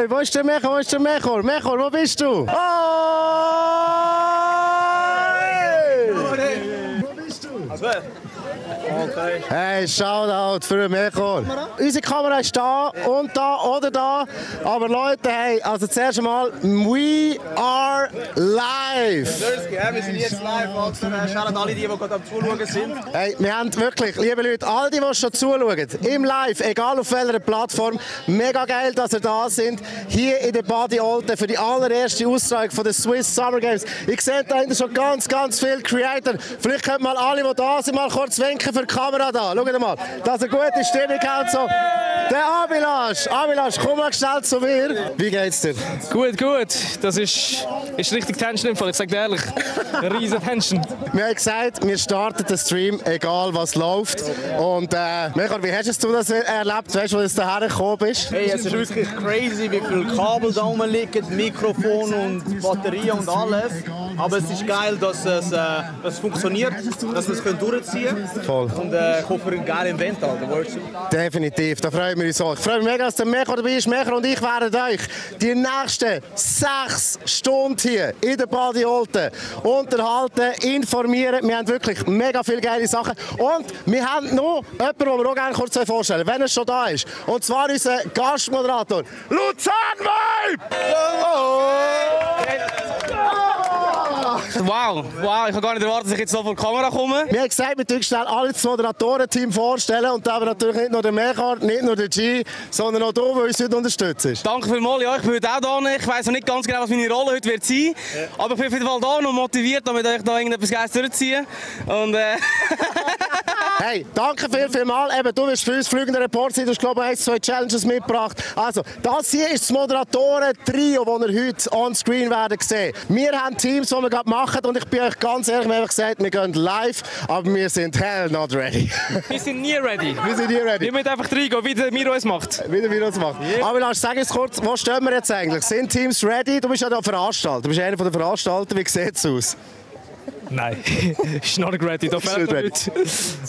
Hoi, wo ist der Mechor? Wo ist der Mechor? Mechor, wo bist du? Oh! Wo bist du? Okay. Hey, Shoutout für den Mechor. Unsere Kamera ist da und da oder da. Aber Leute, hey, also zuerst einmal, we are live. Wir sind jetzt live. Shoutout alle, die gerade am Zuschauen sind. Hey, wir haben wirklich, liebe Leute, all die schon zuschauen, im Live, egal auf welcher Plattform, mega geil, dass ihr da sind, hier in der Badi Olten für die allererste Austragung von den Swiss Summer Games. Ich sehe da hinten schon ganz viele Creator. Vielleicht könnt mal alle, die da sind, mal kurz winken für die Kamera da. Schaut mal, dass eine gute Stimmung hat. So. Der Abilash, komm mal schnell zu mir. Wie geht's dir? Gut. Das ist richtig Tension im Fall, ich sag dir ehrlich. Eine riesen Tension. Wir haben gesagt, wir starten den Stream, egal was läuft. Und Mechor, wie hast du das erlebt, weißt du, als du hierher gekommen bist? Hey, es ist wirklich crazy, wie viele Kabel da rumliegen, Mikrofon und Batterie und alles. Aber es ist geil, dass es funktioniert, dass wir es durchziehen können. Voll. Und ich hoffe, ein geiles Event. Definitiv, da freuen wir uns auch. Ich freue mich mega, dass der Mechor dabei ist. Mechor und ich werden euch die nächsten 6 Stunden hier in der Badi Olten unterhalten, informieren. Wir haben wirklich mega viele geile Sachen. Und wir haben noch jemanden, den wir auch gerne kurz vorstellen, wenn er schon da ist. Und zwar unser Gastmoderator, Luzern Vibe! Oh. Wow, ich habe gar nicht erwartet, dass ich jetzt so vor die Kamera komme. Wir haben gesagt, wir schnell alle das Moderatorenteam vorstellen. Und da haben wir natürlich nicht nur den Mechor, nicht nur den G, sondern auch du, der uns heute unterstützt. Danke vielmals, ja, ich bin heute auch da. Ich weiss noch nicht ganz genau, was meine Rolle heute wird sein. Aber ich bin auf jeden Fall da, noch motiviert, damit ich da irgendetwas Geiles durchziehe. Und Hey, danke vielmals. Eben, du bist für uns fliegender Reporter, du hast, glaube ich, 1, 2 Challenges mitgebracht. Also, das hier ist das Moderatoren-Trio, das ihr heute on-screen werden sehen. Wir haben Teams, die wir gerade machen und ich bin euch ganz ehrlich, wir haben gesagt, wir gehen live, aber wir sind hell not ready. wir sind nie ready. Wir sind nie ready. Wir müssen einfach reingehen, wie der Miro es macht. Wie der Miro es macht. Yeah. Aber lass sag uns kurz, wo stehen wir jetzt eigentlich? Sind Teams ready? Du bist ja der Veranstalter, du bist einer der Veranstalter. Wie sieht es aus? Nein, ist noch nicht ready. Da fehlt noch nichts.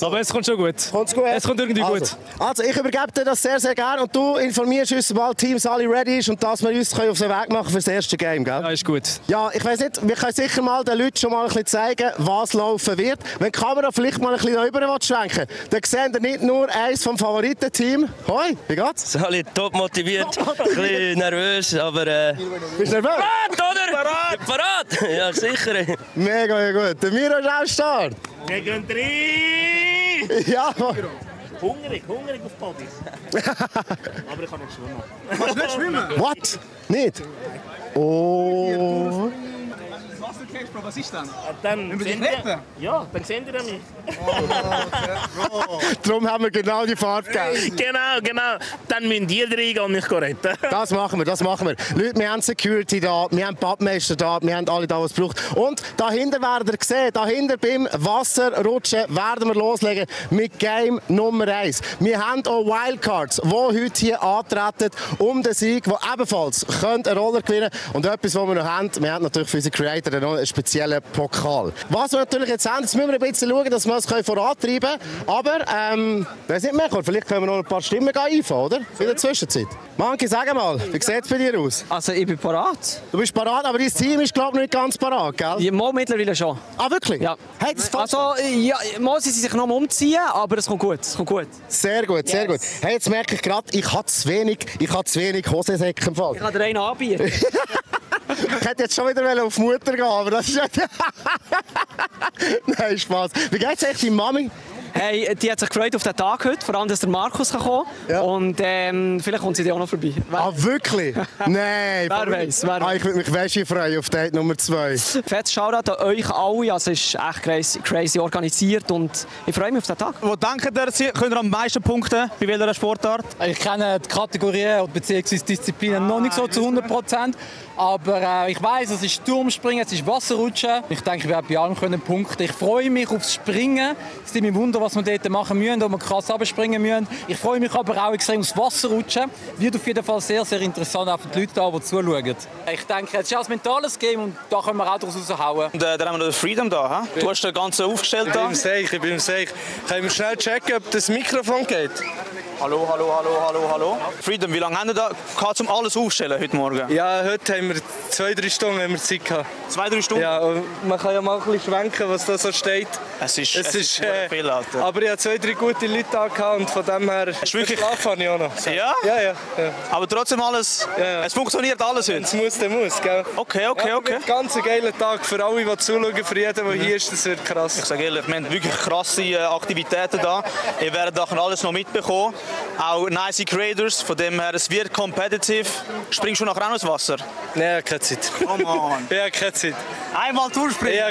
Aber es kommt schon gut. Kommt's gut? Es kommt irgendwie gut. Also, ich übergebe dir das sehr gerne und du informierst uns, sobald Teams alle ready ist und dass wir uns auf den Weg machen für das erste Game, gell? Ja, ist gut. Ja, ich weiss nicht, wir können sicher mal den Leuten schon mal ein bisschen zeigen, was laufen wird. Wenn die Kamera vielleicht mal ein bisschen rüber schwenken, dann sehen wir nicht nur eins vom Favoritenteam. Hoi, wie geht's? Sali, top motiviert, ein bisschen nervös, aber Bist du nervös? Parat, oder? Parat! Ja, sicher. Mega gut. Der Miro ist am Start. Wir gehen rein! Ja. Hungrig auf Bodies. Aber ich kann nicht schwimmen. Kannst du nicht schwimmen? What? Nicht? Oh. Was ist denn? Dann sehen wir, ja, dann sehen wir mich. Darum haben wir genau die Farbe gegeben. Genau. Dann müssen die reingehen und mich retten. Das machen wir. Leute, wir haben Security da, wir haben Badmeister da, wir haben alle da, was es braucht. Und dahinter werdet ihr sehen, dahinter beim Wasserrutschen werden wir loslegen mit Game Nummer 1. Wir haben auch Wildcards, die heute hier antreten um den Sieg, die ebenfalls eine Rolle gewinnen können. Und etwas, was wir noch haben, wir haben natürlich für unsere Creator noch einen speziellen Pokal. Was wir natürlich jetzt haben, jetzt müssen wir ein bisschen schauen, dass wir es vorantreiben können. Aber, weiß nicht mehr, vielleicht können wir noch ein paar Stimmen einfangen, oder? In der Zwischenzeit. Manki, sag mal, wie sieht es bei dir aus? Also ich bin parat. Du bist parat, aber dein Team ist, glaube ich, nicht ganz parat, gell? Ja, mittlerweile schon. Ah, wirklich? Ja. Hey, das also, ja, muss sie sich noch mal umziehen, aber es kommt gut. Sehr gut. Hey, jetzt merke ich gerade, ich habe zu wenig Hosensäcke im Fall. Ich kann dir einen anbieten. Ich hätte jetzt schon wieder auf Mutter gehen, aber das ist nicht... Nein, Spaß. Wie geht's eigentlich deiner Mami? Hey, die hat sich gefreut auf den Tag heute, vor allem, dass der Markus kommen kann. Ja. Und vielleicht kommt sie dir auch noch vorbei. Ah, wirklich? Nein. Wer weiß. Ich würde mich Wäsche freuen auf Date Nummer 2. Fettes Shoutout an euch alle. Also, es ist echt crazy organisiert und ich freue mich auf den Tag. Wo denkt ihr, könnt ihr am meisten punkten? Bei welcher Sportart? Ich kenne die Kategorien bzw. Disziplinen noch nicht so zu 100%. Aber ich weiss, es ist Turmspringen, es ist Wasserrutschen. Ich denke, ich werde bei allem punkten. Ich freue mich aufs Springen. Es ist mir Wunder, was wir dort machen müssen, ob wir krass runterspringen müssen. Ich freue mich aber auch extrem aufs Wasserrutschen. Wird auf jeden Fall sehr, sehr interessant auch für die Leute da, die zuschauen. Ich denke, es ist ein mentales Game und da können wir auch daraus raushauen. Und dann haben wir noch den Freedom da. He? Du hast den ganzen aufgestellt da. Ich bin im Seich. Können wir schnell checken, ob das Mikrofon geht? Hallo. Freedom, wie lange haben wir da gehabt, um alles aufzustellen heute Morgen? Ja, heute haben wir 2-3 Stunden Zeit gehabt. 2-3 Stunden? Ja, und man kann ja mal ein bisschen schwenken, was da so steht. Es ist viel, Alter. Aber ich hatte 2-3 gute Leute da gehabt und von dem her Schlafen habe ich auch noch. Ja? Ja. Aber trotzdem alles, es funktioniert alles heute? Es muss, der muss, gell? Okay. Ein ganz geiler Tag für alle, die zuschauen, für jeden, der hier ist, das wird krass. Ich sage ehrlich, wir haben wirklich krasse Aktivitäten da. Ihr werdet nachher alles noch mitbekommen. Auch nice Creators, von dem her, es wird competitive. Springst du nachher auch ins Wasser? Nein, keine Zeit. Oh Mann. Ja, keine Zeit. Einmal durchspringen, Ja,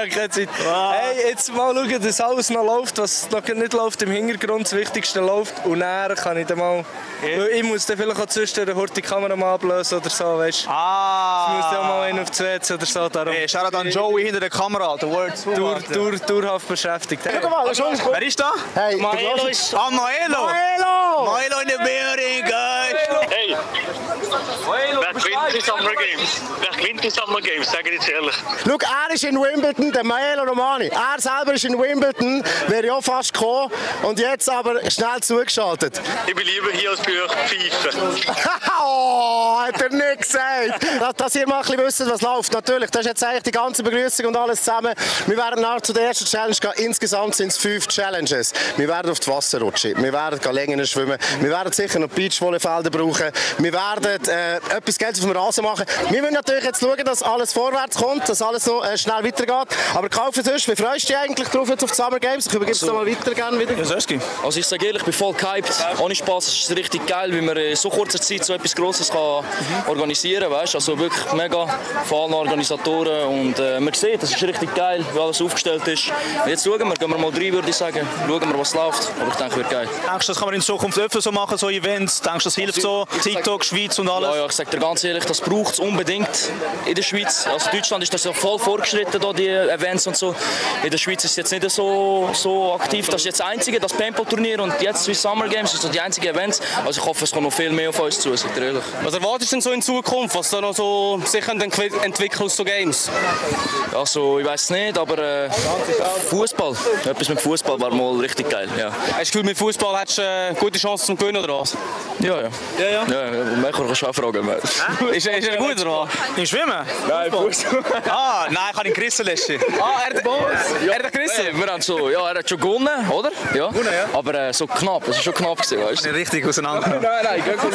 keine Zeit. Wow. Hey, jetzt mal schauen, dass alles noch läuft, was noch nicht läuft, im Hintergrund das Wichtigste läuft. Und dann kann ich dann mal... Weil ich muss dann vielleicht auch zwischendurch die Kamera mal ablösen oder so, weißt du? Ich muss ja mal einen auf die WC oder so. Darum. Hey, schau an Joey hinter der Kamera, der World Dauerhaft beschäftigt. Schau mal, Wer ist da? Hey, Maelo ist... Maelo in the building, guys! Hey! Wer gewinnt die Summer Games? Sag ich jetzt ehrlich. schau, er ist in Wimbledon, der Maelo Romani. Er selber ist in Wimbledon, wäre ja fast gekommen. Und jetzt aber schnell zugeschaltet. Ich bin lieber hier als bei euch pfeifen. Oh, hat er nicht gesagt. Dass ihr mal ein bisschen wisst, was läuft. Natürlich, das ist jetzt eigentlich die ganze Begrüßung und alles zusammen. Wir werden nachher zu der ersten Challenge gehen. Insgesamt sind es 5 Challenges. Wir werden auf das Wasser rutschen. Wir werden Längen schwimmen. Wir werden sicher noch Beachvolleyfelder brauchen. Wir werden etwas Geld auf dem Rasen machen. Wir müssen natürlich jetzt schauen, dass alles vorwärts kommt, dass alles so schnell weitergeht. Aber kaufen sonst, wie freust du dich eigentlich drauf jetzt auf die Summer Games? Ich übergebe es mal weiter gerne wieder. Also ich sage ehrlich, ich bin voll gehypt. Ohne Spaß ist es richtig geil, wie man in so kurzer Zeit so etwas Grosses kann organisieren kann. Also wirklich mega von allen Organisatoren. Und man sieht, das ist richtig geil, wie alles aufgestellt ist. Und jetzt schauen wir, gehen wir mal rein, würde ich sagen. Schauen wir, was läuft. Aber ich denke, wird geil. Denkst du, das kann man in Zukunft öfter so machen, so Events? Denkst du, das hilft so? TikTok, Schweiz und alles? Ja, ich sage dir ganz ehrlich, das braucht es unbedingt in der Schweiz. Also in Deutschland ist das ja voll vorgeschritten, da, die Events und so. In der Schweiz ist es jetzt nicht so aktiv. Das ist jetzt das einzige, das Paintball-Turnier und jetzt Swiss Summer Games sind so die einzigen Events. Also ich hoffe, es kommt noch viel mehr auf uns zu, sag dir ehrlich. Was erwartest du denn so in Zukunft, was da noch so sich entwickeln aus so Games? Also ich weiß nicht, aber Fußball, etwas mit Fußball war mal richtig geil. Ja. Hast du das Gefühl, mit Fußball hättest du gute Chancen zum Gewinnen oder was? Ja. Mich kannst du auch fragen. Ist er gut oder was? Im Schwimmen? Nein, Fußball. Nein, ich habe ihn gerissen letztes Er hat gerissen? Wir haben so, ja, er hat schon gewonnen, oder? Ja. Aber so knapp, es war schon knapp gewesen, weißt du? Richtig auseinander. Nein, ich gehe schauen.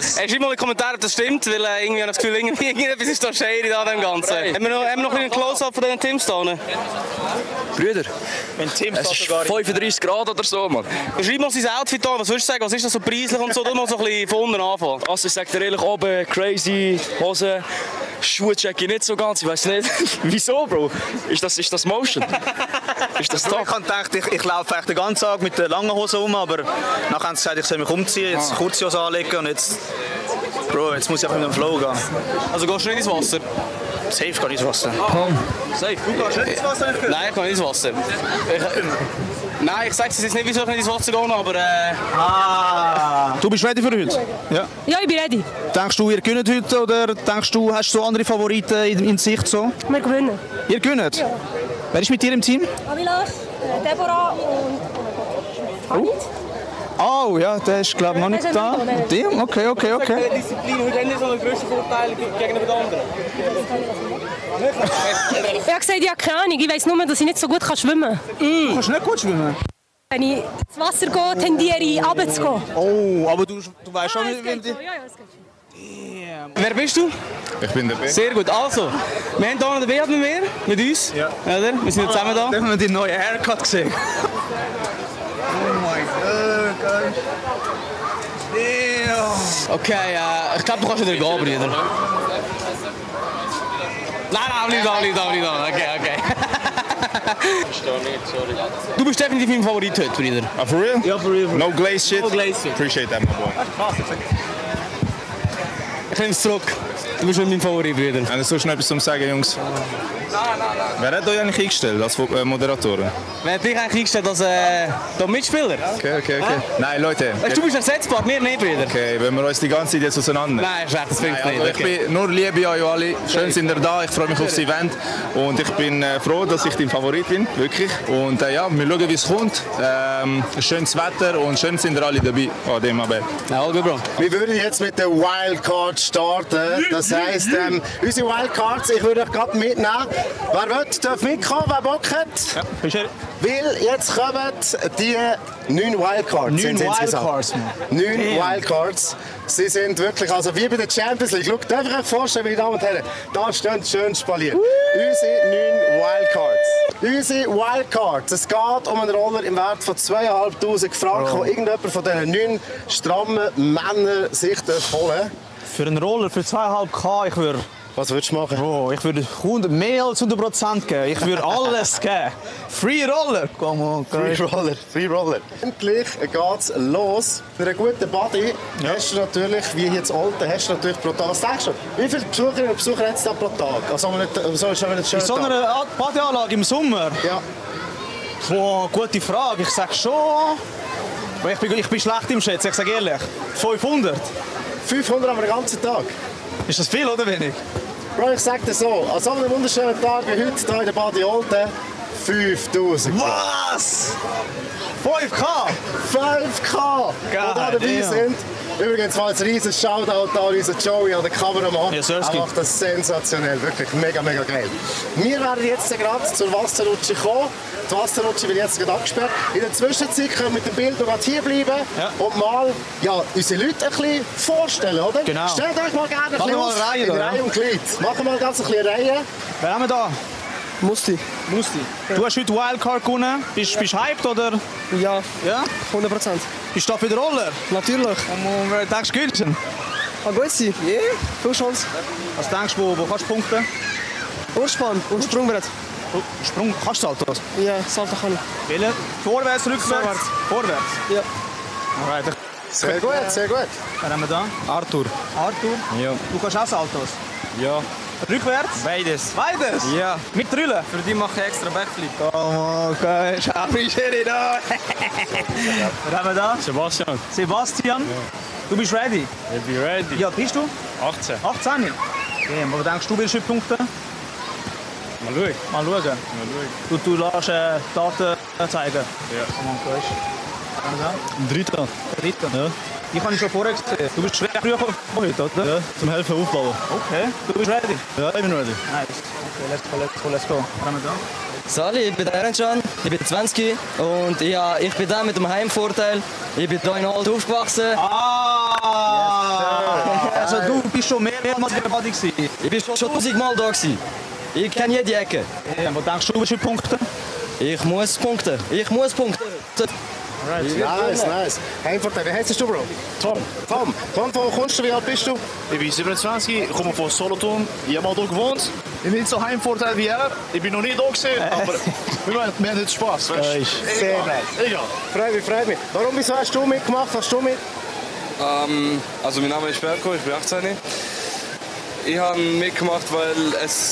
Schreib mal in die Kommentare, ob das stimmt, weil irgendwie habe ich das Gefühl, irgendetwas ist da schade da dem Ganzen. Haben wir noch einen Close-Up von diesen Teams da? Brüder, Wenn Teams es ist 35 Grad oder so, Mann. Schreib mal sein Outfit an, was würdest du sagen, was ist das so preislich und so? Du mal so ein bisschen von unten anfangen. Also ich sag dir ehrlich, oben crazy Hose, Schuhe check ich nicht so ganz, ich weiß nicht. Wieso, Bro? Ist das Motion? Ist das Ich top? habe gedacht, ich laufe eigentlich den ganzen Tag mit der langen Hose rum, aber nachher haben sie gesagt, ich soll mich umziehen, jetzt kurze Hose anlegen und jetzt... Bro, jetzt muss ich einfach mit dem Flow gehen. Also gehst du nicht ins Wasser? Safe geht ins Wasser. Safe. Du gehst nicht ins Wasser? Nein, ich gehe nicht ins Wasser. Nein, ich sage es jetzt nicht, wieso ich nicht ins Wasser gehe, aber... Du bist ready für heute? Ja. Ja, ich bin ready. Denkst du, ihr gewinnt heute oder denkst du, hast du so andere Favoriten in Sicht? So? Wir gewinnen. Ihr gewinnt? Ja. Wer ist mit dir im Team? Avilas, Deborah und... Oh ja, der ist glaube ich noch nicht da. Dem? Okay. Disziplin heute nicht so einen grössten Vorteil gegenüber den anderen. Ich habe gesagt, ich habe keine Ahnung. Ich weiss nur, dass ich nicht so gut schwimmen kann. Du kannst nicht gut schwimmen? Wenn ich ins Wasser gehe, tendiere ich runterzugehen. Oh, aber du weißt schon, wie die... Ja, es geht schon. Wer bist du? Ich bin der Ben. Sehr gut. Also, wir haben hier noch den Beat mit mir, mit uns. Ja. Oder? Wir sind jetzt zusammen da. Haben wir die neue Haircut gesehen? Oh mein Gott. Damn. Okay, ich glaube, du kannst wieder gehen, Brüder. Nein, bleib da. Okay. Du bist definitiv mein Favorit heute, Brüder. Oh, for real? Ja, for real. No glaze shit? No glaze shit. Appreciate that, my boy. Ich nehme es zurück. Du bist mit meinem Favorit, Brüder. Hast du sonst noch etwas zu sagen, Jungs? Wer hat euch eigentlich eingestellt als Moderatoren? Wer hat dich eigentlich eingestellt als der Mitspieler? Okay. Nein, Leute. Du bist ersetzbar, wir nicht, Brüder. Okay, wenn wir uns die ganze Zeit jetzt auseinander... Nein, schlecht, das bringt nicht. Also ich bin nur Liebe an euch alle. Schön sind ihr da, ich freue mich aufs Event. Und ich bin froh, dass ich dein Favorit bin, wirklich. Und ja, wir schauen, wie es kommt. Schönes Wetter und schön sind ihr alle dabei an dem Abend. Ja, Bro. Wir würden jetzt mit der Wildcard starten. Das heisst, unsere Wildcards, ich würde euch gerade mitnehmen. Wer will, darf mitkommen, wer Bock hat. Ja, weil jetzt kommen die 9 Wildcards. 9 Wildcards. 9 Wildcards. Sie sind wirklich, also wie bei der Champions League. Schaut, darf ich euch vorstellen, meine Damen und Herren, da stehen schön spaliert. Unsere 9 Wildcards. Unsere Wildcards. Es geht um einen Roller im Wert von 2'500 Franken, wo irgendjemand von diesen 9 strammen Männern sich holen darf. Für einen Roller für 2,5K, ich würde... Was würdest du machen? Oh, ich würde mehr als 100% geben. Ich würde alles geben. Free Roller. Come on, Free Roller. Free Roller. Endlich geht's los. Für einen guten Body hast du natürlich, wie jetzt Alte, hast du natürlich pro Tag. Was denkst du? Wie viele Besucherinnen und Besucher hat es da pro Tag? Also, in so einer Badyanlage im Sommer? Ja. Oh, gute Frage. Ich sage schon... Ich bin schlecht im Schätzen, ich sage ehrlich. 500. 500 am ganzen Tag? Ist das viel oder wenig? Bro, ich sag dir so, an so einem wunderschönen Tag wie heute hier in der Badi Olten, 5000. Was? 5K? 5K! Die da dabei sind. Übrigens mal ein riesen Shoutout an unseren Joey, an den Kameramann. Ja, er macht das sensationell, wirklich mega geil. Wir werden jetzt gerade zur Wasserrutsche kommen. Die Wasserrutsche wird jetzt gerade abgesperrt. In der Zwischenzeit können wir mit dem Bild noch hier bleiben und mal unsere Leute ein bisschen vorstellen, oder? Genau. Stellt euch mal gerne ein bisschen in Reihe und Glied. Machen wir mal ganz ein bisschen Reihe. Wer haben wir da? Musti. Du hast heute Wildcard gewonnen. Bist du hyped oder? Ja. Ja? 100%. Bist du da für den Roller? Natürlich. Und wer denkst du gewinnen? Kann gut sein. Ja, viel Chance. Was denkst du, wo kannst du punkten? Urspann und Sprungbrett. Sprung, kannst du Saltos? Ja, Salto kann ich. Welche? Vorwärts, rückwärts? Vorwärts? Ja. Alright. Sehr gut, sehr gut. Wer haben wir da? Arthur. Arthur? Ja. Du kannst auch Saltos? Ja. Rückwärts? Beides. Beides? Ja. Mit Trüllen? Für die mache ich extra Backflip. Oh, okay. Schau mich hier da. Wer haben wir da? Sebastian. Sebastian? Ja. Du bist ready? Ich bin ready. Ja, bist du? 18. 18? Okay, aber denkst du, willst du punkten? Mal schauen. Mal schauen. Du lässt Daten zeigen? Ja. Komm on, Coach. Ein Dritter. Ja. Die kann ich schon vorher gesehen. Du bist schwer früh heute, oder? Ja, zum Helfen aufbauen. Okay. Du bist ready? Ja, ich bin ready. Nice. Okay, let's go. Was haben wir da? Sali, ich bin Erencan, ich bin 20 und ich bin da mit dem Heimvorteil. Ich bin hier in Alt aufgewachsen. Also du bist schon mehrmals in der Body gewesen? Ich bin schon 1000 Mal da gewesen. Ich kenne jede Ecke. Ja, wo denkst du, willst du punkten? Ich muss punkten. Nice. Heimvorteil. Wie heißt du, Bro? Tom, von wo kommst du? Wie alt bist du? ich bin 27, ich komme von Solothurn. Ich habe mal hier gewohnt. Ich bin nicht so Heimvorteil wie er. Ich bin noch nie da gewesen, aber wir haben heute Spaß. Sehr nice. Egal. Freut mich. Wieso hast du mitgemacht? Hast du mit? Also mein Name ist Berko, ich bin 18. Ich habe mitgemacht, weil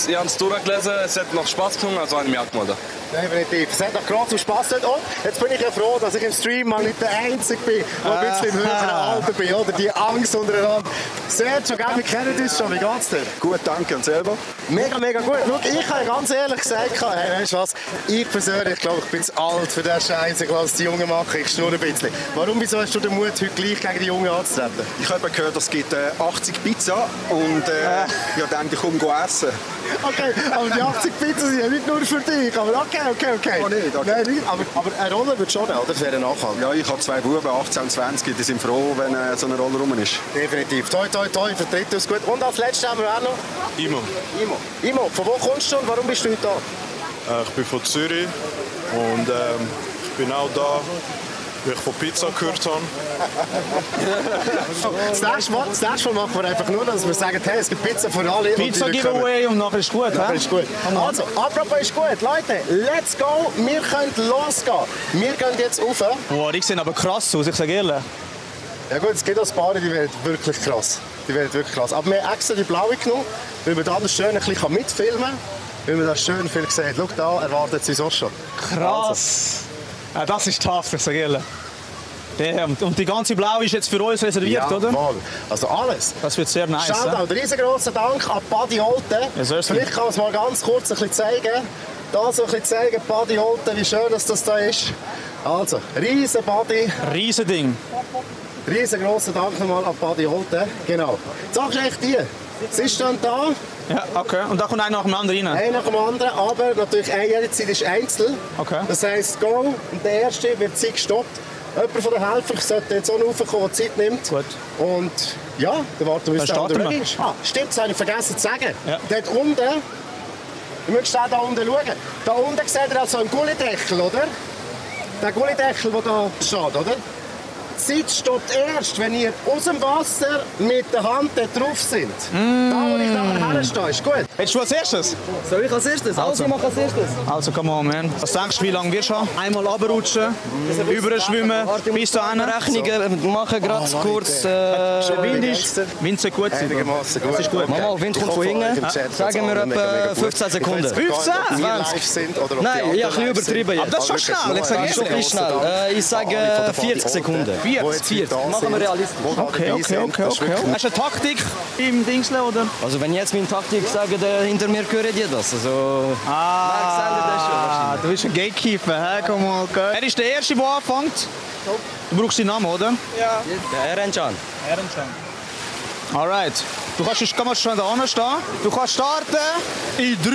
ich habe es durchgelesen, es hat noch Spaß gemacht, also habe ich mich angemeldet. Definitiv. Es hat noch großen Spaß gemacht. Und jetzt bin ich ja froh, dass ich im Stream mal nicht der Einzige bin, der ein bisschen im höheren Alter bin. Oder? Die Angst untereinander. Sergio, wir kennen uns schon. Wie geht's dir? Gut, danke. Und selber? Mega gut. Schau, ich habe ganz ehrlich gesagt, hey, weißt du was? Ich persönlich glaube, ich bin zu alt für diesen Scheiß. Ich lasse die Jungen machen, ich schnurre ein bisschen. Wieso hast du den Mut, heute gleich gegen die Jungen anzutreten? Ich habe gehört, es gibt 80 Pizza und ich denke, ich komme essen. Okay, aber die 80 Pizza sind ja nicht nur für dich. Aber okay. Oh, nicht, okay. Nein, nicht. Aber ein Roller wird schon, oder? Das wäre ein Nachhalt. Ja, ich habe 2 Buben, 18 und 20, die sind froh, wenn so ein Roller rum ist. Definitiv. Toi, vertritt uns gut. Und als letztes haben wir auch noch... Imo, von wo kommst du und warum bist du heute da? Ich bin von Zürich und ich bin auch da, weil ich von Pizza gehört habe. Das nächste Mal machen wir einfach nur, dass wir sagen, hey, es gibt Pizza für alle. Pizza Giveaway und nachher ist gut. Nachher ist gut. Also, apropos ist gut. Leute, let's go. Wir können losgehen. Wir gehen jetzt rauf. Wow, die sehen aber krass aus, ich sage ehrlich. Ja gut, es gibt auch ein paar, die werden wirklich krass. Die werden wirklich klasse. Aber wir haben extra die blaue genommen, weil wir da das schön ein bisschen mitfilmen kann, weil man das schön viel sieht. Schau, da erwartet sie uns auch schon. Krass. Ja, das ist tough, ich sage ehrlich. Und die ganze Blaue ist jetzt für uns reserviert, ja, oder? Voll. Also alles. Das wird sehr nice. Shoutout, riesengroßen Dank an Buddy Holten. Ja, vielleicht kann man es mal ganz kurz ein bisschen zeigen. Da so ein bisschen zeigen, Buddy Holten, wie schön das da ist. Also, riesen Buddy. Riesen Ding. Riesengroßen Dank nochmal an Buddy Holten. Genau. Sagst du echt die? Sie ist dann da. Ja, okay. Und da kommt einer nach dem anderen rein? Einer nach dem anderen, aber natürlich jede Zeit ist einzeln. Okay. Das heisst, go und der erste wird Zeit gestoppt. Jemand von den Helfern sollte jetzt auch noch raufkommen, der Zeit nimmt. Gut. Und ja, dann warten wir, bis der andere ready ist. Ah, stimmt, das habe ich vergessen zu sagen. Ja. Dort unten, ihr müsst auch da unten schauen. Da unten seht ihr also einen Gullideckel, oder? Der Gullideckel, der da steht, oder? Die Zeit stoppt erst, wenn ihr aus dem Wasser mit der Hand dort drauf sind. Da, wo ich da herstehe, ist gut. Willst du als erstes? Soll ich als erstes? Also, ich mache als erstes. Also, come on, man. Was denkst du, wie lange wirst du haben? Einmal runterrutschen, überschwimmen, bis dahin. Rechnungen machen, gerade kurz. Wind sollte gut sein. Einigermaßen gut. Das ist gut. Mama, Wind kommt von hinten. Sagen wir etwa 15 Sekunden. 15? 20? Nein, ich habe ein bisschen übertrieben jetzt. Aber das ist schon schnell. Ich sage schon ein bisschen schnell. Ich sage 40 Sekunden. 40. Machen wir realistisch. Okay. Hast du eine Taktik im Dingsle, oder? Also wenn ich jetzt meine Taktik sage, der hinter mir gehört dir das. Also, du bist ein Gatekeeper, hä? Komm mal, okay. Er ist der Erste, der anfängt. Du brauchst deinen Namen, oder? Ja. Erencan. Alright. Du kannst schon da unten stehen. Du kannst starten in 3,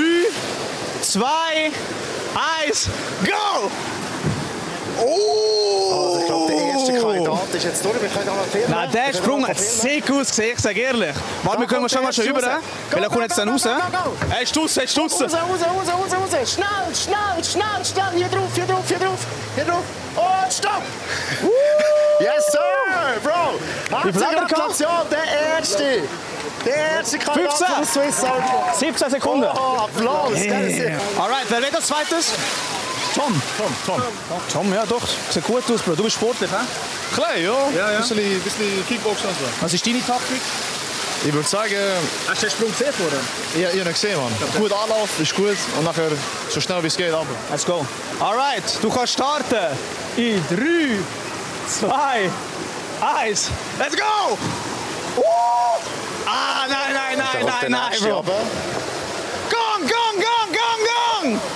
2, 1, go! Also ich glaube, der erste Kandidat ist jetzt durch. Wir können auch noch filmen. Nein, der Sprung hat sick ausgesehen, ich sage ehrlich. Warte, wir können schon mal rüber. Weil er kommt jetzt dann raus. Er ist draussen, Raus. Schnell. Hier drauf. Und stopp. Yes, sir, Bro. Herzliche Gratulation, der erste Kandidat von der Swiss Army. 17 Sekunden. Oh, Applaus. Alright, wer wird als zweites? Tom, ja doch. Sieht gut aus, Bro. Du bist sportlich, hä? Klein, ja. Ein bisschen Kickboxen und so. Was ist deine Taktik? Ich würde sagen... Hast du den Sprung gesehen vorher? Ich habe ihn gesehen, Mann. Okay. Gut Anlauf, ist gut. Und nachher so schnell wie es geht, aber. Let's go. Alright, du kannst starten. In 3, 2, 1. Let's go! Nein, Bro. Gang!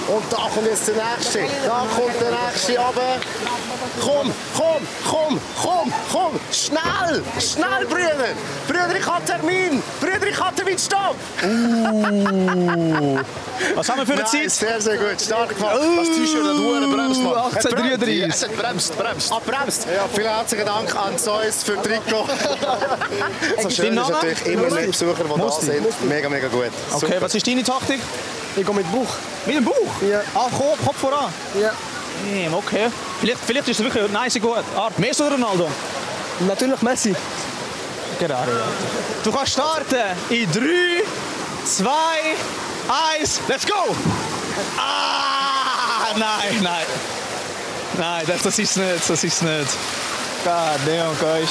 Und da kommt jetzt der nächste. Da kommt der nächste runter. Komm. Schnell, Brüder. Brüder, ich habe Termin. Stopp. Was haben wir für eine Zeit? Sehr, sehr gut. Stark gemacht. Das T-Shirt hat Huren bremst, Mann. 18:33. Es hat bremst. Bremst. Ja, vielen herzlichen Dank an Zeus für Trikot. So schön ist natürlich immer mehr Besucher, die da sind. Mega gut. Okay, super. was ist deine Taktik? Ich gehe mit dem Buch. Mit dem Buch? Ja. Kopf voran? Ja. Okay. Vielleicht ist es wirklich nice gut. Messi oder Ronaldo? Natürlich Messi. Gerade. Du kannst starten in 3, 2, 1, let's go! Nein, das ist nicht. God damn, guys.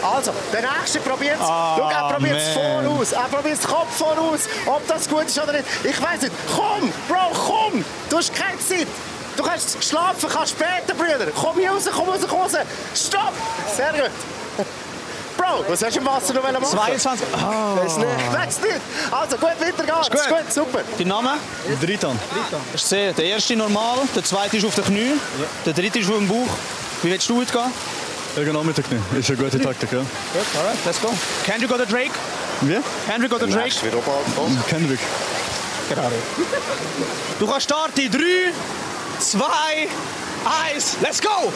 Also, der nächste probiert es. Schau, er probiert es voraus. Er probiert den Kopf voraus. Ob das gut ist oder nicht. Ich weiß nicht. Komm, Bro, komm. Du hast keine Zeit. Du kannst schlafen, kannst später, Brüder. Komm hier raus. Stopp. Sehr gut. Bro, was hast du im Wasser noch machen? 22. Das nicht. Also, gut, weiter geht's. Ist gut, super. Dein Name? Dritan. Der erste normal, der zweite ist auf den Knie, der dritte ist auf dem Bauch. Wie willst du heute gehen? Genau mit der Knie. Ist eine gute Taktik, ja. Gut, alright, let's go. Kendrick oder Drake? Wie? Kendrick oder Drake? Kendrick. Gerade. Du kannst starten in 3, 2, 1, let's go!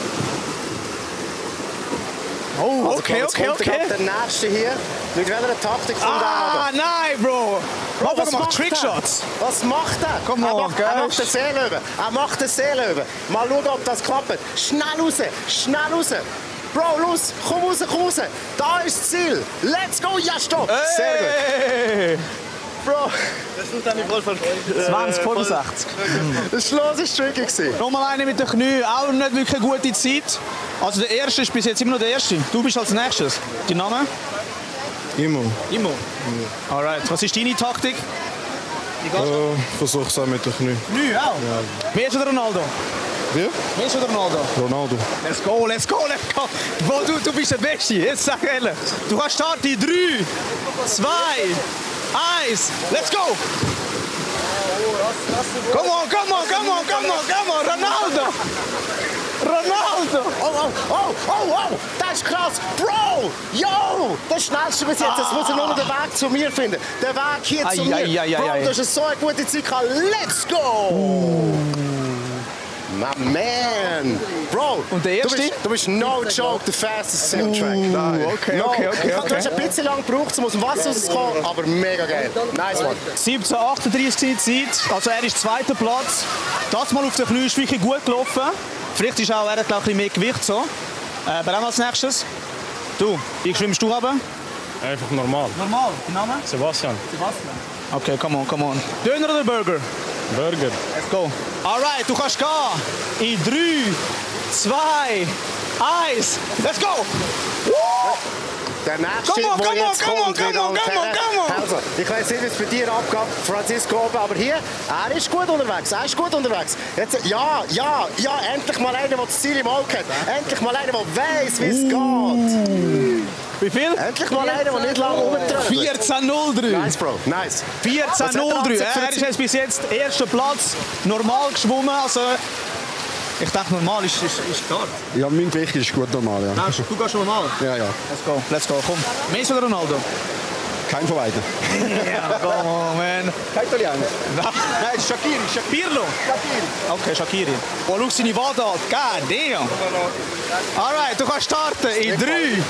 Oh, okay. Der nächste hier. Mit welcher Taktik von da? Nein, Bro! Was macht Trickshots? Was macht er? Komm on, er macht den Seelöwen. Mal schauen, ob das klappt. Schnell raus. Bro, los, komm raus. Da ist das Ziel. Let's go, ja, stopp. Sehr gut. Bro. Das tut eine voll 20, 65. Das Schloss war tricky. Nochmal einer mit den Knien, auch nicht wirklich eine gute Zeit. Also der erste ist bis jetzt immer noch der erste. Du bist als nächstes. Dein Name? Immer. Immer? Alright. Was ist deine Taktik? Versuch's auch mit den Knie. Knie auch? Ja. Wer ist der Ronaldo? Wer? Wer ist der Ronaldo? Ronaldo. Let's go, let's go, let's go. Bro, du bist der Beste. Jetzt sag ehrlich. Du kannst starten in 3, 2, 1. Let's go. Come on, come on, come on, come on, come on. Ronaldo. Ronaldo! Oh, das ist krass! Bro! Yo! Das schnellste bis jetzt, das muss nur den Weg zu mir finden. Der Weg hier zu mir. Bro, du hast so eine gute Zeit gehabt. Let's go! My man! Bro, und der erste? Du bist no joke the fastest on the track. Okay. Du hast ein bisschen lang gebraucht, um aus dem Wasser rauszukommen, aber mega geil. Nice one. 17:38 Zeit, also er ist zweiter Platz. Das mal auf den Knie ist wirklich gut gelaufen. Vielleicht ist auch, er hat auch ein bisschen mehr Gewicht so. Wer haben wir als nächstes? Du, wie schwimmst du runter? Einfach normal. Normal, dein Name? Sebastian. Okay, come on. Döner oder Burger? Burger. Let's go. Alright, du kannst gehen. In 3, 2, 1. Let's go! Der nächste, der jetzt kommt. Also, ich weiß nicht, wie es bei dir abgeht, Francisco oben, aber hier, er ist gut unterwegs. Jetzt, ja, endlich mal einer, der das Ziel im Auge hat. Endlich mal einer, der weiss, wie es geht. Wie viel? Endlich mal einer, der nicht lange rumträgt. 14:03. Nice, Bro, nice. 14:03. Er ist jetzt bis jetzt erster Platz, normal geschwommen. Also, ich dachte, normal ist klar. Ja, mein Gewicht ist gut normal, ja. Du gehst schon normal? Ja. Let's go, komm. Messi oder Ronaldo? Kein von beiden. Ja, come on, man. Kein Italiener. Nein, Shaqiri. Pirlo? Okay, Shaqiri. Oh, schau seine Wade an. God damn. Alright, du kannst starten in 3,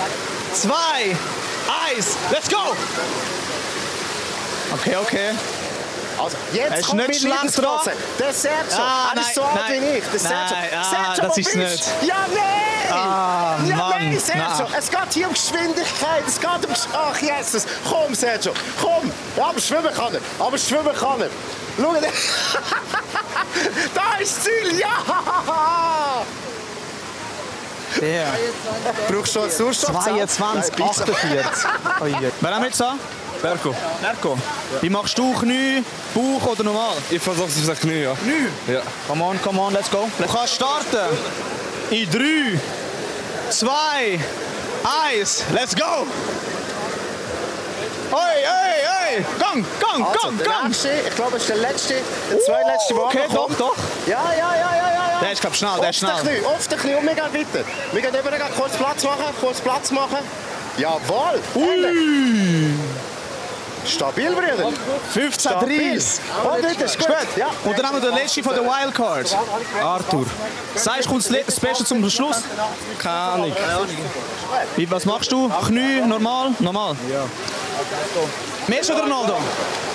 2, 1. Let's go! Okay. Also, jetzt ist kommt nicht schlecht dran. Der Sergio, er ist so alt wie ich. Der Sergio, das ist nicht. Ja, nein! Mann. Sergio, es geht hier um Geschwindigkeit, es geht um... Ach, Jesus, komm, Sergio, komm! Ja, aber schwimmen kann er. Schau dir. Da ist das Ziel, ja! Yeah. Brauchst du einen Sauerstoff? 22, 48. Wer haben wir jetzt an? Berko. Wie machst du Knie, Bauch oder normal? Ich versuche es auf das Knie, ja. Knie? Ja. Come on, let's go. Du kannst starten. In 3, 2, 1, let's go! Hey! Gang! Ich glaube, es ist der letzte, der zweitletzte Wagen. Okay, doch. Ja. Der ist, schnell, der ist schnell. Auf den Knie und wir gehen weiter. Wir gehen über, kurz Platz machen. Jawohl! Stabil, Brüder. 15:30. Und weiter, ist gut. Ja. Und dann haben wir den letzten von der Wildcard. Arthur. Sagst du, kommt das Beste zum Schluss? Keine Ahnung. Was machst du? Knie, normal? Ja. Messi oder Ronaldo?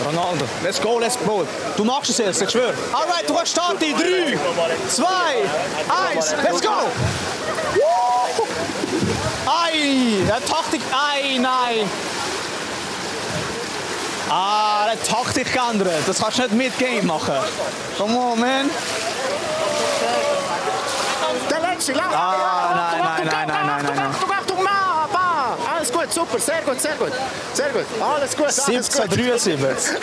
Ronaldo. Let's go. Du machst es jetzt, ich schwöre. Alright, du kannst starten in 3, 2, 1, let's go! Der Taktik, nein! Der Taktik geändert. Das kannst du nicht mit Game machen. Come on, man. Der letzte, nein. Alles gut, super, sehr gut. Alles gut. 17:73.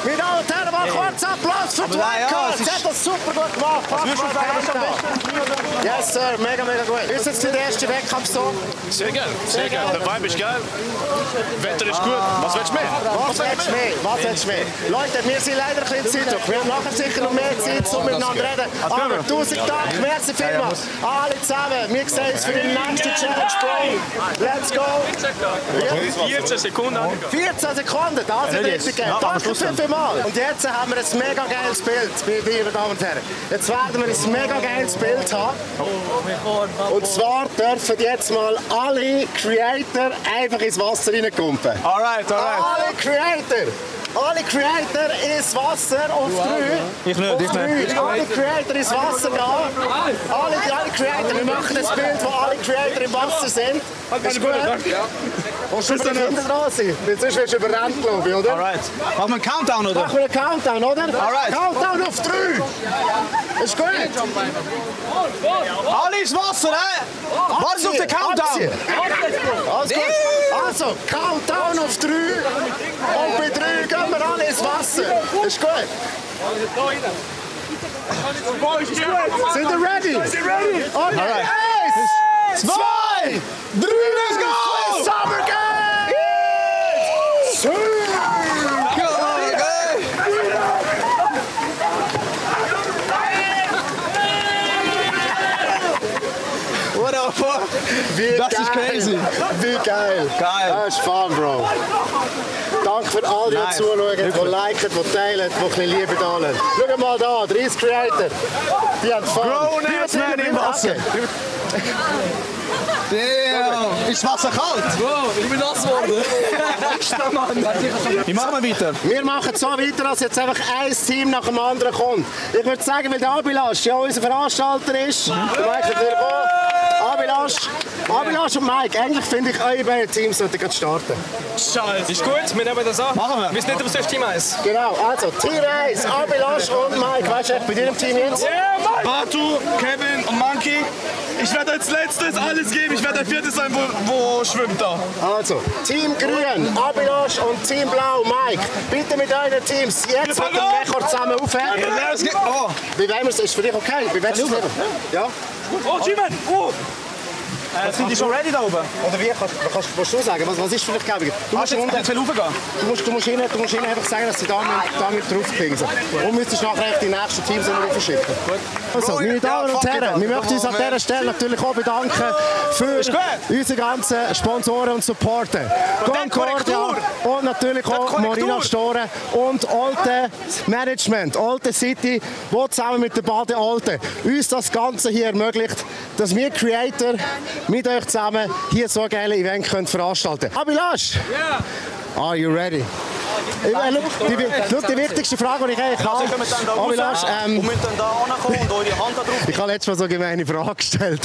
Meine Damen und Herren, mal kurz Applaus für die Wildcard. Sie hat das super gut gemacht. Yes, Sir, mega gut. Ist jetzt der erste Wettkampf so? Sehr geil. Der Vibe ist geil. Wetter ist gut. Was willst du mehr? Leute, wir sind leider ein bisschen Zeitdruck. Wir haben nachher sicher noch mehr Zeit, um miteinander reden. Aber 1000 Dank, merci vielmals. Alle zusammen. Wir sehen uns für die nächste Challenge, Bro. Let's go. 14 Sekunden. 14 Sekunden, das ist richtig geil. Danke vielmals. Und jetzt haben wir ein mega geiles Bild, meine Damen und Herren. Jetzt werden wir ein mega geiles Bild haben. Und zwar dürfen jetzt mal alle Creator einfach ins Wasser reinkumpen. Alright. Alle Creator ins Wasser auf 3. Ich nicht. Alle Creator ins Wasser gehen. Alle Creator. Wir machen ein Bild, wo alle Creator im Wasser sind. Ist gut? Und schon mal hinten dran sein. Weil sonst wirst du überrannt, glaube ich, oder? Alright. Machen wir einen Countdown, oder? Machen wir einen Countdown, oder? Alright. Countdown auf 3. Ist gut? Alle ins Wasser, Warte auf den Countdown. Alles gut. Also, Countdown auf 3. Und bei 3 gehen wir alle ins Wasser. Ist gut? Sind ihr ready? Okay. Alright. 1, 2, 3, let's go! Summer Games! What the fuck? Das ist crazy. Wie geil. Geil. Das ist fun, Bro. Danke für all die, die zuschauen, die liken, die teilen, die ein bisschen Liebe da lassen. Schau mal da, der Ice Creator. Die haben fun. Grown-ass Man im Wasser. Damn. Ist das Wasser kalt? Wow, ich bin nass geworden. Extra, Mann. Wie machen wir weiter? Wir machen so weiter, dass jetzt einfach ein Team nach dem anderen kommt. Ich würde sagen, weil der Abilash ja unser Veranstalter ist. Der Mike natürlich auch. Abilash und Mike, eigentlich finde ich, eure beiden Teams sollten gerade starten. Scheiße. Ist gut, wir nehmen das an. Machen wir. Wir sind nicht auf Team 1. Genau, also Team 1, Abilash und Mike. Weißt du, bei dir im Team jetzt? Yeah, Mike! Batu, Kevin und Monkey. Ich werde als letztes alles geben. Ich werde der Vierte sein, wo schwimmt da. Also, Team Grün, Abilash und Team Blau, Mike. Bitte mit euren Teams jetzt mit dem Rekord zusammen aufhören. Oh. Wie wollen wir es? Ist für dich okay? Wie willst du es nehmen? Ja? Oh, Jimen! Oh! Sind die schon ready da oben? Oder wie? Kannst du sagen? Was ist für dich gäbig? Du musst jetzt raufgehen. Du musst ihnen einfach sagen, dass sie da mit draufkriegen. Und müsstest nachher die nächsten Teams verschicken. Also, meine Damen und Herren, wir möchten uns an dieser Stelle natürlich auch bedanken für unsere ganzen Sponsoren und Supporter. Concordia und natürlich auch Morina Store und Alte Management, Alte City, die zusammen mit der Bade Alte uns das Ganze hier ermöglicht, dass wir Creator mit euch zusammen hier so ein geiles Event können veranstalten können. Abilash! Yeah. Are you ready? Die wichtigste Frage, die ich eigentlich habe, Abilash, und müssen dann da ankommen und eure Hand da drauf. ich habe letztes Mal so eine gemeine Frage gestellt.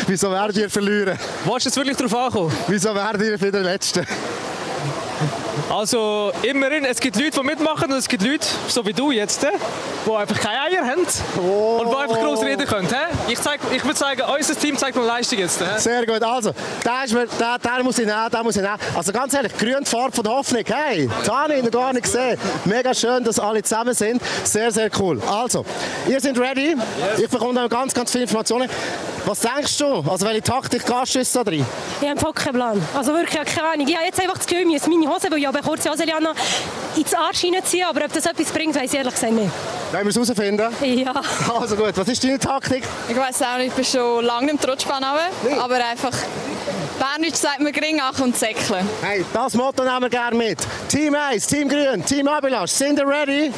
Wieso werdet ihr verlieren? Willst du jetzt wirklich darauf ankommen? Wieso werdet ihr für den Letzten? Also, immerhin, es gibt Leute, die mitmachen und es gibt Leute, so wie du jetzt, die einfach keine Eier haben und die einfach groß reden können. Ich würde sagen, unser Team zeigt mal Leistung jetzt. Sehr gut, also, der muss ich nehmen. Also ganz ehrlich, grün die Farbe von der Hoffnung, hey, das habe ich noch gar nicht gesehen. Mega schön, dass alle zusammen sind, sehr, sehr cool. Also, ihr seid ready, ich bekomme dann ganz viele Informationen. Was denkst du, also welche Taktik gehst du da drin? Ich habe keinen Plan. Also wirklich keine Ahnung. Ich habe jetzt einfach das Gefühl, ich muss meine Hose, weil ich habe eine kurze Hose ins Arsch reinziehen, aber ob das etwas bringt, weiß ich ehrlich gesagt nicht. Wollen wir es herausfinden? Ja. Also gut, was ist deine Taktik? Ich weiß auch nicht, ich bin schon lange im Trotschbahn runter, aber einfach, Berndeutsch sagt man gering ach und säckeln. Hey, das Motto nehmen wir gerne mit. Team 1, Team Grün, Team Abilash, sind ihr ready? Yes.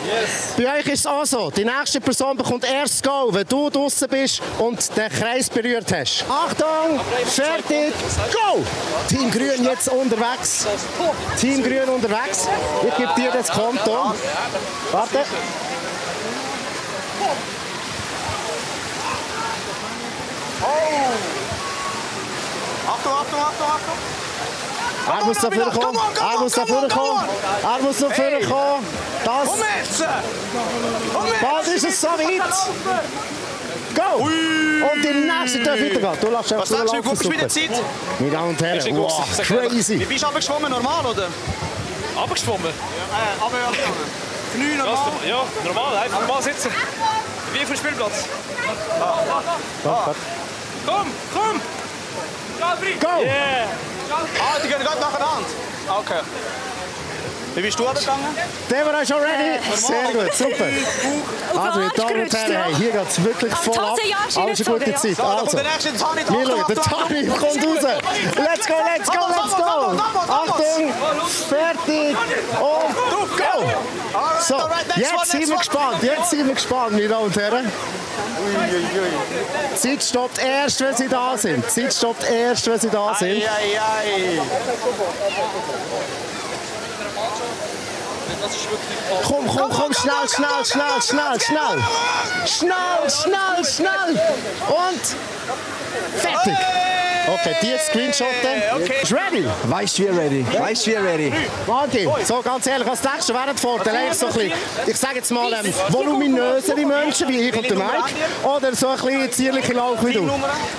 Bei euch ist es auch so, die nächste Person bekommt erst Go, wenn du draußen bist und den Kreis berührt hast. Achtung, fertig, go! Team Grün jetzt unterwegs. Team Grün unterwegs. Ich gebe dir das Konto. Warte. Er muss dafür kommen. Er muss dafür kommen. Er muss dafür kommen. Das. Bald ist es so weit. Go! Und die nächste darf weitergehen. Du lässt einfach Was sagst du, wie gut Zeit? Meine Damen und Herren, wow, crazy. Wie bist du runtergeschwommen, normal oder? Abgeschwommen? Ja, Knie normal? Ja, normal, einfach normal sitzen. Wie auf dem Spielplatz. Komm! Go! Yeah! Die gehen gerade nacheinander. Okay. Wie bist du runtergegangen? Der war schon ready. Sehr gut, super. Also, meine Damen und Herren, hey, hier geht es wirklich voll ab. Alles eine gute Zeit. Also, wir schauen, der Tani kommt raus. Let's go, let's go, let's go. Achtung, fertig und go. So, jetzt sind wir gespannt, meine Damen und Herren. Die Zeit stoppt erst, wenn sie da sind. Komm, schnell. Und fertig. Okay, die Screenshotten. Okay. Ist ready? Weißt du wie ready? Weißt du wie ready? Martin, so ganz ehrlich, was denkst du, wer hat Vorteil? So ein bisschen, ich sage jetzt mal, voluminösere Menschen wie ich und der Mike oder so ein bisschen zierliche Lauch wie du?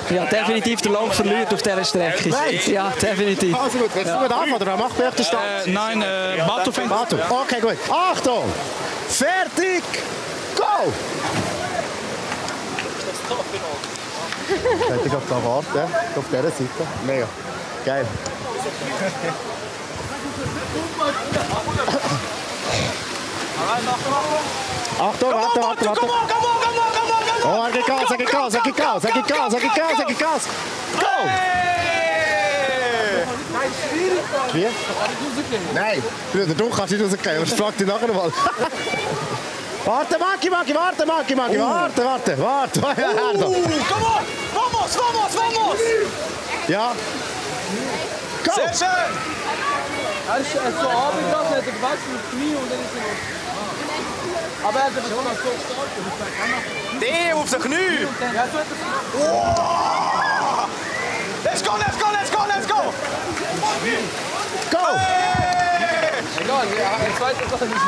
Ja, definitiv der Lauch verliert auf dieser Strecke. Ja, definitiv. Also gut, willst du mit anfangen oder wer macht bei euch den Start? Nein, Batu fängt. Batu. Okay, gut. Achtung! Fertig! Go! Ich hätte gerade da warten, auf dieser Seite. Mega. Geil. Achtung, warte. Oh, er geht Gas. Go! Wie? Nein, Bruder, du kannst nicht rausgehen, aber ich frag dich nachher mal. Warte, Maki, warte. Vamos! Ja. Go! Sehr schön! Er ist so runtergegangen, hat er gewechselt mit Knie und dann ist er... Aber er hat schon mal so gestartet. Der auf den Knie! Ja, so hat er... Wow. Let's go! Go! Egal, die zweite Sache nicht.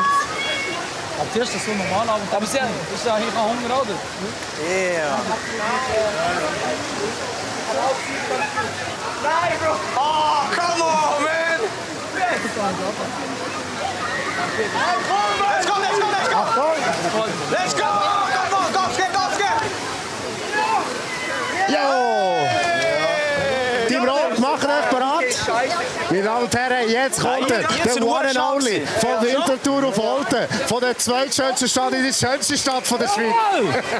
Aber zuerst ist so normal, aber ist ja hier kein Hunger, oder? Yeah. Nein, Bro! Oh, come on, man! Let's go! Let's go! Gas! Jo! Team Rot, macht euch bereit. Meine Damen und Herren, jetzt kommt er, der One and Only von Winterthur auf Olten, von der zweitschönsten Stadt in die schönste Stadt von der Schweiz.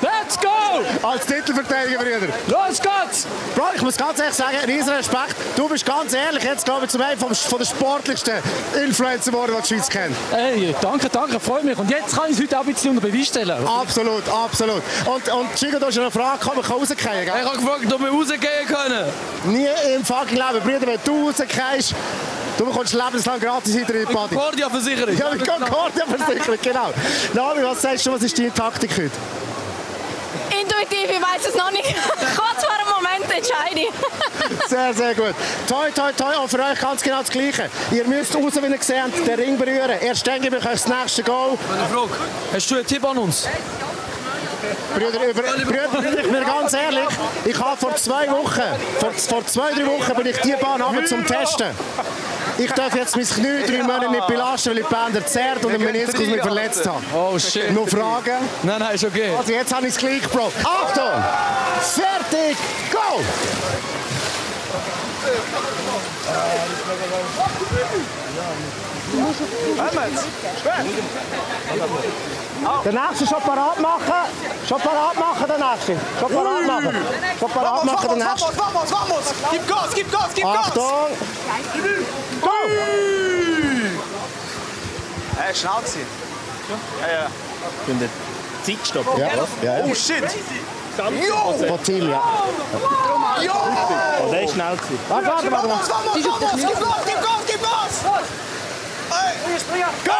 Let's go! Als Titelverteidiger, Brüder. Los geht's! Bro, ich muss ganz ehrlich sagen, riesen Respekt. Du bist ganz ehrlich, jetzt glaube ich zum einen von der sportlichsten Influencer geworden, die die Schweiz kennt. Hey, danke, freut mich. Und jetzt kann ich es heute auch ein bisschen unter Beweis stellen. Absolut. Und Chico, du hast eine Frage, kann man rausgehen? Ich habe gefragt, ob wir rausgehen können. Nie im fucking Leben. Brüder, wenn du rausgehst, du bekommst lebenslang gratis hinter in die Party. Concordia-Versicherung. Ja, mit Concordia-Versicherung, genau. Navi, was sagst du, was ist deine Taktik heute? Intuitiv, ich weiß es noch nicht. Kurz vor dem Moment entscheide ich. Sehr gut. Toi. Und für euch ganz genau das Gleiche. Ihr müsst raus, wie ihr seht, den Ring berühren. Erst dann gebe ich euch das nächste Goal. Eine Frage. Hast du einen Tipp an uns? Brüder, ich bin ganz ehrlich, ich habe vor 2 Wochen, vor 2-3 Wochen bin ich die Bahn runter zum Testen. Ich darf jetzt mein Knie 3 Monate nicht belasten, weil ich die Bänder zerrt und den Meniskus mich verletzt habe. Oh shit. Noch Fragen? Nein, ist okay. Also jetzt habe ich es gleich, Bro. Achtung! Fertig! Go! Der nächste schon parat machen. Der nächste. Vamos! Gib Gas! Achtung! Go! Hey, schnell sein. Ja. Für den Zeitstopp. Ja. Oh shit! Von Team, ja. Oh, der ist schnell gewesen. Warte. Vamos! Gib Gas! Go!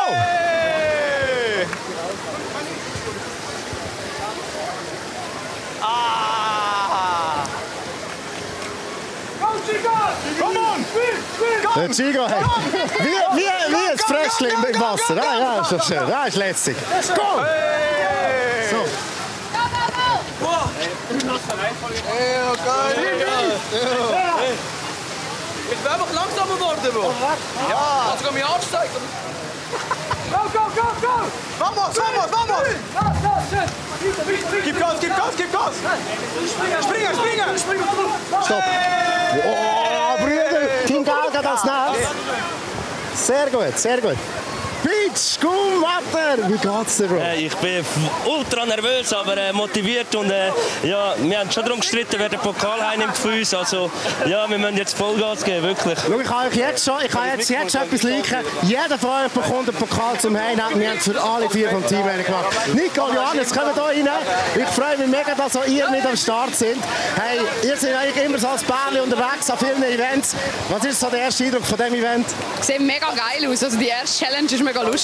Der Chico, hey. Wie ein Fröschli im Wasser. Ja, ist doch schön. Ja, ist lässig. Go! So. Ich bin einfach langsamer geworden, Bro. Ja! Also kann mich ansteigen. Go! Vamos! Gib Gas! Springen! Stopp. Oh, Brüder, Team Gal geht als nächstes. Sehr gut. Beach, komm, Watter! Wie geht's dir, Bro? Ich bin ultra nervös, aber motiviert und ja, wir haben schon darum gestritten, wer den Pokal einnimmt für uns. Also ja, wir müssen jetzt Vollgas geben, wirklich. Schau, ich kann euch jetzt schon etwas liken. Jeder von euch bekommt einen Pokal zum Heimnehmen. Wir haben es für alle 4 vom Team gemacht. Nico, Johannes, kommt hier rein. Ich freue mich mega, dass auch ihr mit am Start sind. Hey, ihr seid eigentlich immer so als Bärli unterwegs an vielen Events. Was ist so der erste Eindruck von diesem Event? Sieht mega geil aus. Also die erste Challenge ist mega lustig.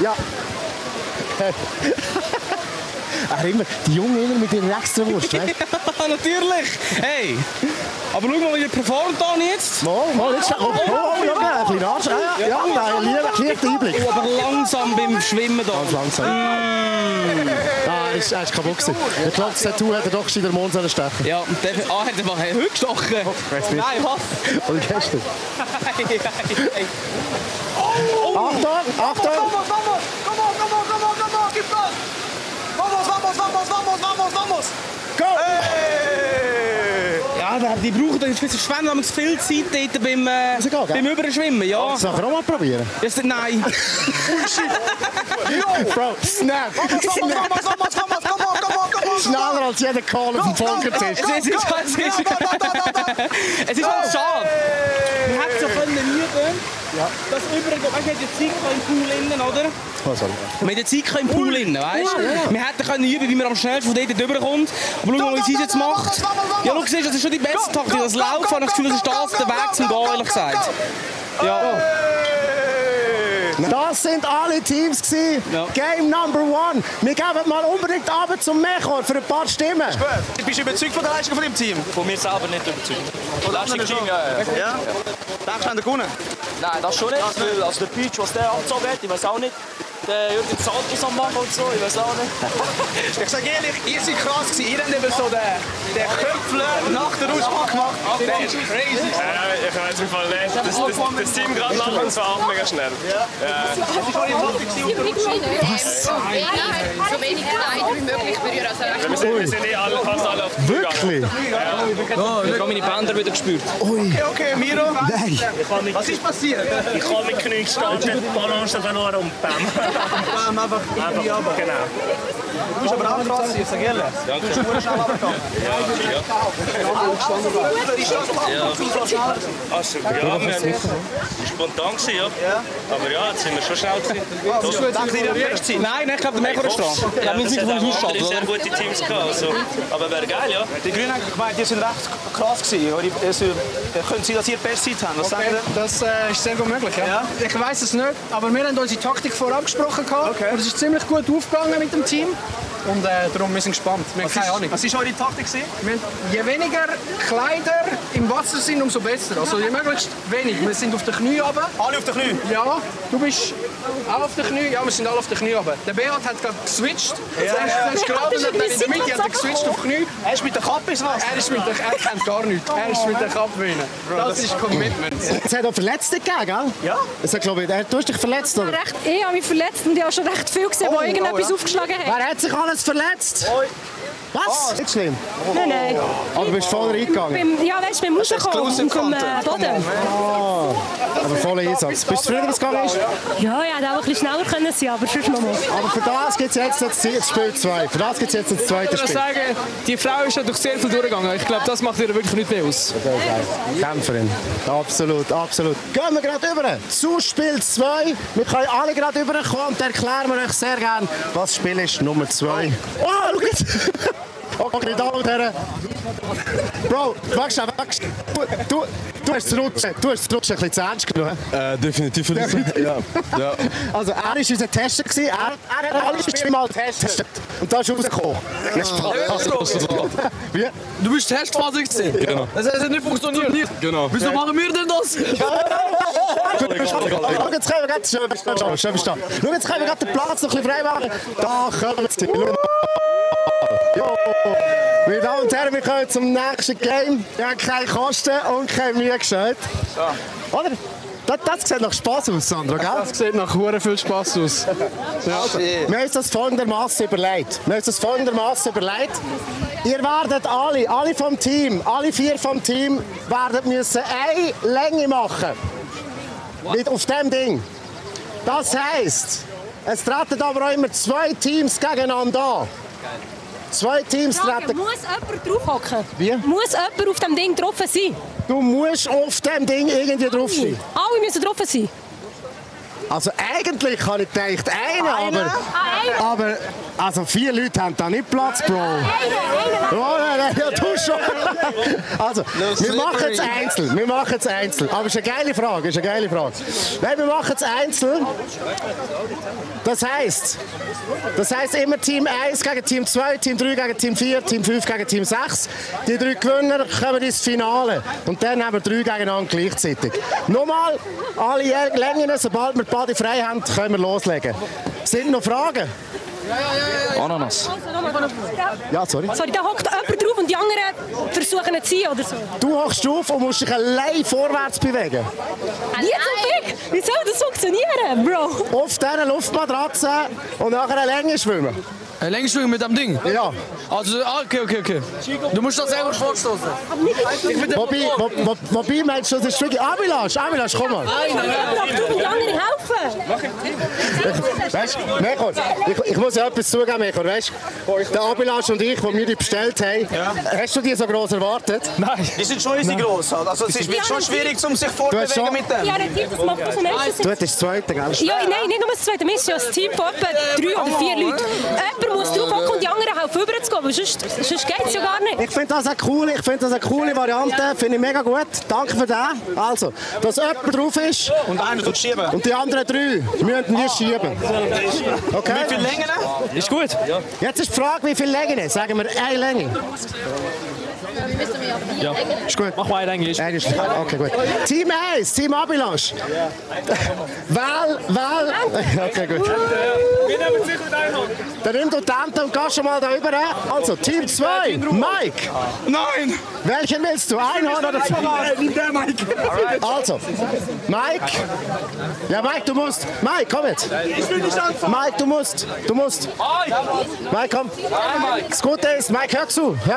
Ja. Immer, die Jungen immer mit ihrer Extrawurst, weißt du? Ja, natürlich. Hey, aber schau mal, wie ihr performt da jetzt. Mal, jetzt schau mal. Ein bisschen Arsch. Ja, ein leichter Einblick. Oh, aber langsam beim Schwimmen da. Ganz langsam. Er ist kaputt gewesen. Ich glaube, das Tattoo hätte doch schon den Mond stechen. Ja, hat er mal heute gestochen? Nein, was? Oder gestern. Oh. Achtung! Gib Gas! Vamos! Go! Hey. Ja, die brauchen dann verschwenden viel Zeit dort beim Überschwimmen. Ja. Soll ich auch mal probieren? Nein. Bro, snap! Schneller als jeder Call auf dem Funkertisch. Es ist halt schade. Wir hätten so üben, das Übrige, weißt du, wir hätten die Zeit im Pool innen, oder? Oh, sorry. Wir hätten die Zeit im Pool innen, weißt du? Wir hätten können üben, wie man am schnellsten von dort rüberkommt. Aber schau mal, wie sie es jetzt macht. Ja, schau, siehst, das ist schon die beste Taktik. Das Laufen, habe ich das Gefühl, das ist der Weg zum Gehen, ehrlich gesagt. Ja. Das sind alle Teams gewesen. Ja. Game Number 1. Wir geben mal unbedingt runter zum Mechor für ein paar Stimmen. Bist du überzeugt von der Leistung von dem Team? Von mir selber nicht überzeugt. Von der Leistung Team, ja. Denkst du, haben wir gewonnen? Nein, das schon nicht. Weil, also der Peach, was der abgezogen hat, ich weiß auch nicht. Der Jürgen Saltis am machen und so, ich weiß auch nicht. Ich sage ehrlich, ihr seid krass gewesen. Ihr habt eben so den Köpfler nach der Ausfahrt gemacht. Der ist crazy. Ich weiß nicht, das Team gerade nach uns war auch mega schnell. Was? So wenig Kleid wie möglich für ihr. Wir sind fast alle auf dem Wirklich? Ich habe meine Bänder wieder gespürt. Okay, Miro. Nein. Was ist passiert? Ich habe mit Knie gestartet, Balance verloren und bam. Bam, einfach genau. Du bist aber auch krass, ich sage ehrlich. Du bist schnell runtergekommen. Also, ja, wir waren spontan, ja. Aber ja, jetzt sind wir schon schnell gewesen. Nein, ich glaube, der Mechor ist dran. Ja, wir sind von uns ausgeschaltet. Wir haben sehr gute Teams gehabt. Also. Aber wäre geil, ja. Die Grünen haben gemeint, die sind recht krass gewesen. Können Sie, dass ihr die beste Zeit haben? Was sagen Sie? Das ist sehr gut möglich, ja. Ich weiss es nicht, aber wir haben unsere Taktik vorab gesprochen. Okay. Und es ist ziemlich gut aufgegangen mit dem Team. Und darum sind wir gespannt. Wir haben keine Ahnung. Was war eure Taktik? Je weniger Kleider im Wasser sind, umso besser. Also je möglichst wenig. Wir sind auf den Knien runter. Alle auf den Knien? Ja. Du bist auch auf den Knien? Ja, wir sind alle auf den Knien runter. Der Beat hat gerade geswitcht. Er ist gerade in der Mitte hat geswitcht auf die Knie. Er ist mit der Kappe ins Wasser? Er kennt gar nichts. Er ist mit der Kappe rein. Das ist Commitment. Es hat auch Verletzte gegeben, gell? Ja. Du hast dich verletzt, oder? Ich habe mich verletzt und ich habe schon recht viel gesehen, die irgendetwas aufgeschlagen haben. Wer hat sich alles verletzt? Was? Nicht schlimm? Nein. Aber du bist voll reingegangen? Ja, weißt du, beim Rauskommen vom Boden. Aber voller Einsatz. Bist du früher, was gegangen ist? Ja, ich hätte auch ein bisschen schneller können sein, aber sonst noch mal. Aber für das gibt es jetzt das Spiel 2. Für das gibt es jetzt das zweite Spiel. Ich muss sagen, die Frau ist ja durch sehr viel durchgegangen. Ich glaube, das macht ihr wirklich nicht mehr aus. Kämpferin. Absolut, absolut. Gehen wir gerade über zu Spiel 2. Wir können alle gerade rüberkommen und erklären wir euch sehr gerne, was das Spiel ist Nummer 2. Oh, schau jetzt! Okay, meine Damen und Herren. Bro, wachst du hast das Rutschen ein bisschen zu ernst genommen. Definitiv. Ja. Also, er war unser Tester. Er hat alle Spiele mal getestet. Und da ist rausgekommen. Wie? Du bist Testphase gewesen? Genau. Das hat nicht funktioniert. Genau. Wieso machen wir denn das? Schau, jetzt können wir gerade... Schön verstanden. Schau, jetzt können wir gerade den Platz noch ein bisschen frei machen. Da kommen wir. Jo. Meine Damen und Herren, wir kommen zum nächsten Game. Wir haben keine Kosten und keine Mühe gescheut. Oder? Das sieht nach Spass aus, Sandro, gell? Das sieht nach hure viel Spass aus. Ja. Also, wir haben uns das folgendermaßen überlegt. Ihr werdet alle vom Team, alle 4 vom Team, werden müssen eine Länge machen. Mit auf dem Ding. Das heisst, es treten aber auch immer 2 Teams gegeneinander an. 2 Teams treten... Muss jemand draufhocken? Wie? Muss jemand auf dem Ding drauf sein? Du musst auf dem Ding irgendwie drauf sein. Alle müssen drauf sein? Also eigentlich habe ich gedacht, einer, aber also 4 Leute haben da nicht Platz, Bro. Ja, du schon. Also, wir machen es einzeln. Wir machen es einzeln. Aber es ist eine geile Frage. Nein, wir machen es einzeln. Das heisst immer Team 1 gegen Team 2, Team 3 gegen Team 4, Team 5 gegen Team 6. Die 3 Gewinner kommen ins Finale. Und dann haben wir 3 gegeneinander gleichzeitig. Nochmal, alle Längen, sobald wir die Body frei haben, können wir loslegen. Sind noch Fragen? Ananas. Ja, sorry. Sorry, da hockt jemand drauf und die anderen versuchen zu ziehen oder so. Du hockst drauf und musst dich allein vorwärts bewegen. Wie so big? Wie soll das funktionieren, Bro? Auf dieser Luftmatratze und nachher eine Länge schwimmen. Eine Länge schwimmen mit dem Ding? Ja. Also, okay. Du musst das selber vorstoßen. Wobei meinst du, das ist wirklich... Abilash, komm mal. Nein. Du die anderen helfen. Weißt du, Mechor, ich muss ja etwas zugeben, Mechor, weißt du? Der Abilash und ich, die wir die bestellt haben, hast du die so groß erwartet? Nein. Die sind schon riesig groß. Also es wird schon schwierig, um sich fortzubewegen mit dem. Ja, das macht das am meisten. Du hattest das Zweite, gell? Ja, nein, nicht nur das Zweite. Wir sind ja ein Team von etwa 3 oder 4 Leuten. Jemand muss drauf hocken und die anderen helfen rüberzugehen, weil sonst geht es ja gar nicht. Ich finde das eine coole Variante, finde ich mega gut. Danke für den. Also, dass jemand drauf ist. Und einer tut schieben. Und die anderen 3 müssen wir schieben. Okay? Wie viele Längen? Ist gut. Jetzt ist die Frage, wie viele Längen? Sagen wir eine Länge. Ja. Ist gut. Mach mal eine Länge. Okay, gut. Team 1, Team Abilash. Wahl. Okay, gut. Dann nimm du die Tante und geh schon mal da rüber. Also, Team 2, Mike. Nein! Welchen willst du? Einhorn oder zwei? Nimm den Mike. Also, Mike. Ja, Mike, du musst. Mike, komm jetzt. Ich will nicht anfangen. Mike, du musst. Mike, komm. Das Gute ist, Mike, hör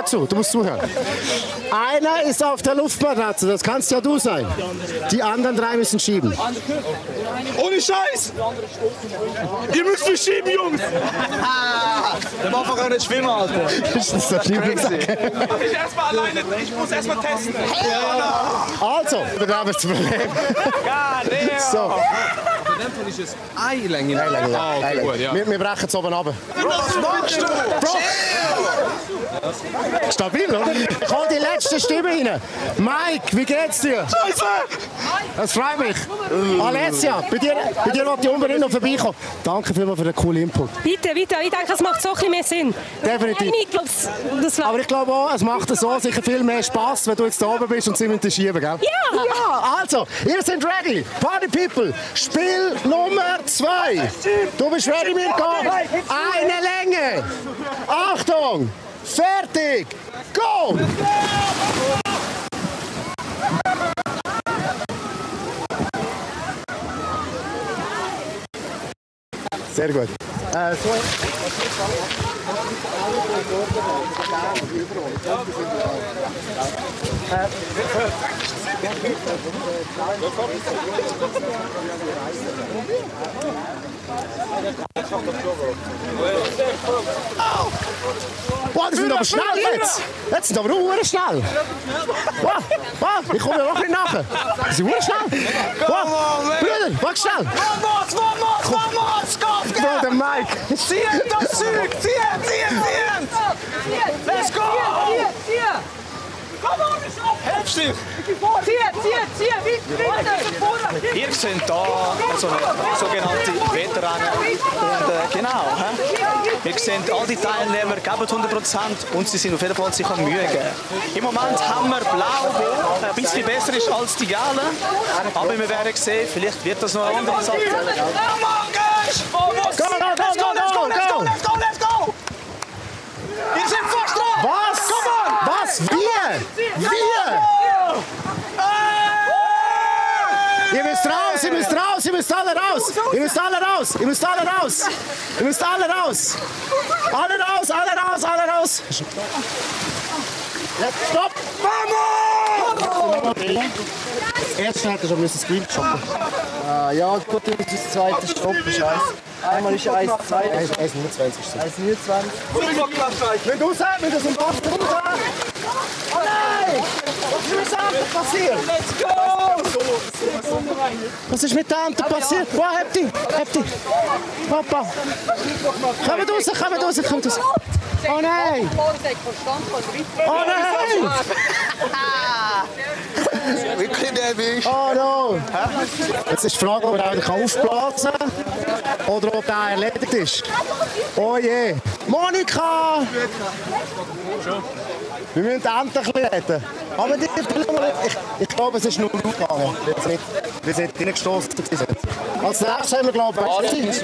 zu. Du musst zuhören. Einer ist auf der Luftmatratze, das kannst ja du sein. Die anderen 3 müssen schieben. Ohne Scheiß! Ihr müsst mich schieben, Jungs! Der Mann kann gar nicht schwimmen, Alter. Das ist das crazy. Ich muss erstmal testen. Also, da haben wir das Problem. So. Eine Länge. Okay, gut, ja. Wir brechen es oben runter. Was machst du? Bro. Stabil, oder? Ich hol die letzte Stimme rein. Mike, wie geht's dir? Scheiße! Das freut mich. Alessia, bei dir wollte ich unbedingt noch vorbeikommen. Danke vielmals für den coolen Input. Bitte. Ich denke, es macht so ein bisschen mehr Sinn. Definitiv. Aber ich glaube auch, es macht so sicher viel mehr Spass, wenn du jetzt da oben bist und sie mit dir schieben, gell? Ja! Also, ihr seid ready. Party People, Spiel Nummer 2. Du bist ready, Mirko? Eine Länge. Achtung! Fertig! Go! Sehr gut. Boah, die sind aber schnell jetzt! Jetzt sind aber auch schnell! Wow, ich komme noch nicht nachher! Die sind schnell! Wow, Brüder, wach schnell! Vamos! Bro, der Mike! Ziehen das Zeug! Ziehen! Let's go! Komm on, helf dich! Ihr seid da so eine sogenannte Veteranen. Und genau, wir sehen, all die Teilnehmer geben 100% und sie sind auf jeden Fall sich am Mühe geben. Im Moment haben wir Blau, ein bisschen besser ist als die Gelben. Aber wir werden sehen, vielleicht wird das noch eine andere Sache. Let's go! Ihr seid fast dran! Was? Was? Wir? Ihr müsst raus! Alle raus! Jetzt stopp! Vamos! Erst hat er schon das Screen stoppen. Ja, gut, das ist das zweite Stoppen, scheiße. Einmal ist 1,2. 1,29. 1,29. Wenn du sagst, wenn du so ein Boss drunter hast. Oh nein! Was ist einfach passiert? Let's go! Was ist mit der Ente passiert? Wow, hab die! Papa! Kommt raus! Oh nein! Oh nein! Wirklich nervig. Oh no! Jetzt ist die Frage, ob er wieder aufblasen kann oder ob er erledigt ist. Oh je! Monika! Wir müssen die Ente ein bisschen reden. Aber ich glaube, es ist nur gegangen, weil sie nicht reingestossen sind. Als nächstes haben wir, glaube ich,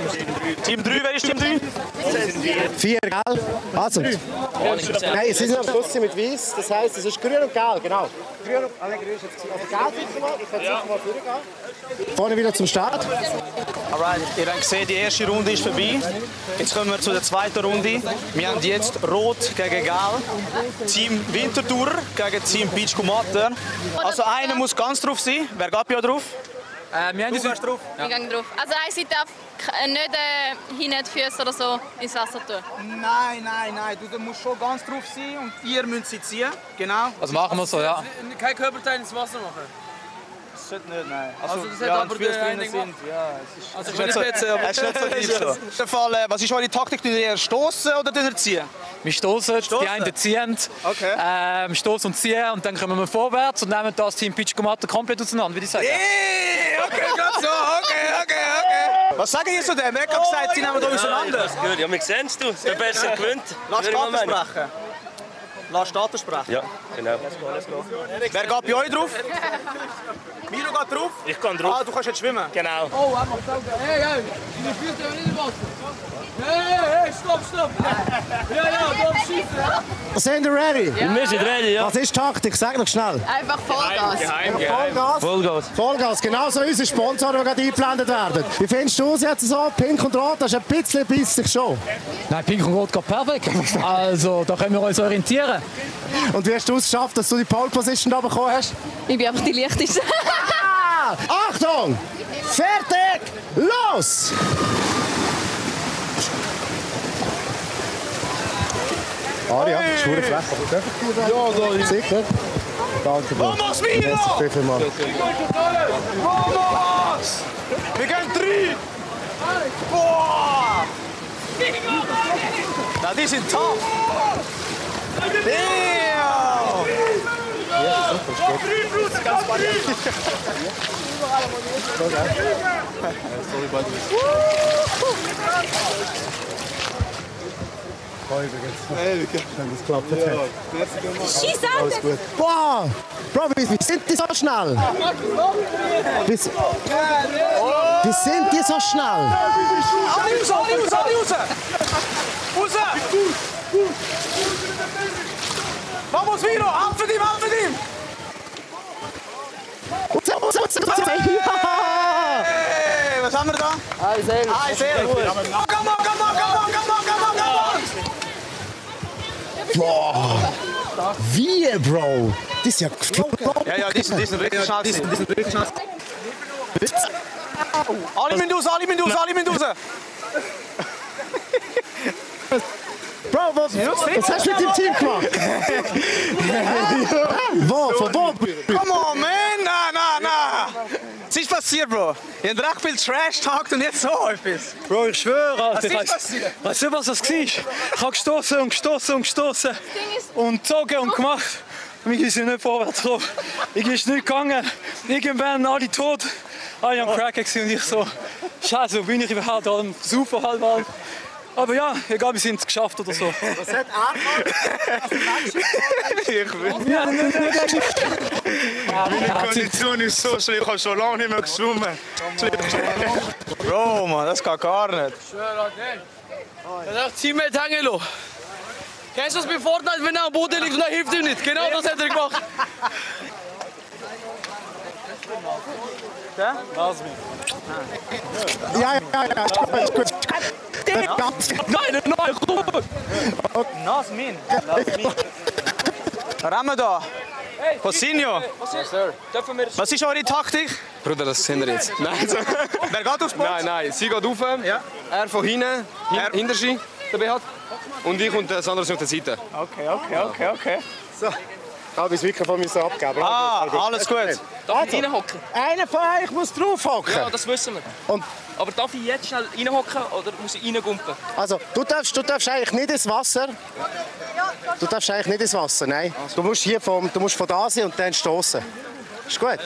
Team 3, wer ist Team 3? 4, gell? Also. Nein, es ist am Schluss mit Weiß. Das heisst, es ist grün und gelb, genau. Grün und grün ist jetzt gelb sicher mal. Ich kann sicher mal vorgehen. Vorne wieder zum Start. Alright, ihr habt gesehen, die erste Runde ist vorbei. Jetzt kommen wir zu der zweiten Runde. Wir haben jetzt Rot gegen Gelb. Team Winterthur gegen Team Beach Kumater. Also einer muss ganz drauf sein. Wer geht bei euch drauf? Wir haben drauf. Wir gehen drauf. Also eine Seite darf nicht hinten die Füße oder so ins Wasser tun. Nein. Du musst schon ganz drauf sein und ihr müsst sie ziehen. Genau. Also machen wir so, ja. Kein Körperteil ins Wasser machen. Das sollte nicht, nein. Also das hat aber der eine gemacht. Also ich nicht so in dem Fall, was ist eure Taktik? Tun ihr stoßen oder ziehen? Wir stoßen, die einen ziehen, stoßen und ziehen und dann kommen wir vorwärts und nehmen das Team Beach Kumater komplett auseinander, würde ich sagen. Okay, ganz so, okay. Was sagen ihr zu dem? Wer hat gesagt, sie nehmen da auseinander? Gut, ja, wir sehen es, der Besser gewinnt. Lass Staaten sprechen. Lass Staaten sprechen. Ja, genau. Let's go. Wer geht bei euch drauf? Miro geht drauf? Ich kann drauf. Ah, du kannst jetzt schwimmen? Genau. Oh, er macht auch. Hey, die führt ja nicht im Wasser. Hey, stopp. Ja, da schießen. Sind ihr ready? Wir sind ready, ja. Was ist die Taktik? Sag noch schnell. Einfach Vollgas. Vollgas, genau so unsere Sponsoren, die gerade eingeblendet werden. Wie findest du es jetzt so? Pink und Rot, das ist ein bisschen bissig schon. Nein, Pink und Rot geht perfekt. Also, da können wir uns orientieren. Und wie hast du es geschafft, dass du die Pole Position da bekommen hast? Ich bin einfach die leichteste. Achtung! Fertig! Los! Aria, schwere Fläche. Ja, da sicher. Danke, Bro. Vamos, Miro! Merci vielmals. Vamos! Wir gehen 3! Boah! Na, die sind tough! Damn! Das klappt jetzt. Schieß Alles gut. Boah! Bro, wie sind die so schnell? Wie sind die so schnell? Alle raus! Raus! Vamos, Miro! Ab für ihn! Hey, was haben wir da? 1-1. Come on! Boah! Wie, Bro? Das ist ja Ja, die sind richtig schnell. Alle müssen raus! Bro, was hast du mit dem Team gemacht? Von wo? Come on, man! Nein! Was ist passiert, Bro? Ihr habt recht viel Trash talkt und jetzt so etwas. Bro, ich schwöre, Alter. Was ist passiert? Weißt du, was das war? Ich habe gestoßen und gezogen und gemacht. Und wir sind nicht vorwärts gekommen. Ich bin nicht gegangen. Irgendwann alle tot. Alle am Cracken und ich so, Scheiße, wo bin ich überhaupt? Super halb. Aber ja, egal, wir sind es geschafft oder so. Was hat er Meine Kondition ist so schlecht, ich habe schon lange nicht mehr geschwommen. Bro, man, das geht gar nicht. Ich schwöre, das ist Teammate hängen lassen. Kennst du das bei Fortnite, wenn er am Boden liegt und er hilft ihm nicht? Genau das hat er gemacht. Ja? Ja. Ist gut. Nein, gut. Nasmin. Ramadan. Cosinho. Was ist eure Taktik? Bruder, das sind wir jetzt. Nein, Wer geht aufs Boot? nein. Sie geht rauf, er von hinten, hinter dabei hat. Und ich und das andere auf der Seite. Okay. So. Aber das Mikrofon müssen wir abgeben. Alles gut. Darf ich reinhocken? Einer von euch muss draufhocken. Ja, das wissen wir. Und aber darf ich jetzt schnell reinhocken oder muss ich reingumpen? also, du darfst eigentlich nicht ins Wasser. Du darfst eigentlich nicht ins Wasser, nein. Du musst von da sein und dann stoßen. Ist gut?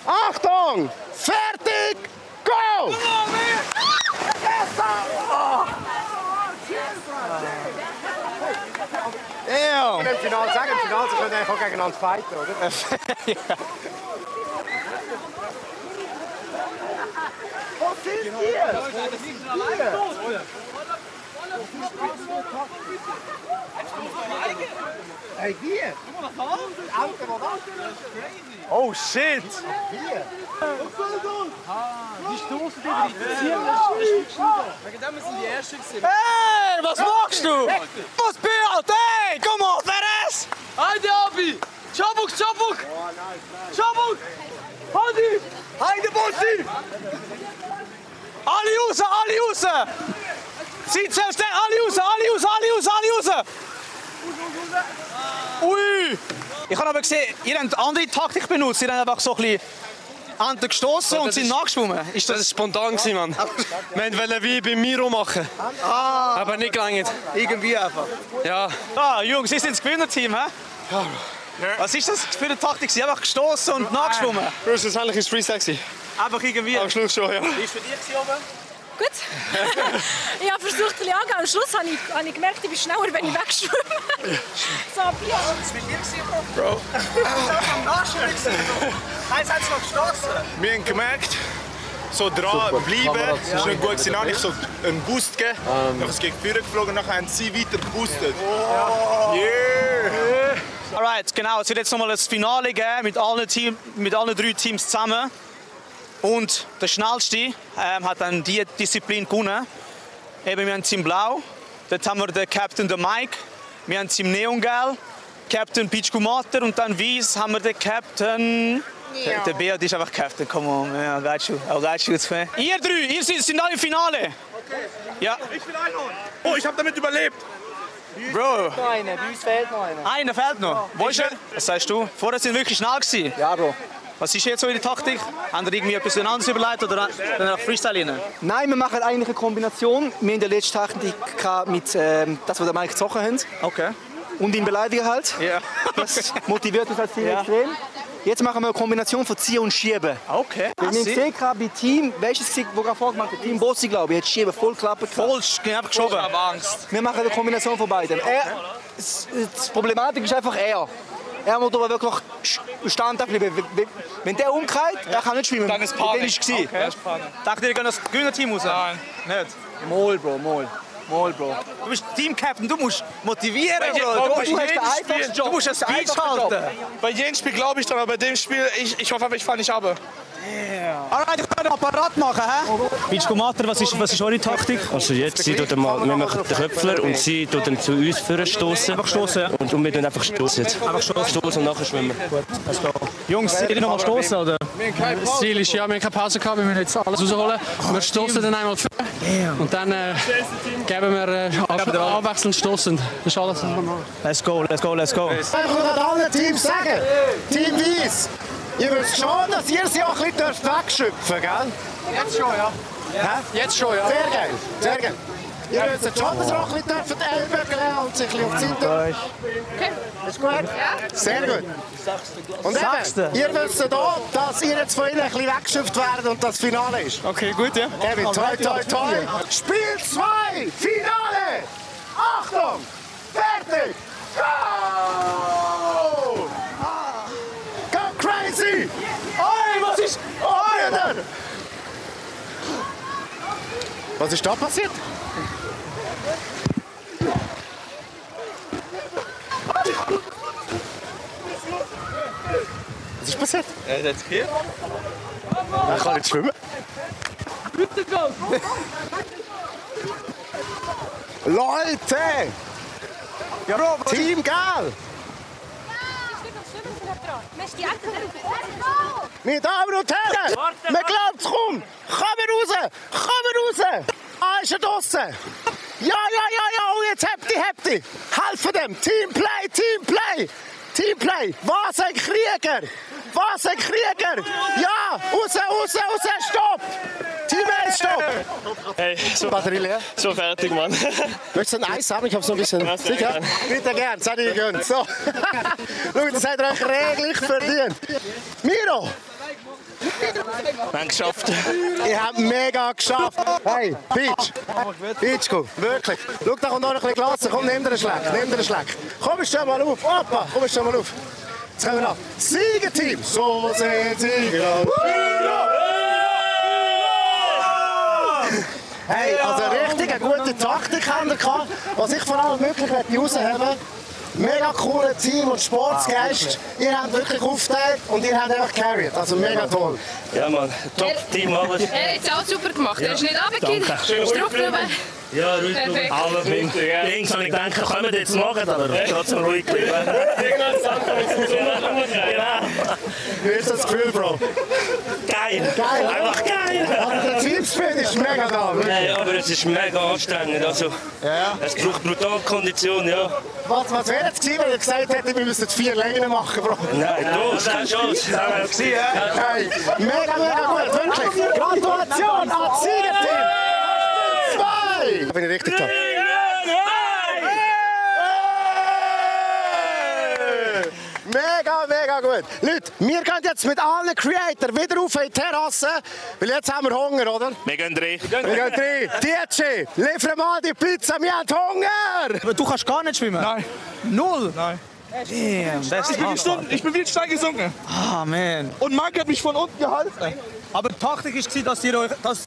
Achtung! Fertig! Go! Ja. Im Finale sagen, sie können eigentlich auch gegeneinander fighten, oder? Ja. Was sind ihr? Hey, hier! Oh shit! Die stoßen über die Ziele. Wegen dem sind die Ersten gewesen. Hey, was machst du? Was Beat? Hey, komm on, Perez! Heide, Abi! Chabuk, Chabuk! Chabuk! Hadi! Heide, Bossi! Alle raus, alle raus! Zieht selbst den, alle raus, alle raus, alle raus, alle raus! Ui! Ich habe aber gesehen, ihr habt eine andere Taktik benutzt. Ihr habt einfach so ein bisschen Enten gestoßen und sind nachgeschwommen. Das war spontan, Mann. Wir wollten wie bei Miro machen. Aber nicht gelangt. Irgendwie einfach. Ja. Jungs, ihr sind das Gewinnerteam, hä? Ja. Was ist das für eine Taktik? Sie haben einfach gestoßen und nachgeschwommen. Schlussendlich war es Freestyle. Einfach irgendwie. Am Schluss schon, ja. Wie ist für dich oben? Gut. Ich habe versucht, ein bisschen angehen. Am Schluss habe ich gemerkt, ich bin schneller, wenn ich wegschwimme. So, Pia. Was mit dir gewesen, Bro? Am Nachschwimmen. Heißt, hat es noch gestoßen? Wir haben gemerkt, so dran bleiben, das ist nicht gut gewesen. Ich so einen Boost gegeben, dann ist es gegen die Führer geflogen, dann haben sie weiter geboostet. Yeah! Alright, genau. Es wird jetzt nochmal das Finale geben mit allen 3 Teams zusammen. Und der Schnellste hat dann diese Disziplin gewonnen. Eben, wir haben Team Blau, dort haben wir den Captain der Mike, wir haben Team Neongelb, Captain Peach Gumater und dann Weiß haben wir den Captain... Der Beat ist einfach Captain, come on, man. I got you, it's fair. Ihr 3, ihr sind alle im Finale. Okay. Ja. Ich will einholen. Oh, ich habe damit überlebt. Bro. Bei uns fehlt noch einer. Einer fehlt noch. Wo ist er? Was sagst du? Vorher sind wir wirklich schnell gewesen. Ja, Bro. Was ist jetzt so die Taktik? Haben ihr irgendwie etwas anderes überlegt oder dann nach Freestyle rein? Nein, wir machen eigentlich eine Kombination. Wir haben die letzte Taktik mit das, was wir Mike gezogen haben. Okay. Und ihn beleidigen halt. Ja. Das motiviert uns halt ziemlich extrem. Jetzt machen wir eine Kombination von Ziehen und Schieben. Okay. Wenn ich gesehen habe, bei Team, welches Sieg, wo gerade vorgemacht hat, Team Bossi, glaube ich, hat Schieben voll klappen können. Voll, genau geschoben. Ich habe Angst. Wir machen eine Kombination von beiden. Das Problematik ist einfach er. Er muss aber wirklich standhaft bleiben. Wenn der umkehrt, er kann nicht schwimmen. Dann ist Panik. Okay. Dachte ihr, das Gewinnerteam raus? Nein. Nicht? Mal, Bro, mal. Bro. Du bist Team-Captain, du musst motivieren, Bro. Du hast den einfachsten Job. Du musst ein Speech halten. Bei jedem Spiel glaube ich dran, aber bei dem Spiel, ich hoffe, ich falle nicht ab. Yeah. Alright, ich kann einen Apparat machen, hä? Peach Gumater, was ist eure Taktik? Also jetzt, wir machen den Köpfler und sie tut dann zu uns vorstoßen. Einfach stoßen, ja? Und wir tun einfach stoßen. Einfach stoßen und nachher schwimmen. Gut, let's go. Jungs, ihr noch mal stoßen, oder? Das Ziel ist, ja, wir haben keine Pause gehabt, wir müssen jetzt alles rausholen. Wir stoßen dann einmal vor und dann geben wir abwechselnd stoßend. Das ist alles. Let's go. Ich würde allen Teams sagen, Team Weiss, ihr wisst schon, dass ihr sie auch ein bisschen wegschöpfen, gell? Jetzt schon, ja. Jetzt schon, ja. Sehr geil, sehr geil. Ihr wisst schon, dass ihr auch ein bisschen die Ellbogen legen und sich ein bisschen auf die Seite. Okay. Ist gut? Ja. Sehr gut. Und eben, ihr wisst auch, dass ihr jetzt von ihnen ein bisschen weggeschöpft werdet und das Finale ist. Okay, gut, ja. Eben, toi. Spiel 2, Finale! Achtung! Fertig! Go! Go crazy! Oi, was ist... Oh, was ist da passiert? Was ist passiert? Er hat hier. Er kann nicht schwimmen. Bitte go! Leute! Ja, Bro, Team Gel! Meine Damen und Herren, man glaubt es kaum! Kommen raus! Ah, ist er draussen! Ja, oh, jetzt habt ihr! Helfen dem! Teamplay! Teamplay! Was ein Krieger! Was ein Krieger! Ja! Raus, raus, raus! Stopp! Teammate, stopp! Hey, Batterie leer? So fertig, Mann. Möchtest du ein Eis haben? Ich habe so ein bisschen... Ja, Sicher? gern. Bitte gern, das hätte ich gegönnt. So. Schau, das habt ihr euch reglich verdient. Miro! Wir haben geschafft. Ihr habt mega geschafft. Hey, Peach. Peachko, wirklich. Schau, da kommt noch ein bisschen Glas. Komm, nimm dir einen Schleck. Nimm dir einen Schleck. Komm, steh mal auf. Opa, komm, steh mal auf. Jetzt kommen wir noch. Siegerteam. So sehen Sieger aus. Hey, also richtig eine gute Taktik haben wir gehabt. Was ich vor allem wirklich rausheben, mega cooles Team und Sportsgeist. Ihr habt wirklich aufgeteilt und ihr habt einfach carried. Also mega toll. Ja, Mann. Top-Team, alles. Er hat es auch super gemacht. Er ist nicht runtergefallen. Er ist drauf drüber. Ja, ruhig. Aber Jungs habe ich gedacht, können wir das jetzt machen, aber trotzdem ruhig bleiben. Wie ist das Gefühl, Bro? Geil. Geil. Einfach geil. Also der Teamspirit ist mega da. Nein, aber es ist mega anstrengend. Also, es braucht brutal Kondition, ja. Was wäre jetzt gewesen, wenn ihr gesagt hättet, wir müssen 4 Längen machen, Bro? Nein, du, das ist Chance. Das haben wir gesehen, ja. Hey, mega, mega gut, wirklich. Gratulation an das Siegerteam. 2. Da bin ich richtig da. Mega, mega gut. Leute, wir gehen jetzt mit allen Creators wieder auf die Terrasse, weil jetzt haben wir Hunger, oder? Wir gehen rein. Wir gehen rein. DJ, liefern mal die Pizza, wir haben Hunger! Aber du kannst gar nicht schwimmen? Nein. Null? Nein. Damn, das ist Ich bin wie ein Stein gesunken. Ah, man. Und Marc hat mich von unten gehalten. Aber die Taktik war, dass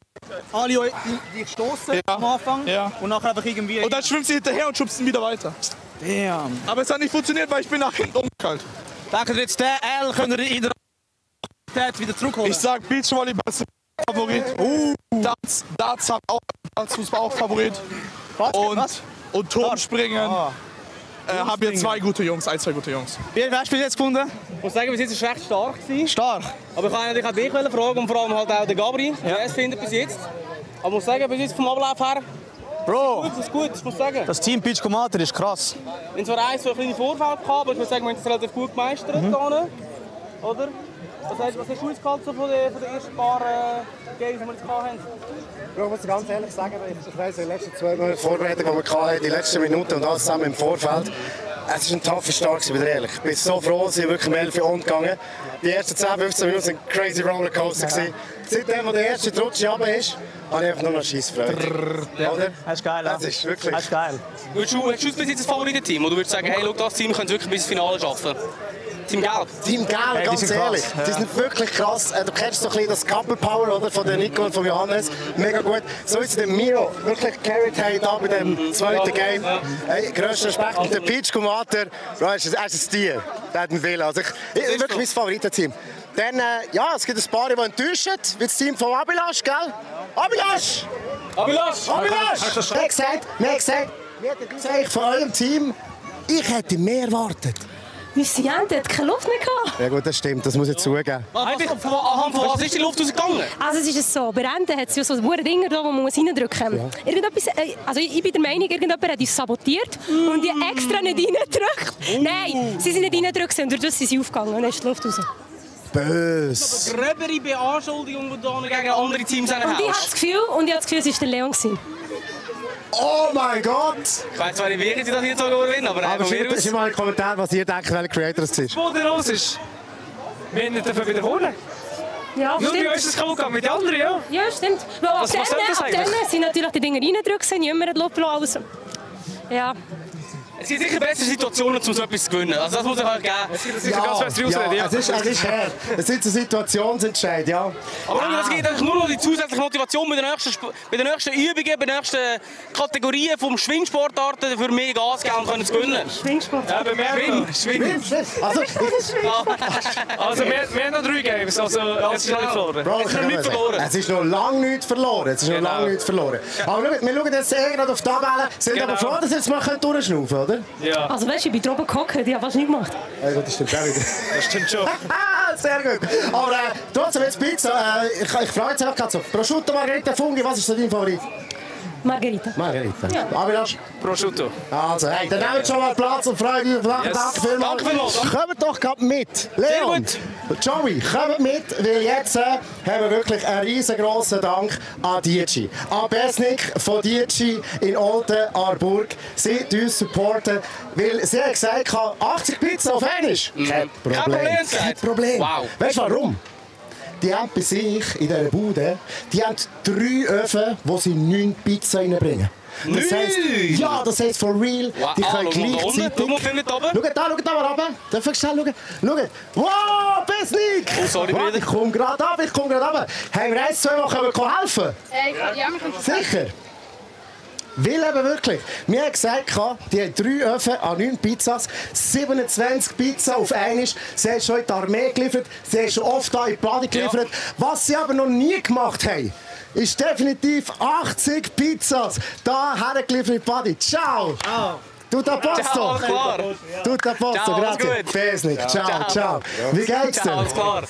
alle euch die stoßen am Anfang und nachher einfach irgendwie... Und dann schwimmt sie hinterher und schubst ihn wieder weiter. Damn. Aber es hat nicht funktioniert, weil ich bin nach hinten umgekehrt. Denkt ihr jetzt, der L könnt ihr in der wieder zurückholen? Ich sag Beachvolleyball ist Favorit. Darts hat auch Dartsfußball auch Favorit. Und Turmspringen. Haben wir 2 gute Jungs, 2 gute Jungs. Wer spielt jetzt gefunden? Ich muss sagen, wir sind recht stark gewesen. Stark? Aber ich kann natürlich auch dich fragen und vor allem halt auch den Gabri, wie er es findet bis jetzt. Aber ich muss sagen, bis jetzt vom Ablauf her... Bro, das ist gut, ich muss sagen. Das Team Beach Commander ist krass. Wir haben zwar ein kleine Vorfälle gehabt, aber ich muss sagen, wir haben es relativ gut gemeistert. Oder? Was hast du jetzt gehalten von den ersten paar Games, die wir jetzt hatten? Ich muss ganz ehrlich sagen, ich weiss, die letzten 2 Monate Vorbereitung, die wir hatten, die letzten Minuten und alles zusammen im Vorfeld. Es war ein tougher Start, ich bin ehrlich. Ich bin so froh, dass ich wirklich um 11 Uhr gegangen. Die ersten 10, 15 Minuten waren crazy Rollercoaster. Seitdem, wo der erste Rutsche runter ist, habe ich einfach nur noch Scheissfreude. Oder? Das ist geil. Das ist wirklich... Das ist geil. Hast du bis jetzt ein Favoritenteam, oder würdest du sagen, hey, schau, das Team könnte wirklich bis ins Finale schaffen? Team Gelb? Team Gelb, ganz ehrlich. Die sind wirklich krass. Du kennst so ein bisschen das Couple Power oder, von der Nico und von Johannes. Mega gut. So ist der Miro wirklich carried haben da bei dem zweiten Game. Hey, grösster Respekt. Und der Peach Kumater, er ist ein Stier. Der hat einen Willen. Also ich wirklich mein Favoritenteam. Dann, es gibt ein paar, die enttäuschen, wie das Team von Abilash, gell? Abilash! Abilash! Abilash! Mir hat gesagt, von eurem Team, ich hätte mehr erwartet. Unsere Ente hat keine Luft mehr gehabt. Ja gut, das stimmt, das muss ich zugeben. Was ist die Luft rausgegangen? Also es ist so, bei Enten hat es ja so ein Dinger da, wo man reindrücken muss. Ja. Also ich bin der Meinung, irgendjemand hat uns sabotiert und die extra nicht reingedrückt. Nein, sie sind nicht reingedrückt und dadurch sind sie aufgegangen und dann ist die Luft raus. Böse. Gröbere Beanschuldigung, die du gegen andere Teams und ich habe das Gefühl, es war der Leon. Oh mein Gott! Ich weiss zwar nicht, wie sie das jetzt so gewinnen, aber schreibt mal in den Kommentaren, was ihr denkt, welcher Creator es ist. Wo der los ist, wir nicht dafür wiederholen. Ja, nur stimmt. bei uns ist es kaputt gegangen, mit den anderen, ja. Ja, stimmt. Was soll das eigentlich? Ab denen sind natürlich die Dinger reingedrückt, niemand hat Luft gelassen. Ja. Es gibt sicher bessere Situationen, um so etwas zu gewinnen. Also das muss ich euch geben. Es gibt sicher ganz bessere Ausreden. Ja, es ist fair. Es ist ein Situationsentscheid, ja. Aber es geht eigentlich nur noch die zusätzliche Motivation bei den nächsten Übungen, bei den nächsten Kategorien vom Schwingsportarten für mehr Gas geben und können zu gewinnen. Schwingsport? Ja, bei mehr Schwingen. Also wir haben noch 3 Games, also es ist noch nicht verloren. Bro, es ist noch lange nichts verloren. Aber wir schauen jetzt gerade auf die Tabelle. Sind aber froh, dass wir jetzt mal durchschnaufen können, oder? Ja. Also weißt du, ich bin oben gehockt, ich habe was nicht gemacht. Ja gut, das stimmt auch wieder. Das stimmt schon. Sehr gut. Aber trotzdem jetzt Pizza. Ich frage jetzt einfach gerade so. Prosciutto, Margherita, Fungi, was ist so dein Favorit? Margherita. Margherita. Ja. Abelasch? Prosciutto. Also, hey, dann nehmt schon mal Platz und freut euch. Danke vielmals. Kommt doch gerade mit. Leon, Joey, kommt mit, weil jetzt haben wir wirklich einen riesengroßen Dank an Dietschi. An Besnik von Dietschi in Olten-Arburg. Sie uns supporten, weil sie hat gesagt, 80 Pizza auf einmal. Kein Problem. Kein Problem. Wow. Weißt du warum? Die haben bei sich in dieser Bude, die haben 3 Öfen, wo sie 9 Pizza reinbringen. Das heisst, ja, das heisst for real, die können gleichzeitig... Schau mal, Finger da oben. Schaut da mal runter. Darf ich schnell schauen? Schaut. Wow, Besnik! Oh, sorry, Warte, ich komme gerade ab, Haben wir 1-2 Mal helfen können? Ja, wir können Sicher? Will eben wirklich. Wir haben gesagt, die haben 3 Öfen an 9 Pizzas, 27 Pizza auf einmal. Sie haben schon in die Armee geliefert, sie haben schon oft hier in die Bade geliefert. Ja. Was sie aber noch nie gemacht haben, ist definitiv 80 Pizzas da hergeliefert in die Bade. Ciao! Tut a posto! Tut a posto, grazie. Besnik, ciao. Wie geht's dir? Alles klar.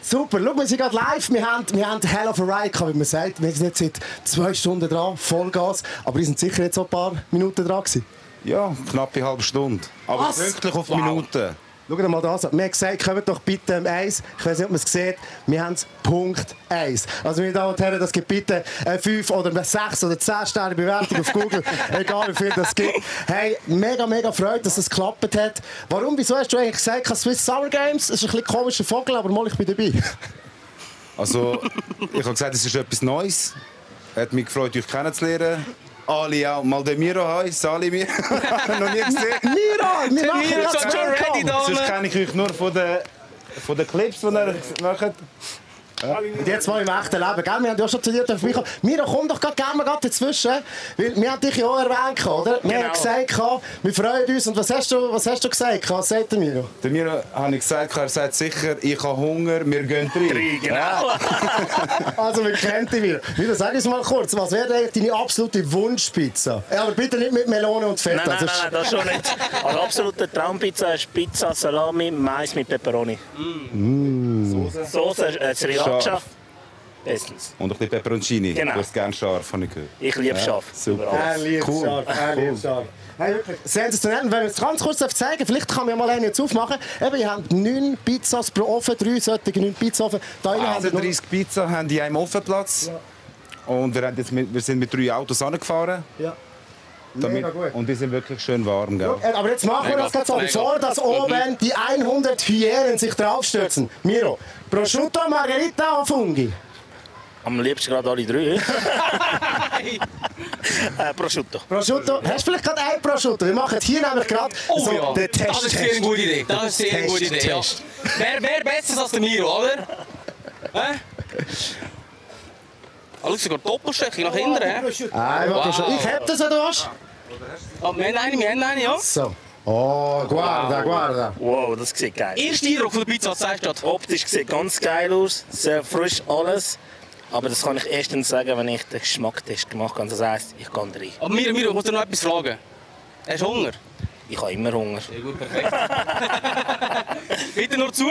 Super, schau, wir sind gerade live. Wir haben Hell of a Ride, wie man sagt. Wir sind jetzt seit 2 Stunden dran, Vollgas. Aber wir sind sicher jetzt so ein paar Minuten dran gewesen. Ja, knappe halbe Stunde. Aber wirklich auf die Minute. Schau dir mal das an. Wir haben gesagt, kommt doch bitte am 1. Ich weiß nicht, ob man es sieht. Wir haben Punkt 1. Also, meine Damen und Herren, das gibt bitte 5 oder 6 oder 10 Sterne Bewertung auf Google. Egal, wie viel das gibt. Hey, mega Freude, dass es geklappt hat. Warum? Wieso hast du eigentlich gesagt, Swiss Summer Games? Das ist ein bisschen komischer Vogel, aber mal, ich bin dabei. Also, ich habe gesagt, es ist etwas Neues. Hat mich gefreut, euch kennenzulernen. Alle auch. Mal den Miro, hi, Salimi. Noch nie gesehen. Miro! Wir machen Miro ist schon ready da. Sonst kenne ich euch nur von den Clips, die ihr macht. Ja. Und jetzt mal im echten Leben, gell? Wir haben ja schon zu dir vorbeikommen. Miro, komm doch gerne dazwischen. Weil wir haben dich ja auch erwähnt, oder? Wir haben gesagt, wir freuen uns. Und was hast du gesagt? Was sagt der Miro? Der Miro habe ich gesagt, er sagt sicher, ich habe Hunger, wir gehen rein. Genau. Also, wir kennen dich, Miro. Miro, sag uns mal kurz, was wäre eigentlich deine absolute Wunschpizza? Ja, aber bitte nicht mit Melone und Fett. Nein, das schon nicht. Also, absolute Traumpizza ist Pizza, Salami, Mais mit Pepperoni. Soße, Sriracha. Bestens. Und ein bisschen Peperoncini. Genau. Du hast gerne scharf, habe ich gehört. Ich liebe scharf. Super. Er liebt scharf. Hey, wirklich. Sensationell. Wenn wir es ganz kurz zeigen, vielleicht kann man ja mal eine jetzt aufmachen. Eben, ihr habt 9 Pizzas pro Ofen, 3 solche 9 Pizzaofen. Da 30 Pizza haben die in einem Ofenplatz. Ja. Und wir sind mit 3 Autos angefahren. Ja. Mega gut. Und die sind wirklich schön warm. Gell? Aber jetzt machen wir das so, bevor das oben die 100 Hyänen sich draufstürzen. Miro, Prosciutto, Margherita und Fungi? Am liebsten gerade alle 3. Prosciutto. Prosciutto. Hast du vielleicht gerade ein Prosciutto? Wir machen hier nämlich gerade den Test. Das ist eine sehr gute Idee. Das ist eine gute Idee. Ja. Wer besser als der Miro, oder? Schau sogar Doppelstückchen nach hinten. Ich hab das, oder was? Wir haben eine, ja. So. Oh, guarda. Wow, das sieht geil aus. Erster Eindruck von der Pizza, was sagst du? Optisch sieht ganz geil aus, sehr frisch alles. Aber das kann ich erst dann sagen, wenn ich den Geschmacktest gemacht habe. Das heisst, ich gehe rein. Aber Miro, ich muss dir noch etwas fragen. Hast du Hunger? Ich habe immer Hunger. Sehr gut, perfekt. Bitte nur zu.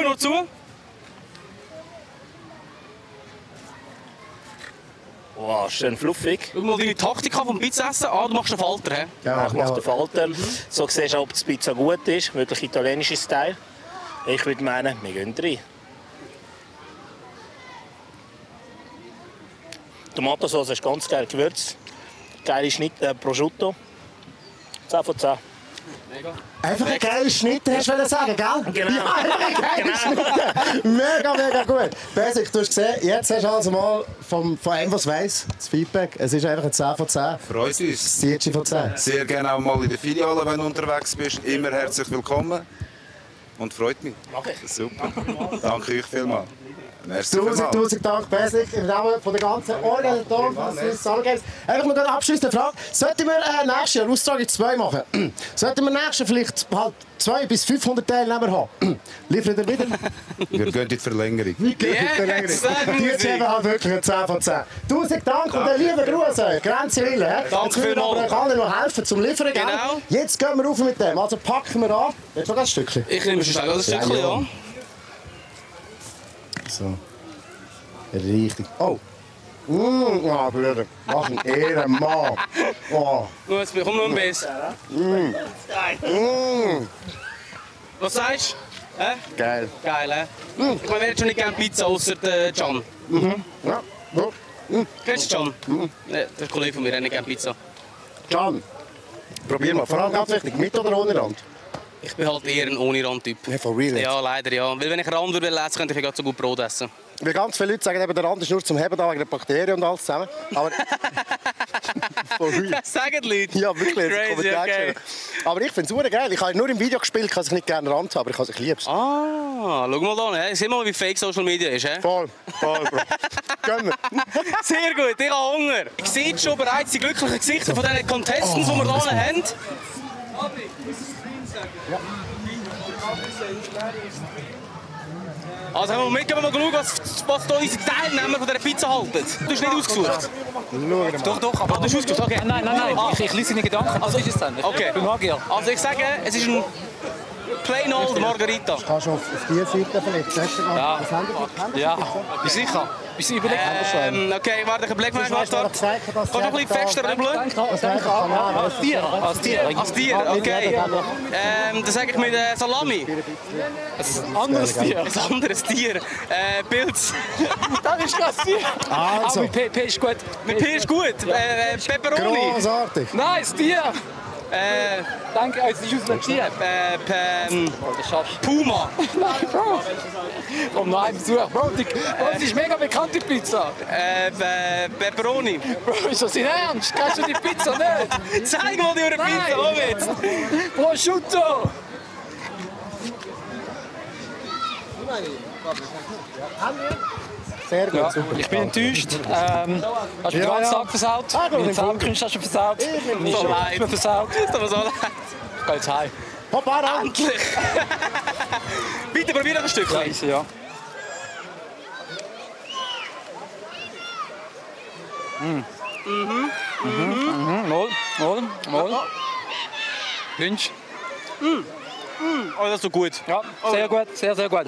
Wow, schön fluffig. Schau mal deine Taktik vom Pizza-Essen an. Du machst einen Falter, he? Ja, ich mache den Falter. So siehst du, ob die Pizza gut ist. Wirklich italienischer Style. Ich würde meinen, wir gehen rein. Tomatensauce ist ganz geil gewürzt. Geile Schnitt, Prosciutto. 10 von 10. Mega. Einfach einen geilen Schnitt, hast du sagen, gell? Genau. Ja, einen geilen Schnitt. Mega gut. Basic, du hast gesehen, jetzt hast du also mal von einem, was weiss, das Feedback. Es ist einfach ein 10 von 10. Freut uns. Das Dietschi von 10. Sehr gerne auch mal in der Filiale, wenn du unterwegs bist. Immer herzlich willkommen. Und freut mich. Mach ich. Super. Danke euch vielmals. Tausend Dank, Basic, im Namen von der ganzen Organisation von Swiss Summer Games. Einfach noch eine abschließende Frage. Sollten wir nächstes Jahr Austragung 2 machen? Sollten wir nächstes Jahr vielleicht halt 200 bis 500 Teilnehmer haben? Liefert ihr wieder? Wir gehen in die Verlängerung. Wir gehen in die Verlängerung. Die haben halt wirklich ein 10 von 10. Tausend Dank und einen lieben Gruß euch. Grenze Wille. Jetzt müssen wir aber euch alle noch helfen zum Liefern. Genau. Jetzt gehen wir rauf mit dem. Also packen wir an. Jetzt noch ein Stückchen. Ich nehme schon ein Stückchen, ja. So. Richtig. Oh. Oh, Bruder, mach einen Ehrenmann. Oh. Komm noch ein bisschen. Was sagst du? Geil. Geil, hä? Ich meine, wer hat schon nicht gerne Pizza, außer Can? Ja. Kennst du Can? Nee, der Kollege von mir hat nicht gerne Pizza. Can, probier mal. Vor allem ganz wichtig, mit oder ohne Rand? Ich bin halt eher ein ohne-Rand-Typ. Ja, for real jetzt? Ja, leider ja. Weil wenn ich Rand würde essen, könnte ich gerade so gut Brot essen. Weil ganz viele Leute sagen, eben, der Rand ist nur zum Heben da wegen der Bakterien und alles zusammen. Aber for real. Sagen die Leute? Ja, wirklich. Crazy, okay. Aber ich finde es super geil. Ich habe nur im Video gespielt, dass ich nicht gerne Rand habe, aber ich liebe es. Ah, schau mal da. Sieh mal, wie fake Social Media ist. He? Voll, Bro. Gehen wir. Sehr gut, ich habe Hunger. Ich sehe schon bereits die glücklichen Gesichter von diesen Contestants, die wir hier haben. Ja. Also haben wir mitgegeben, mal schauen, was hier unsere Teilnehmer von dieser Pizza halten. Du hast nicht ausgesucht? Doch, aber du hast ausgesucht, okay. Nein, ich lese deine Gedanken. Also ist es dann? Okay. Ich bin Magier. Also ich sage, es ist ein Plain Old Margarita. Kannst du auf die Seite vielleicht? Ja, bist du sicher? Bist du überlegt? Okay, warte, ich Blick mal nach dort. Kannst du noch ein bisschen fester rübeln? Als Tier, okay. Dann sage ich mit Salami. Ein anderes Tier. Ein anderes Tier. Pilz. Das ist das Tier. Also. Mit P ist gut. Mit P ist gut. Pepperoni. Großartig. Nein, das Tier. Danke, es ist aus dem Tier. Puma. Nein, Bro. Komm noch einen Besuch. Bro, das ist mega bekannte Pizza. Pepperoni. Bro, ist das in Ernst? Kennst du die Pizza nicht? Zeig mal die eure Pizza, komm jetzt. Prosciutto. Sehr gut, ja, super. Ich bin enttäuscht. Hast du den ganzen Tag versaut? Meine Zauberkünste hast du versaut. Meine Schuhe versaut. Ist aber so leid. Ich gehe jetzt heim. Papa, endlich! Bitte probier noch ein Stück. Ja. Moll. Wünsch. Oh, das ist so gut. Ja, sehr gut, sehr gut.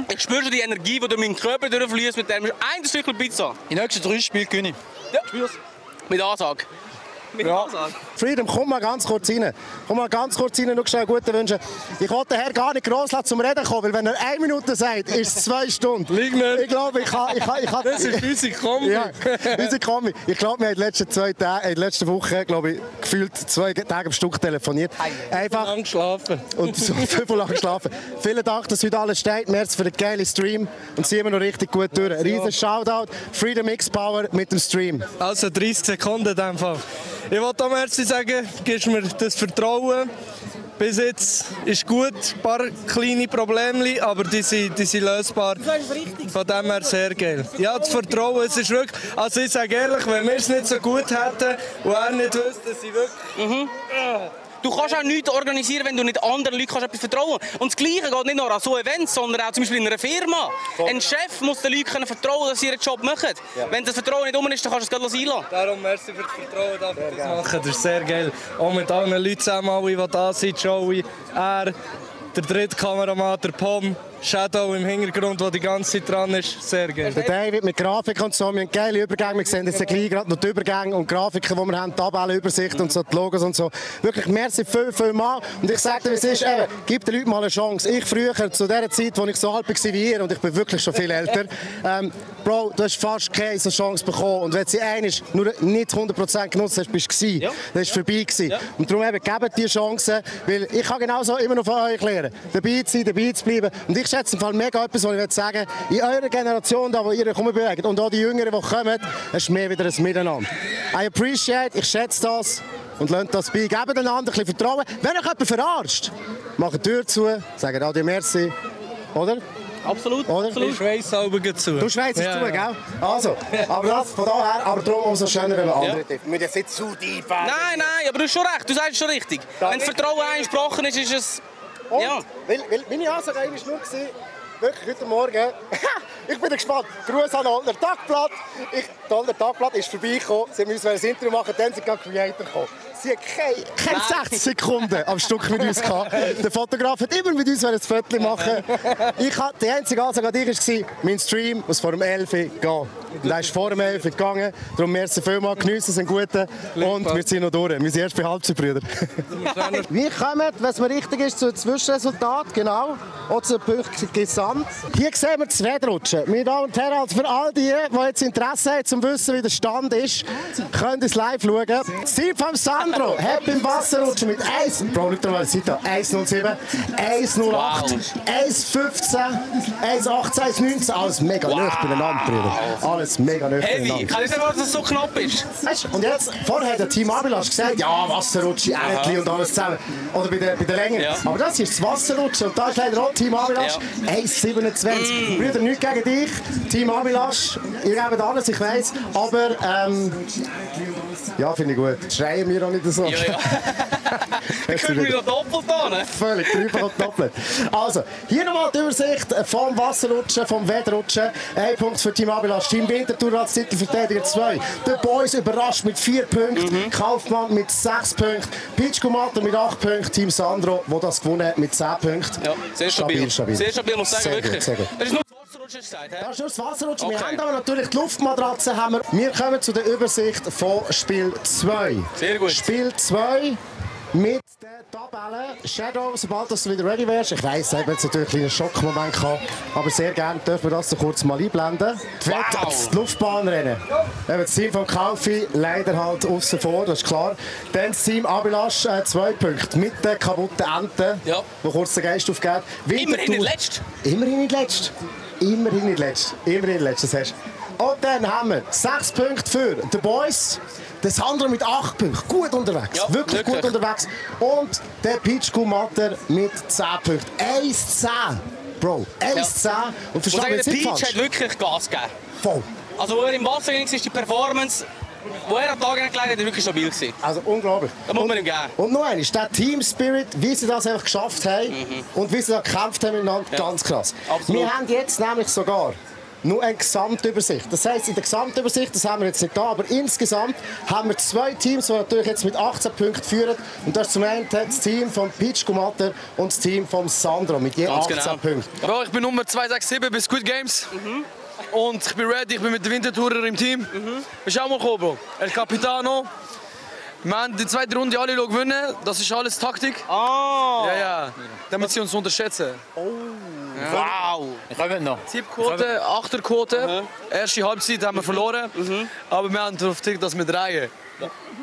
Ich spüre schon die Energie, die durch meinen Körper durchfließt mit dem ein Stückchen Pizza. Die nächsten 3 Spiele gewinne ich. Ja, spür's. Mit Ansage. Ja. Freedom, komm mal ganz kurz rein. Komm mal ganz kurz rein, noch schnell gute Wünsche. Ich wollte den Herrn gar nicht gross zum Reden kommen, weil wenn er 1 Minute sagt, ist es 2 Stunden. Lieg nicht. Ich glaube, ich kann. Das ist unsere Kombi. Ja, unsere Kombi. Ich glaube, wir haben in den letzten Wochen, glaube ich, gefühlt 2 Tage am Stück telefoniert. Einfach. Lang geschlafen. Und so viel lang geschlafen. Vielen Dank, dass heute alles steht. Merci für den geilen Stream. Und ziehen wir noch richtig gut durch. Riesen Shoutout. Freedom X Power mit dem Stream. Also 30 Sekunden in dem Fall. Ich wollte auch merci sagen, gibst mir das Vertrauen. Bis jetzt ist gut, ein paar kleine Probleme, aber die sind lösbar. Von dem her sehr geil. Ja, das Vertrauen, es ist wirklich... Also ich sage ehrlich, wenn wir es nicht so gut hätten und er nicht wüsste, dass ich wirklich... Du kannst auch nichts organisieren, wenn du nicht anderen Leuten etwas vertrauen kannst. Und das Gleiche geht nicht nur an so Events, sondern auch zum Beispiel in einer Firma. Ein Chef muss den Leuten vertrauen, dass sie ihren Job machen. Ja. Wenn das Vertrauen nicht um ist, dann kannst du es gleich einlassen. Darum merci für das Vertrauen, dass wir das machen. Das ist sehr geil. Auch mit allen Leuten zusammen, die da sind, Joey, er, der dritte Kameramann, der Pom, Shadow im Hintergrund, der die ganze Zeit dran ist. Sehr geil. Der David mit Grafik und so. Wir haben geile Übergänge. Wir sehen jetzt gleich gerade noch die Übergänge und Grafiken, die wir haben, Tabellenübersicht und so, die Logos und so. Wirklich merci viel mal. Und ich sage dir, wie es ist, eben, gib den Leuten mal eine Chance. Ich früher, zu der Zeit, als ich so alt war wie ihr, und ich bin wirklich schon viel älter, Bro, du hast fast keine Chance bekommen. Und wenn du sie einmal nur nicht 100% genutzt hast, bist du gewesen. Das war vorbei gewesen. Ja. Und darum eben, gebt die Chancen, weil ich kann genauso immer noch von euch lernen. Dabei zu sein, dabei zu bleiben. Und ich schätze im Fall mega etwas, was ich sagen will. In eurer Generation, da, wo ihr euch bewegt, und auch die Jüngeren, die kommen, es ist mehr wieder ein Miteinander. I appreciate, ich schätze das. Und lasst das bei. Gebt einander ein bisschen Vertrauen. Wenn euch jemand verarscht, macht die Tür zu, sagt Adieu, merci. Oder? Absolut. Oder? Ich schweiß sauber zu. Du schweißt zu, gell? Also, aber das von daher, aber darum umso schöner, wenn wir andere treffen. Wir müssen jetzt nicht zu tief werden. Nein, aber du hast schon recht, du sagst es schon richtig. Wenn das Vertrauen eingesprochen ist, ist es... Und, ja. Weil meine Ansage war nur, wirklich heute Morgen, ich bin gespannt, Gruß an Oldner Tagblatt. Das Oldner Tagblatt ist vorbeigekommen, sie müssen ein Interview machen, dann sind die Creator gekommen. Sie hat keine 60 Sekunden am Stück mit uns gehabt. Der Fotograf hat immer mit uns ein Foto machen. Die einzige Ansage an dich war, mein Stream muss vor dem 11 Uhr gehen. Und er ist vor dem 11 gegangen. Darum merci vielmals, geniessen es einen guten. Und wir sind noch durch. Wir sind erst bei Halbzeit, Brüder. Wir kommen, wenn es mir richtig ist, zu Zwischenresultat. Genau. Auch zu Punkten gesamt. Hier sehen wir das Wetrutschen. Meine Damen und Herren, also für all die jetzt Interesse haben, zum wissen, wie der Stand ist, könnt ihr es live schauen. Das Team von Sandro hat beim Wasserrutschen mit 1, Bro, nicht mal Seite, 1,07, 1,08, 1,15, 1,18, 1,19, alles mega nah beieinander, Brüder. Alles mega nah beieinander. Heavy, kann ich nicht sagen, dass es so knapp ist? Weißt, und jetzt, vorher hat der Team Abilasch gesagt, ja, Wasserrutschen, Ähnchen und alles zusammen. Oder bei der Länge. Ja. Aber das ist das Wasserrutschen und da ist leider auch Team Abilasch, 1,27. Brüder, nichts gegen dich, Team Abilasch, ihr gebt alles, ich weiss, aber ja, finde ich gut. Schreien wir auch nicht so. Ja. Wir können wieder doppelt an. Völlig, dreifach doppelt. Also, hier nochmal die Übersicht vom Wasserrutschen, vom Wetrutschen. Ein Punkt für Team Abilasch. Team Winterthur als Titelverteidiger 2. The Boys überrascht mit 4 Punkten. Kaufmann mit 6 Punkten. Pitschkumatter mit 8 Punkten. Team Sandro, der das gewonnen hat, mit 10 Punkten. Ja, sehr stabil. Sehr stabil, muss ich sagen, wirklich. Sehr gut. Das ist nur das Wasserrutschen, gesagt, das ist nur das Wasserrutschen. Okay. Wir haben aber natürlich die Luftmatratze. Wir kommen zu der Übersicht von Spiel 2. Sehr gut. Spiel 2 mit der Tabelle. Shadow, sobald du wieder ready wärst. Ich weiss, ich habe jetzt natürlich einen kleinen Schockmoment gehabt, aber sehr gerne dürfen wir das so kurz mal einblenden. Das Luftbahnrennen. Das Team von Kaufi leider halt außen vor, das ist klar. Dann das Team Abilasch 2 Punkte mit der kaputten Ente, die kurz den Geist aufgeht. Immerhin nicht letzt. Immerhin nicht letzt. Immerhin nicht letzt. Immerhin letzt, das hast du. Und dann haben wir 6 Punkte für The Boys. Das andere mit 8 Punkten. Gut unterwegs. Ja, wirklich gut unterwegs. Und der Pitschkumatter mit 10 Punkten. 1,10. Bro, 1,10. Und verstanden der Peach hat wirklich Gas gegeben. Voll. Also, wo er im Wasser ging, ist die Performance, wo er an den Tag gelegt hat, wirklich stabil gewesen. Also unglaublich. Das muss man ihm geben. Und noch eines, der Team Spirit, wie sie das einfach geschafft haben und wie sie da gekämpft haben miteinander, ganz krass. Absolut. Wir haben jetzt nämlich sogar nur eine Gesamtübersicht. Das heisst, in der Gesamtübersicht, das haben wir jetzt nicht da, aber insgesamt haben wir 2 Teams, die natürlich jetzt mit 18 Punkten führen. Und das ist zum einen das Team von Pitschkumatter und das Team von Sandro mit je 18 Punkten. Bro, ich bin Nummer 267 bei Squid Games. Und ich bin ready, ich bin mit den Winterthurer im Team. Bist du auch mal gekommen, Bro? El Capitano. Wir haben die zweite Runde alle gewinnen. Das ist alles Taktik. Ja. Damit sie uns unterschätzen. Wow! Ich habe noch. Tippquote, Achterquote. Erste Halbzeit haben wir verloren. Aber wir haben darauf getickt, dass wir drehen.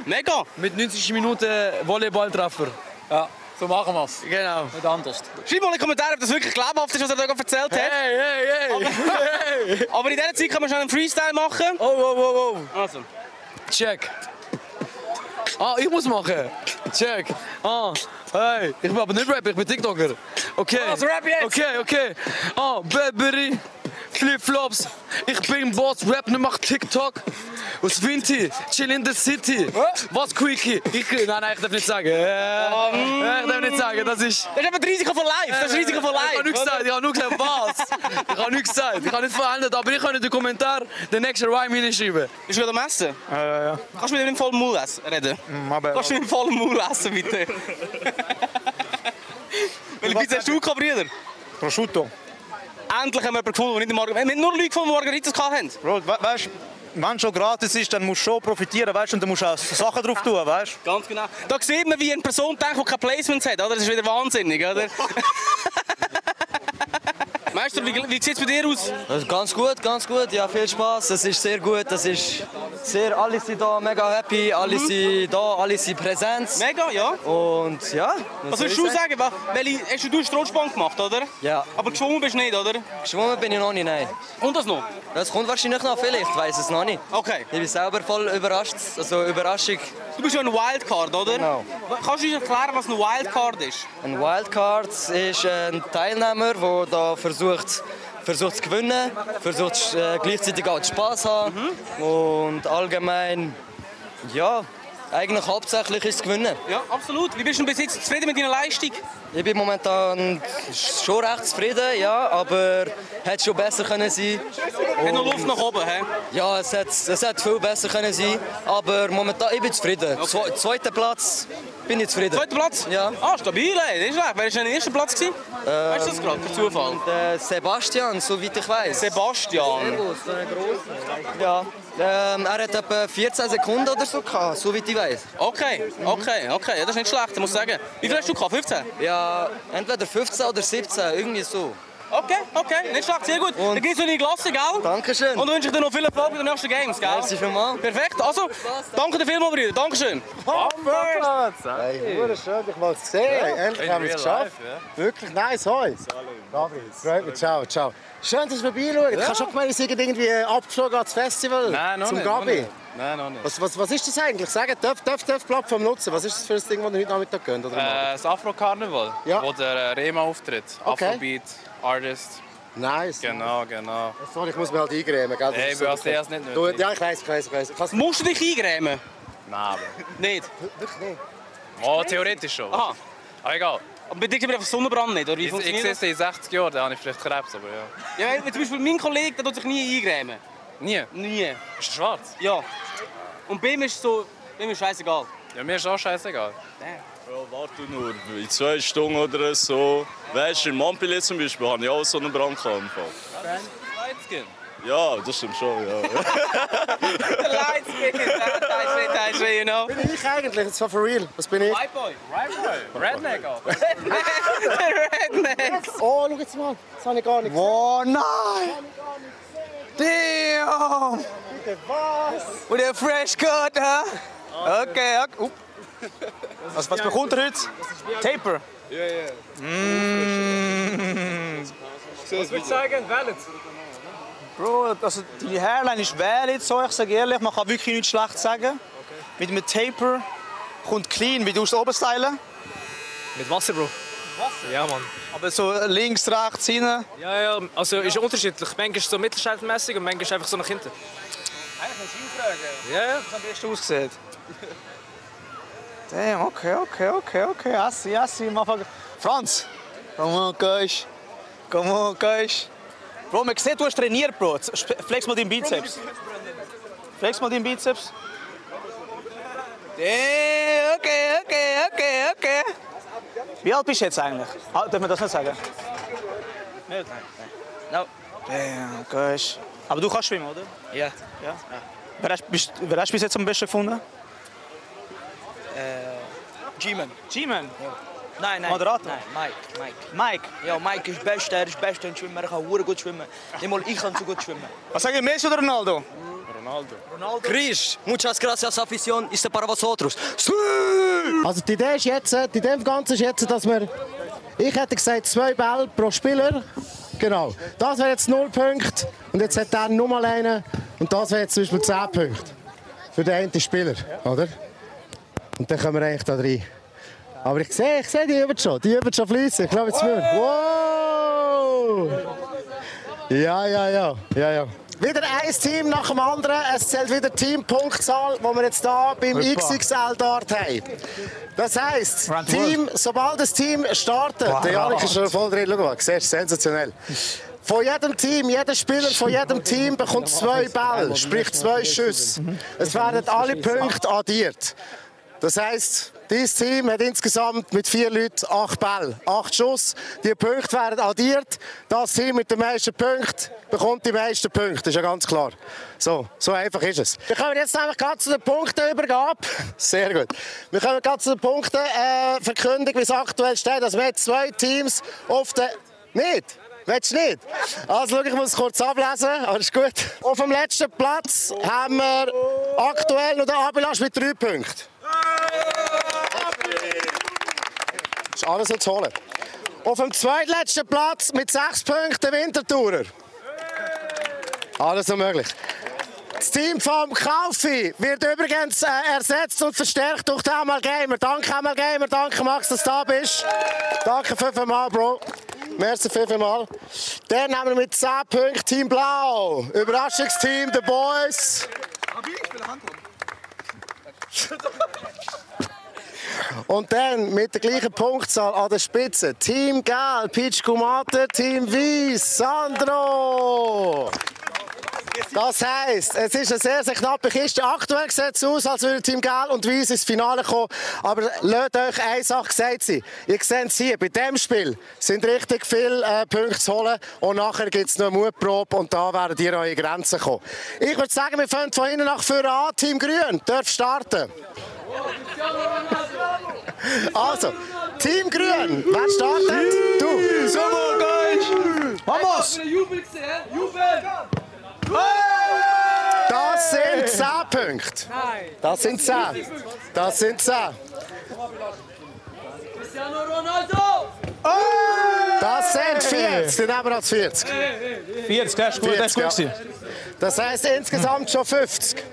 Mega! Mit 90 Minuten Volleyballtreffer. Ja, so machen wir es. Genau. Nicht anders. Schreib mal in die Kommentare, ob das wirklich glaubhaft ist, was er da erzählt hat. Hey! Aber in dieser Zeit können wir schon einen Freestyle machen. Oh. Also. Check. Ich muss machen. Check. Hey, ich bin aber nicht Rapper, ich bin TikToker. Okay. Also rap jetzt. Okay. Burberry, Flipflops. Ich bin Boss, Rap, ne mach TikTok. Aus Vinti, chill in the city. Was Quickie? Nein, ich darf nicht sagen. Ich darf nicht sagen, das ist... Das ist aber das Risiko von live. Das ist Risiko von live. Ich habe nur gesagt, was? Ich habe nichts gesagt. Ich habe nicht verändert, aber ich kann in den Kommentar den nächsten Rhyme hinschreiben. Bist du wieder am Essen? Ja. Kannst du mit dem vollen Mund reden? Kannst du mit dem vollen Mund essen, bitte? Welche Pizza hast du gehabt, Brüder? Prosciutto. Endlich haben wir jemanden gefunden, der nicht Margaritas... Wir haben nur Leute gefunden, die Margaritas hatten. Bro, weißt du, wenn es schon gratis ist, dann musst du schon profitieren, weißt du, und dann musst du auch Sachen drauf tun, weißt du? Ganz genau. Da sieht man, wie eine Person denkt, die keine Placements hat, oder? Das ist wieder wahnsinnig, oder? Meister, wie sieht es bei dir aus? Also ganz gut. Ja, viel Spaß. Es ist sehr gut. Das ist sehr, alle sind da mega happy, alle sind da, alle sind präsent. Mega, ja. Und ja. Was würdest du sagen? Hast du Strohspann gemacht, oder? Ja. Aber geschwommen bist du nicht, oder? Geschwommen bin ich noch nicht, nein. Und das noch? Das kommt wahrscheinlich noch, vielleicht, weiß es noch nicht. Okay. Ich bin selber voll überrascht, also Überraschung. Du bist ja ein Wildcard, oder? Genau. Kannst du uns erklären, was ein Wildcard ist? Ein Wildcard ist ein Teilnehmer, der da versucht zu gewinnen, versucht gleichzeitig auch Spaß zu haben und allgemein, ja, eigentlich hauptsächlich ist es gewinnen. Ja, absolut. Wie bist du bis jetzt zufrieden mit deiner Leistung? Ich bin momentan schon recht zufrieden, ja, aber hätte schon besser können sein. Hat noch Luft nach oben, hä? Ja, es hätte viel besser können sein, aber momentan ich bin zufrieden. Okay. Zweiter Platz Bin ich zufrieden. Zweiter Platz? Ja. Ah, stabil, ey. Nicht schlecht. Wer war denn der erste Platz? Weißt du das gerade, per Zufall? Sebastian, soweit ich weiß. Sebastian. Servus, so ein grosser. Ja. Er hat etwa 14 Sekunden oder so gehabt, soweit ich weiß. Okay. Ja, das ist nicht schlecht, ich muss sagen. Wie viel hast du gehabt? 15? Ja, entweder 15 oder 17, irgendwie so. Okay, nicht schlecht, sehr gut. Dann gehst du in die Klasse, gell? Dankeschön. Und wünsche ich dir noch viel Erfolg bei den nächsten Games, gell? Merci vielmals. Perfekt, also, danke dir vielmals, Brüder. Dankeschön. Hey, wunderschön, dich mal zu sehen. Endlich haben wir es geschafft. Wirklich nice, hoi. Freut mich, ciao. Schön, dass wir vorbeischauen. Ich habe schon gemeint, ihr seid irgendwie abgeflogen ans Festival. Nein, noch zum nicht. Gabi. Nein, noch nicht. Was ist das eigentlich? Sagen, darf die Plattform nutzen? Was ist das für ein Ding, das ihr heute Nachmittag könnt? Das Afro-Karneval, wo der Rema auftritt. Okay. Afrobeat, Artist. Nice. Genau. Sorry, ich muss mich halt eingrämen. Gell? Hey, du hast das nicht nötig. Ja, ich weiss. Musst du dich eingrämen? Nein, aber. Nicht? Wirklich nicht? Oh, theoretisch schon. Aha. Aber egal. Aber bei dir gibt es einfach Sonnenbrand nicht, oder wie Ich funktioniert sehe es in 60 Jahren, dann habe ich vielleicht Krebs, aber ja. Ja, zum Beispiel mein Kollege, der tut sich nie eingrämen. Nie? Nie. Ist er schwarz? Ja. Und bei ihm ist es so, bei ihm ist scheißegal. Ja, mir ist auch scheißegal. Ja, warte nur, in 2 Stunden oder so. Weißt du, in Montpellier zum Beispiel habe ich auch so einen Brand gehabt. Ja, das stimmt schon, ja. Der Lightskin, that's it, you know. Bin ich eigentlich? Das war for real. Was bin ich? White Boy. Redneck auch. Redneck. Oh, schau jetzt mal. Das habe ich gar nicht Oh nein! Damn! Bitte was? With a fresh cut, huh? Okay. Was bekommt er heute? Taper. Ja. Was würdest du sagen? Valid? Bro, also die Hairline ist valid, so, ich sage ehrlich, man kann wirklich nichts schlecht sagen. Mit einem Taper kommt clean, wie du es oben stylen. Mit Wasser, Bro. Wasser? Ja, Mann. Aber so links, rechts, hinten. Ja, also ist unterschiedlich. Manchmal ist es so mittelscheitelmäßig und manchmal ist es einfach so nach hinten. Eigentlich muss ich ihn fragen. Ja. Was am besten aussieht. Damn, okay. Assi, motherfucker. Franz, come on, guys. Bro, man sieht, du hast trainiert, Bro. Flex mal deinen Bizeps. Damn, okay. Wie alt bist du jetzt eigentlich? Darf man das nicht sagen? Nicht? Nein. Damn, guys. Aber du kannst schwimmen, oder? Ja. Wer hast du bis jetzt am besten gefunden? G-Man. G-Man? Ja. Nein. Moderator? Nein, Mike? Ja, Mike ist Beste, er ist Beste im Schwimmen, er kann sehr gut schwimmen. Nicht mal ich kann so gut schwimmen. Was sag ich, Messi oder Ronaldo? Ronaldo. Chris, muchas gracias, afición, ist para vosotros. Also die Idee ist jetzt, die Idee im Ganzen ist jetzt, dass wir, ich hätte gesagt 2 Bälle pro Spieler. Genau. Das wäre jetzt 0 Punkte und jetzt hat er nur mal einen und das wäre jetzt zum Beispiel 10 Punkte für den einen Spieler, oder? Und dann kommen wir eigentlich da rein. Aber ich sehe, die üben schon fließen. Ich glaube jetzt mehr. Wow! Ja. Wieder ein Team nach dem anderen. Es zählt wieder die Teampunktzahl, die wir jetzt hier beim XXL Dart haben. Das heisst, sobald das Team startet, der Janik ist schon voll drin, schau mal, siehst, sensationell. Von jedem Team, jeder Spieler von jedem Team bekommt 2 Bälle, sprich 2 Schüsse. Es werden alle Punkte addiert. Das heisst, dieses Team hat insgesamt mit 4 Leuten 8 Bälle, 8 Schuss. Die Punkte werden addiert. Das Team mit den meisten Punkten bekommt die meisten Punkte, das ist ja ganz klar. So einfach ist es. Wir kommen jetzt nämlich gerade zu den Punktenübergabe. Sehr gut. Wir kommen gerade zu den Punktenverkündung, wie es aktuell steht. Also wir haben 2 Teams auf der... Nicht? Willst du nicht? Also schau, ich muss es kurz ablesen, aber ist gut. Auf dem letzten Platz haben wir aktuell noch den Abilasch mit 3 Punkten. Das ist alles so zu holen. Auf dem zweitletzten Platz mit 6 Punkten Winterthurer. Alles so möglich. Das Team vom Kaufi wird übrigens ersetzt und verstärkt durch den ML Gamer. Danke ML Gamer, danke Max, dass du da bist. Danke vielmals, Bro. Merci vielmals. Dann haben wir mit 10 Punkten Team Blau. Überraschungsteam, The Boys. Und dann mit der gleichen Punktzahl an der Spitze Team Gelb, Peach Kumate, Team Weiss, Sandro. Das heisst, es ist eine sehr, sehr knappe Kiste. Aktuell sieht es aus, als würde Team Gel und Weiss ins Finale kommen. Aber lasst euch eine Sache gesagt sein. Ihr seht es hier, bei diesem Spiel sind richtig viele Punkte zu holen. Und nachher gibt es noch eine Mutprobe und da werden ihr eure Grenzen kommen. Ich würde sagen, wir fangen von hinten nach vorne an. Team Grün, dürft starten. Also, Team Grün, wer startet? Du. Super, guys. Vamos. Das sind 10 Punkte. Das sind 10. Das sind 10. Cristiano Ronaldo! Das sind 40. Die nehmen als 40. 40, das ist gut. Das ist gut gewesen. Das heisst insgesamt schon 50.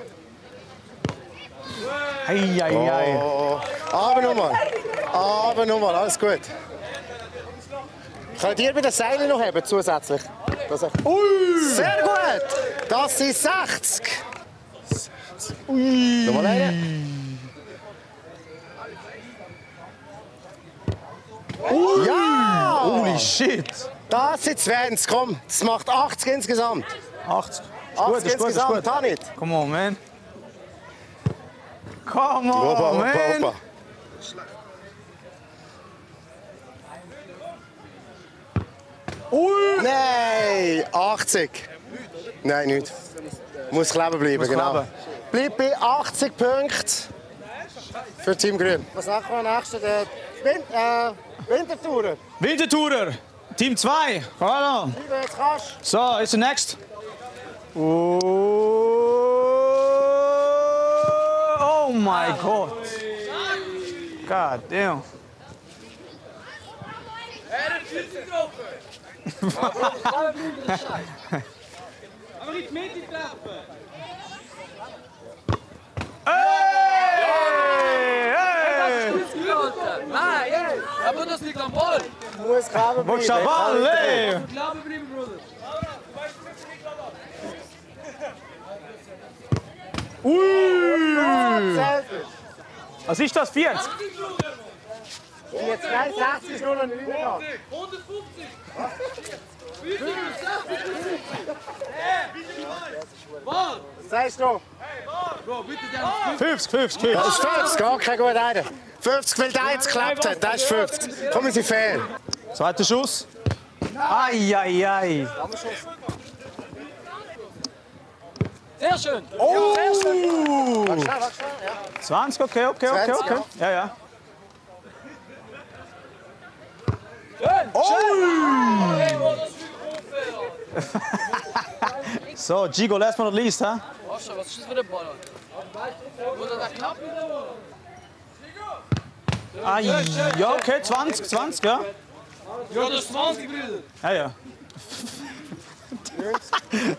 Eieiei. Oh. Aber nochmal, alles gut. Könnt ihr bei den Seilen noch haben, zusätzlich? Sehr gut! Das sind 60. Nochmal einen. Ja! Holy shit! Das sind 20, komm. Das macht 80 insgesamt. 80. 80 insgesamt, Tanit. Come on, man. Come on, man. Nein, 80. Nein, nicht. Muss kleben bleiben, genau. Bleibt bei 80 Punkten für Team Grün. Was machen wir als nächstes? Wintertourer. Wintertourer. Team 2. Voilà. So, ist der next. Oh my God. God damn. Aber nicht mit die Klappe! Nein, aber das liegt am Ball. Muss kleben Wo ist der Ball? Ey? Klappe bleiben, Bruder! Was ist das? 40? Jetzt 60 ist nur noch 9. 150! Was sagst du? 50, 50, 50. Das ist 50, gar kein guter einer. 50, weil der jetzt geklappt hat, das ist 50. Kommen Sie fair. Zweiter Schuss. Eieiei. Sehr schön! Oh! Sehr schön! 20, okay. Ja, ja. So, Gigo, last but not least, hä? Was ist das für der Ball? Oder der Klappe? Ja, okay, 20, ja. Ja, das ist 20, Brüder! Ja, ja.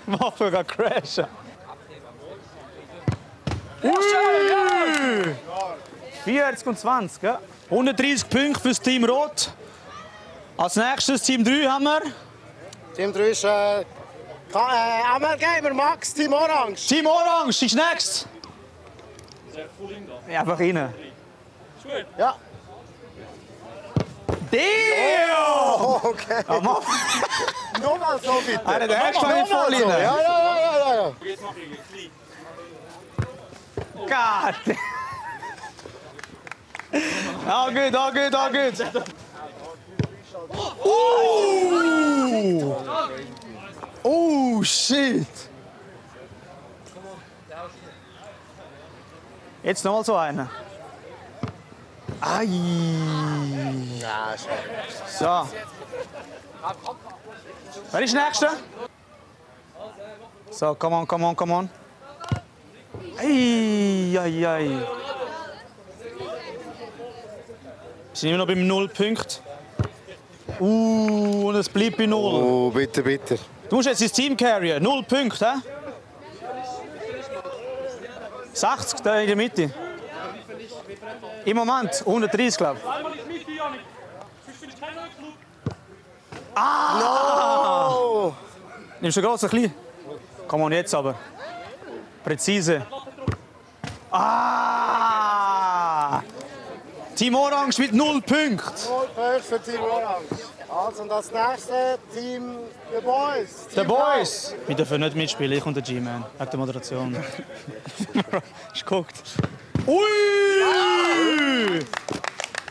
Mach sogar crashen. 40 und 20, ja. 130 Punkte fürs Team Rot. Als nächstes Team 3 haben wir. Team 3 ist ML Gamer Max, Team Orange. Team Orange ist next. Ja, einfach rein. Ja. Damn! Okay. Ja, mach. Nochmal so bitte. Einer der erste war voll rein. Ja. God. All good. Oh, shit. Jetzt noch mal so einer. Ai. Ja, so. Wer ist der Nächste? So, come on. Ei. Wir sind immer noch beim 0 Punkt. Und es bleibt bei 0. Oh, bitte. Du musst jetzt ins Team carryen. 0 Punkte, hä? 60, da in der Mitte. Im Moment 130, glaube ich. No! Nimmst du groß ein klein? Komm on, jetzt aber. Präzise. Team Orange mit 0 Punkten. 0 Punkte für Team Orange. Also das nächste Team, The Boys. The Boys! Wir dürfen nicht mitspielen, ich und der G-Man. Wegen der Moderation. Hast du geguckt? Ui!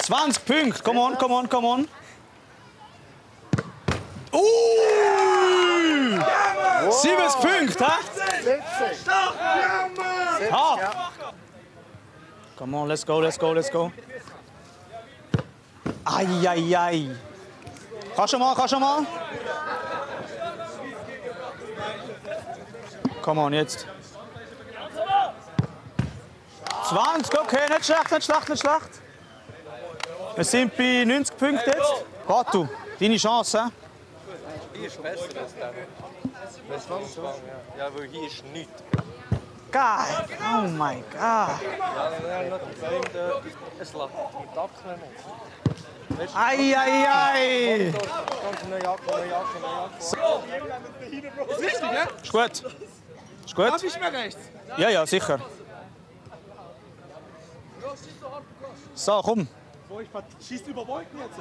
20 Punkte, come on, come on, come on. Ui! 70 Punkte, hä? 70. Hart. Come on, let's go, let's go, let's go. Ai, ai, ai. Kannst du mal, kannst du mal? Come on, jetzt. 20, okay, nicht schlecht, nicht schlecht, nicht schlecht. Wir sind bei 90 Punkten jetzt. Gatu, deine Chance. Hier ist besser als der. Ja, weil hier ist nichts. Geil, oh my God. Ja, noch die Freunde. Es läuft mit Achseln. Ei, ei, ei. Neue Jacke, neue Jacke, neue Jacke. Ist richtig, ja? Ist gut. Ist gut. Darf ich mir rechts? Ja, ja, sicher. So, komm. Schießt über Wolken jetzt?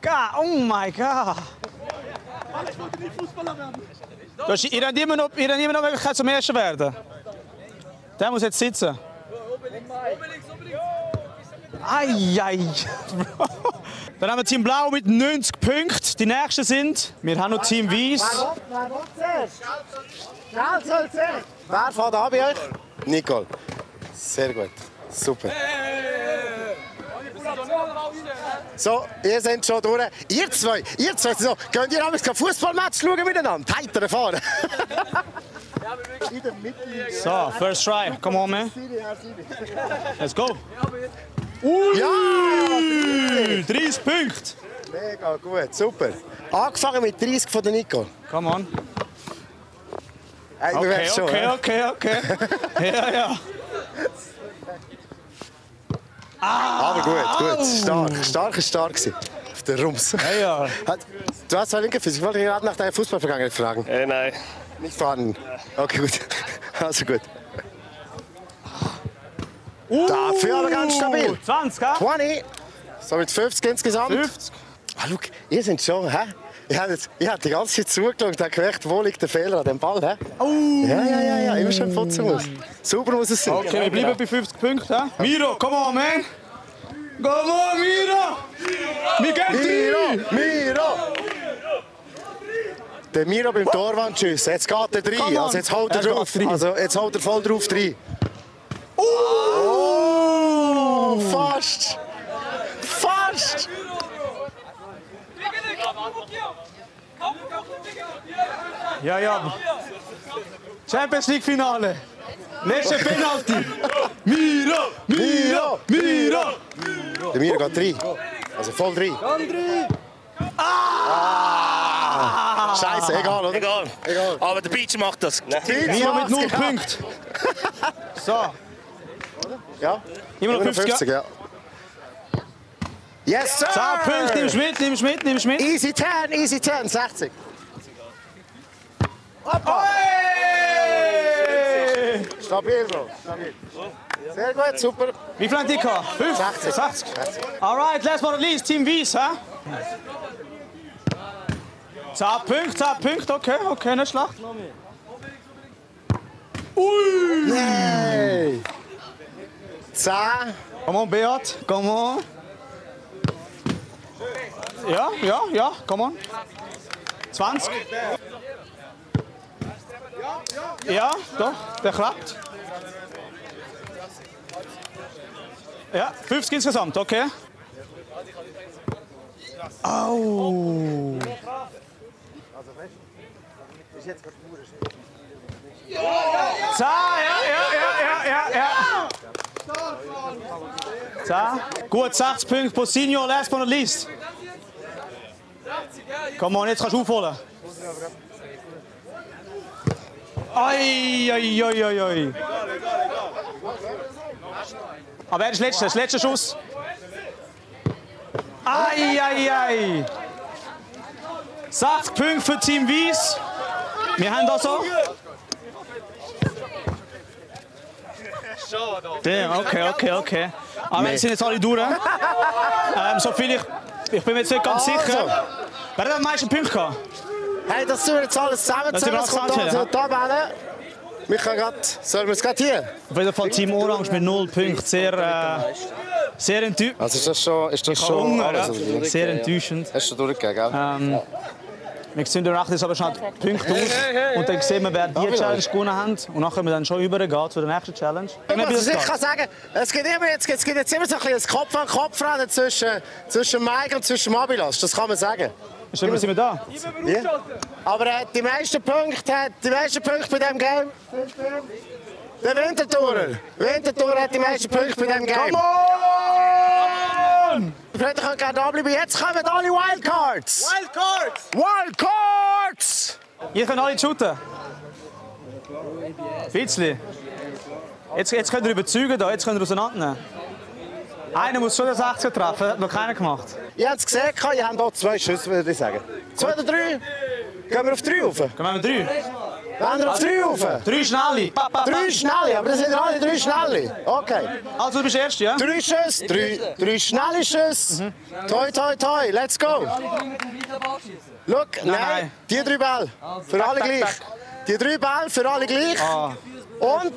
God, oh my God. Ich wollte nicht Fußballer werden. Ihr habt immer noch die Möglichkeit zum Ersten werden. Der muss jetzt sitzen. Ai, ai. Dann haben wir Team Blau mit 90 Punkten. Die nächsten sind, wir haben noch Team Weiß. Wer will zuerst? Schnell soll zuerst. Wer fährt an bei euch? Nicole. Sehr gut. Super. So, ihr seid schon durch. Ihr zwei so, könnt ihr abends kein Fußballmatch schauen miteinander? Heiter fahren. So, first try. Come on, man. Let's go. Ja! 30 Punkte. Mega gut, super. Angefangen mit 30 von der Nicole. Come on. Hey, Okay, schon, okay, he? okay, okay. Ja, ja. Aber gut. Stark gewesen. Auf der Rums. Ja, ja. Du hast zwar linke Füße. Ich wollte dich gerade nach deiner Fußballvergangenheit fragen. Nein. Nicht vorhanden. Okay, gut. Also gut. Dafür aber ganz stabil. 20, gell? 20. So mit 50 insgesamt. 50. Ah, schau, ihr seid schon, hä? Ich habe die ganze Zeit zugeschaut und habe gemerkt, wo liegt der Fehler an dem Ball, hä? Ja, immer schön putzen muss. Sauber muss es sein. Okay, wir bleiben bei 50 Punkten. Hä? Miro, come on, man. Come on, Miro. Wir gehen Miro! Der Miro beim Torwandschuss. Jetzt geht er rein. Also jetzt haut er drauf. Also jetzt haut er voll drauf rein. Oh! Fast! Fast! Ja, ja. Champions League Finale. Letzte Penalty. Miro! Der Miro geht rein. Also voll rein. Scheiße, egal, oder? Egal. Aber der Beach macht das. Miro mit 0 Punkten. So. Ja? Immer noch 50, ja. Yes, sir! 10 Punkte, nimmst mit. Easy 10, 60. Hoppa! Stabil, Bro. Stabil. Sehr gut, super. Wie viel haben die gehabt? 50? 60. Alright, last but not least, Team Weiss, hä? 10 Punkte, okay, nicht schlecht. Ui! Yay! 10. Come on, Beat, come on. Ja, come on. 20. Ja, doch, der klappt. Ja, 50 insgesamt, okay. Au! Ja. Gut, 60 Punkte pro Senior, last but not least. Komm on, jetzt kannst du aufholen. Ai. Aber er ist das letzte Schuss. Ai. 60 Punkte für Team Weiss. Wir haben das so. Damn, okay. Aber wir sind jetzt alle durch. So viel ich bin mir jetzt nicht ganz sicher. Wer hat am meisten Punkte gehabt? Hey, das tun wir jetzt alles zusammenzählen. Das kommt hier zur Tabelle. Wir können gerade... Sollen wir es gerade hier? Auf jeden Fall Team Orange mit 0 Punkten. Sehr enttäuschend. Also ist das schon alles? Ja. Sehr enttäuschend. Hast du durchgegeben? Wir sehen dann jetzt aber schnell die Punkte aus und dann sehen wir, wer die Challenge gewonnen hat. Und dann können wir dann schon übergehen zu der nächsten Challenge. Also ich kann sagen, es gibt jetzt immer so ein Kopf-an-Kopf-Rennen zwischen Mike und zwischen Mabilas. Das kann man sagen. Sind wir da? Ja. Aber die meisten Punkte bei diesem Game der Wintertourer. Wintertourer hat die meisten Punkte bei diesem Game. Come on! Die Leute können gerne da bleiben. Jetzt kommen alle Wildcards. Wildcards! Ihr könnt alle shooten. Bisschen. Jetzt könnt ihr überzeugen, jetzt könnt ihr auseinandernehmen. Einer muss schon den 60er treffen, hat noch keiner gemacht. Ihr habt es gesehen, ihr habt hier 2 Schüsse, würde ich sagen. 2 oder 3? Gehen wir auf 3 rauf? Gehen wir auf 3? Gehen wir auf 3 rauf? 3 Schnelle. 3 Schnelle, aber das sind alle 3 Schnelle. Okay. Also du bist der Erste, ja? 3 Schüsse, 3 schnelle Schüsse. Toi, toi, toi, let's go. Look, nein, die 3 Bälle, für alle gleich. Die 3 Bälle für alle gleich. Und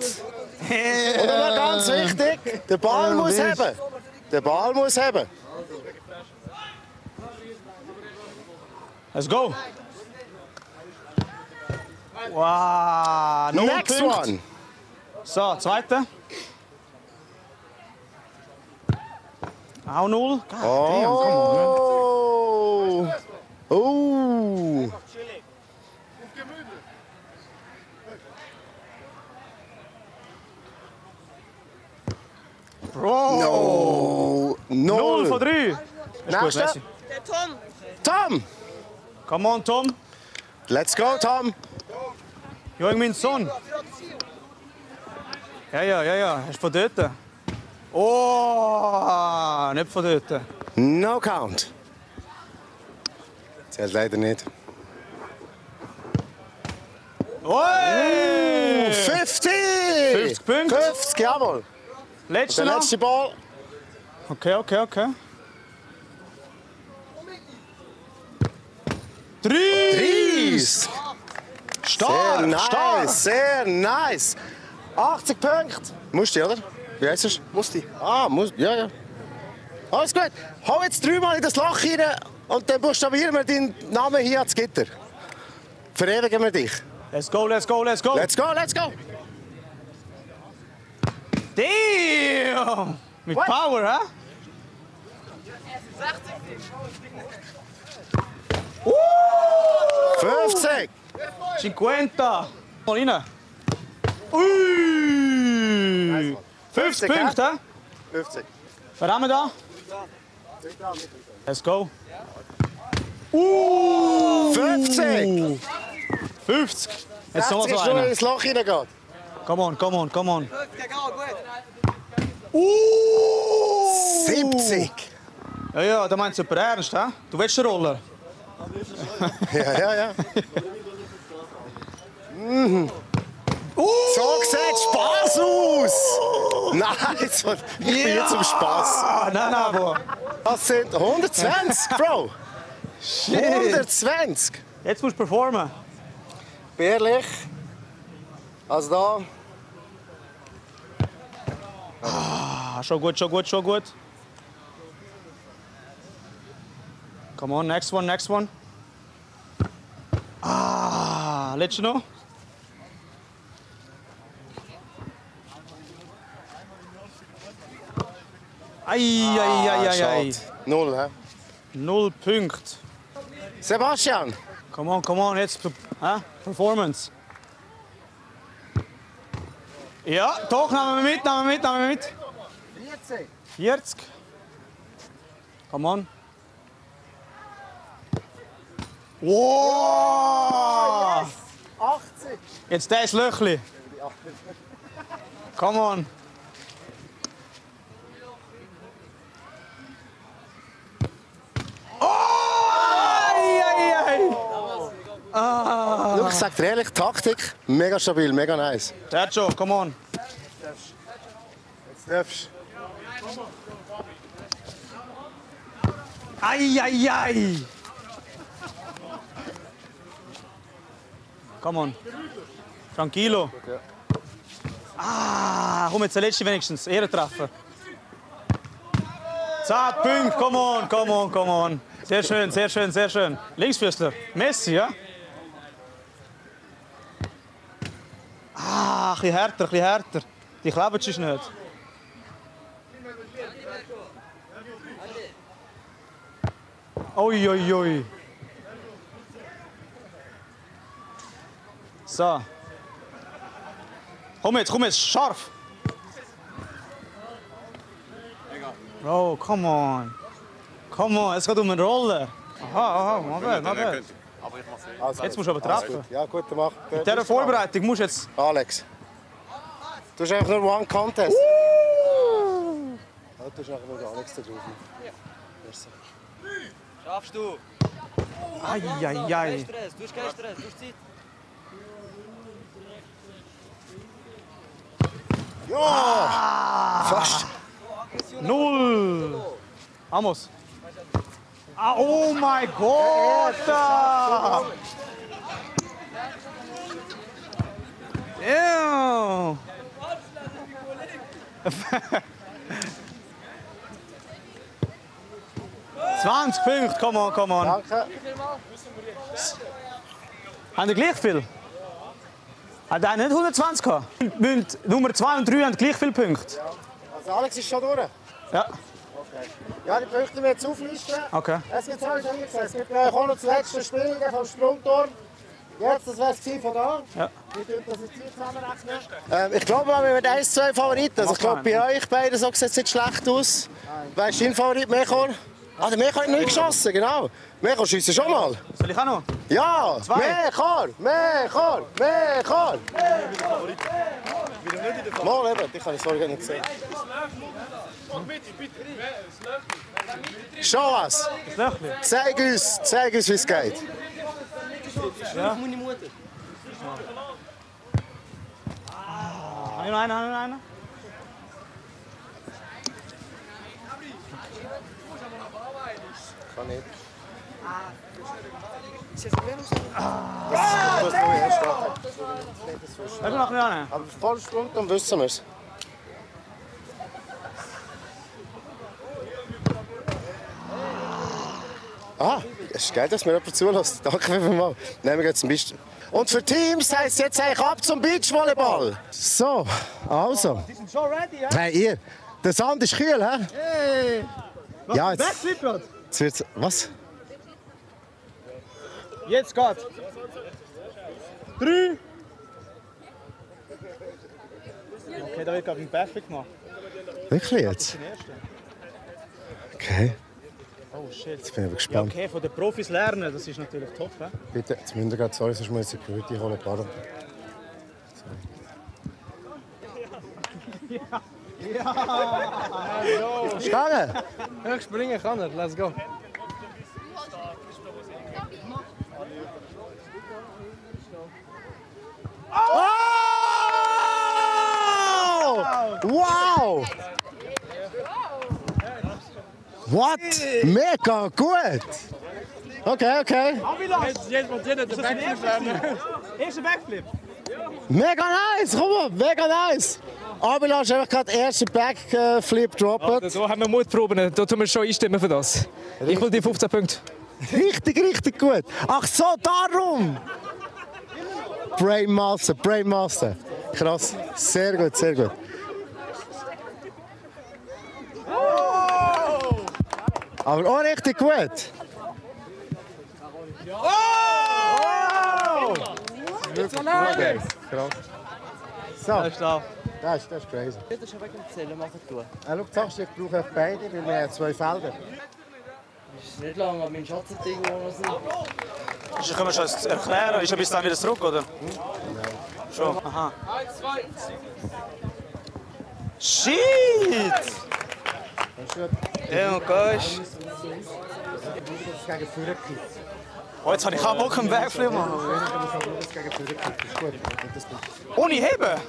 noch ganz wichtig, der Ball muss heben. Der Ball muss heben. Let's go. Wow, Next one. So, zweite. Auch 0. Oh. Oh. Bro. No. 0 von 3. Nächster. Tom. Come on, Tom. Let's go, Tom. Jürgen, mein Sohn. Ja. Hast du von dort? Oh, nicht von dort. No count. Zählt leider nicht. Oi! 50! 50 Punkte. 50, jawohl. Letzte Der letzte Ball. Okay. 30! Stark! Sehr nice, Stark. sehr nice. 80 Punkte. Musti, oder? Wie heißt es? Musti. Ja. Alles gut. Hau jetzt 3-mal in das Loch rein und dann buchstabieren wir deinen Namen hier ans Gitter. Verewigen wir dich. Let's go. Let's go. Damn! Mit Power, hä? 50! 50! Mal rein. Ui! 50 Punkte, hä? 50. Was haben wir da? Let's go. 50! 50! Jetzt noch 60 so ist nur einer. ins Loch reingeht. Come on. 70! Ja, da meinst du super ernst, hä? Du willst den Roller? Ja. So sieht Spaß aus! Nein, ich bin jetzt zum Spaß. Nein, Bro. Das sind 120, Bro! 120! Jetzt musst du performen. Ehrlich. Also da. Schon gut. Come on, next one. Letzte noch. Ei. 0, hä? 0 Punkte. Sebastian. Come on, jetzt Performance. Ja, doch, nehmen wir mit. 40. Come on. Wow! 80. Jetzt das Löchli. Come on. Schau, ich sag dir ehrlich, Taktik, mega stabil, mega nice. Sergio, come on. Jetzt darfst du. Ei. Come on. Tranquilo. Komm jetzt, der letzte wenigstens. Ehrentreffer. 10 Punkte, come on. Sehr schön. Linksfüßler. Messi, ja? Ein bisschen härter. Die kleben sonst nicht. Ui. So. Komm jetzt, scharf. Bro, come on, es geht um einen Roller. Aha, mal bad. Jetzt musst du aber treffen. Ja, gut, dann mach. Mit dieser Vorbereitung musst du jetzt... Alex. Du hast einfach nur One Contest. Du hast nachher nur Alex da drauf. Schaffst du? Ei. Du hast keinen Stress, du hast Zeit. Ja! Fast. 0. Vamos. Oh mein Gott! Ew. 20 Punkte, come on. Danke. Haben die gleich viel? Hat der nicht 120 gehabt? Nummer 2 und 3 haben gleich viele Punkte. Also Alex ist schon durch? Ja. Okay. Ja, die Punkte wir jetzt auflisten. Okay. Es gibt auch noch das letzte Spiel vom Sprungturm. Jetzt, das wäre es von da. Ja. Wir tun das jetzt hier zusammenrechnen. Ich glaube, wir haben 1-2 Favoriten. Also ich glaube, bei euch beiden so sieht es nicht schlecht aus. Wer ist dein Favorit, Mechor? Ah, der Mechor hat nicht geschossen, genau. Mechor schießt schon mal. Soll ich auch noch? Ja! 2. Mechor! Mal eben, ich habe es vorher nicht gesehen. Schau was! Zeig uns, wie es geht. Ja. Einer. Kann nicht. Aber voll Sprung, dann wissen wir es. Es ist geil, dass mir jemand zulässt. Danke vielmals. Nehmen wir jetzt ein bisschen. Und für Teams heisst es jetzt eigentlich ab zum Beachvolleyball. So, also. Die sind schon ready, ja? Hey, ihr. Der Sand ist kühl, hä? Hey! Ja, jetzt. Backflip gerade? Jetzt wird's. Was? Jetzt geht. 3. Okay, da wird gerade ein Backflip gemacht. Wirklich jetzt? Okay. Oh shit. Jetzt bin ich aber gespannt. Ja, okay, von den Profis lernen, das ist natürlich top. He? Bitte, jetzt müssen wir gerade, sorry, sonst muss ich die Security holen. Pardon. Ja! Stange! Hoch springen kann er, let's go. Oh! Wow! What? Mega gut! Okay. Jetzt muss jeder den Backflip lernen. Erster Backflip. Mega nice, komm mal, mega nice! Abila ist einfach gerade den ersten Backflip droppen. So haben wir Mutproben, da tun wir schon einstimmen für das. Ich will die 15 Punkte. Richtig gut. Ach so, darum! Brainmaster. Krass, sehr gut. Aber auch richtig gut. Jetzt alleine! Krass. So. Das ist crazy. Das ist wegen dem Zählen machen tun. Schau, sagst du, ich brauche beide, weil wir haben 2 Felder. Das ist nicht lange, aber mein Schatzending noch sind. Können wir schon erklären? Ist er bis dann wieder zurück, oder? Schon. Aha. 1, 2. Shit! Ja, gosh. Gegen Führer. Oh, jetzt habe ich auch Bock, einen Backflip machen. Ohne Heben?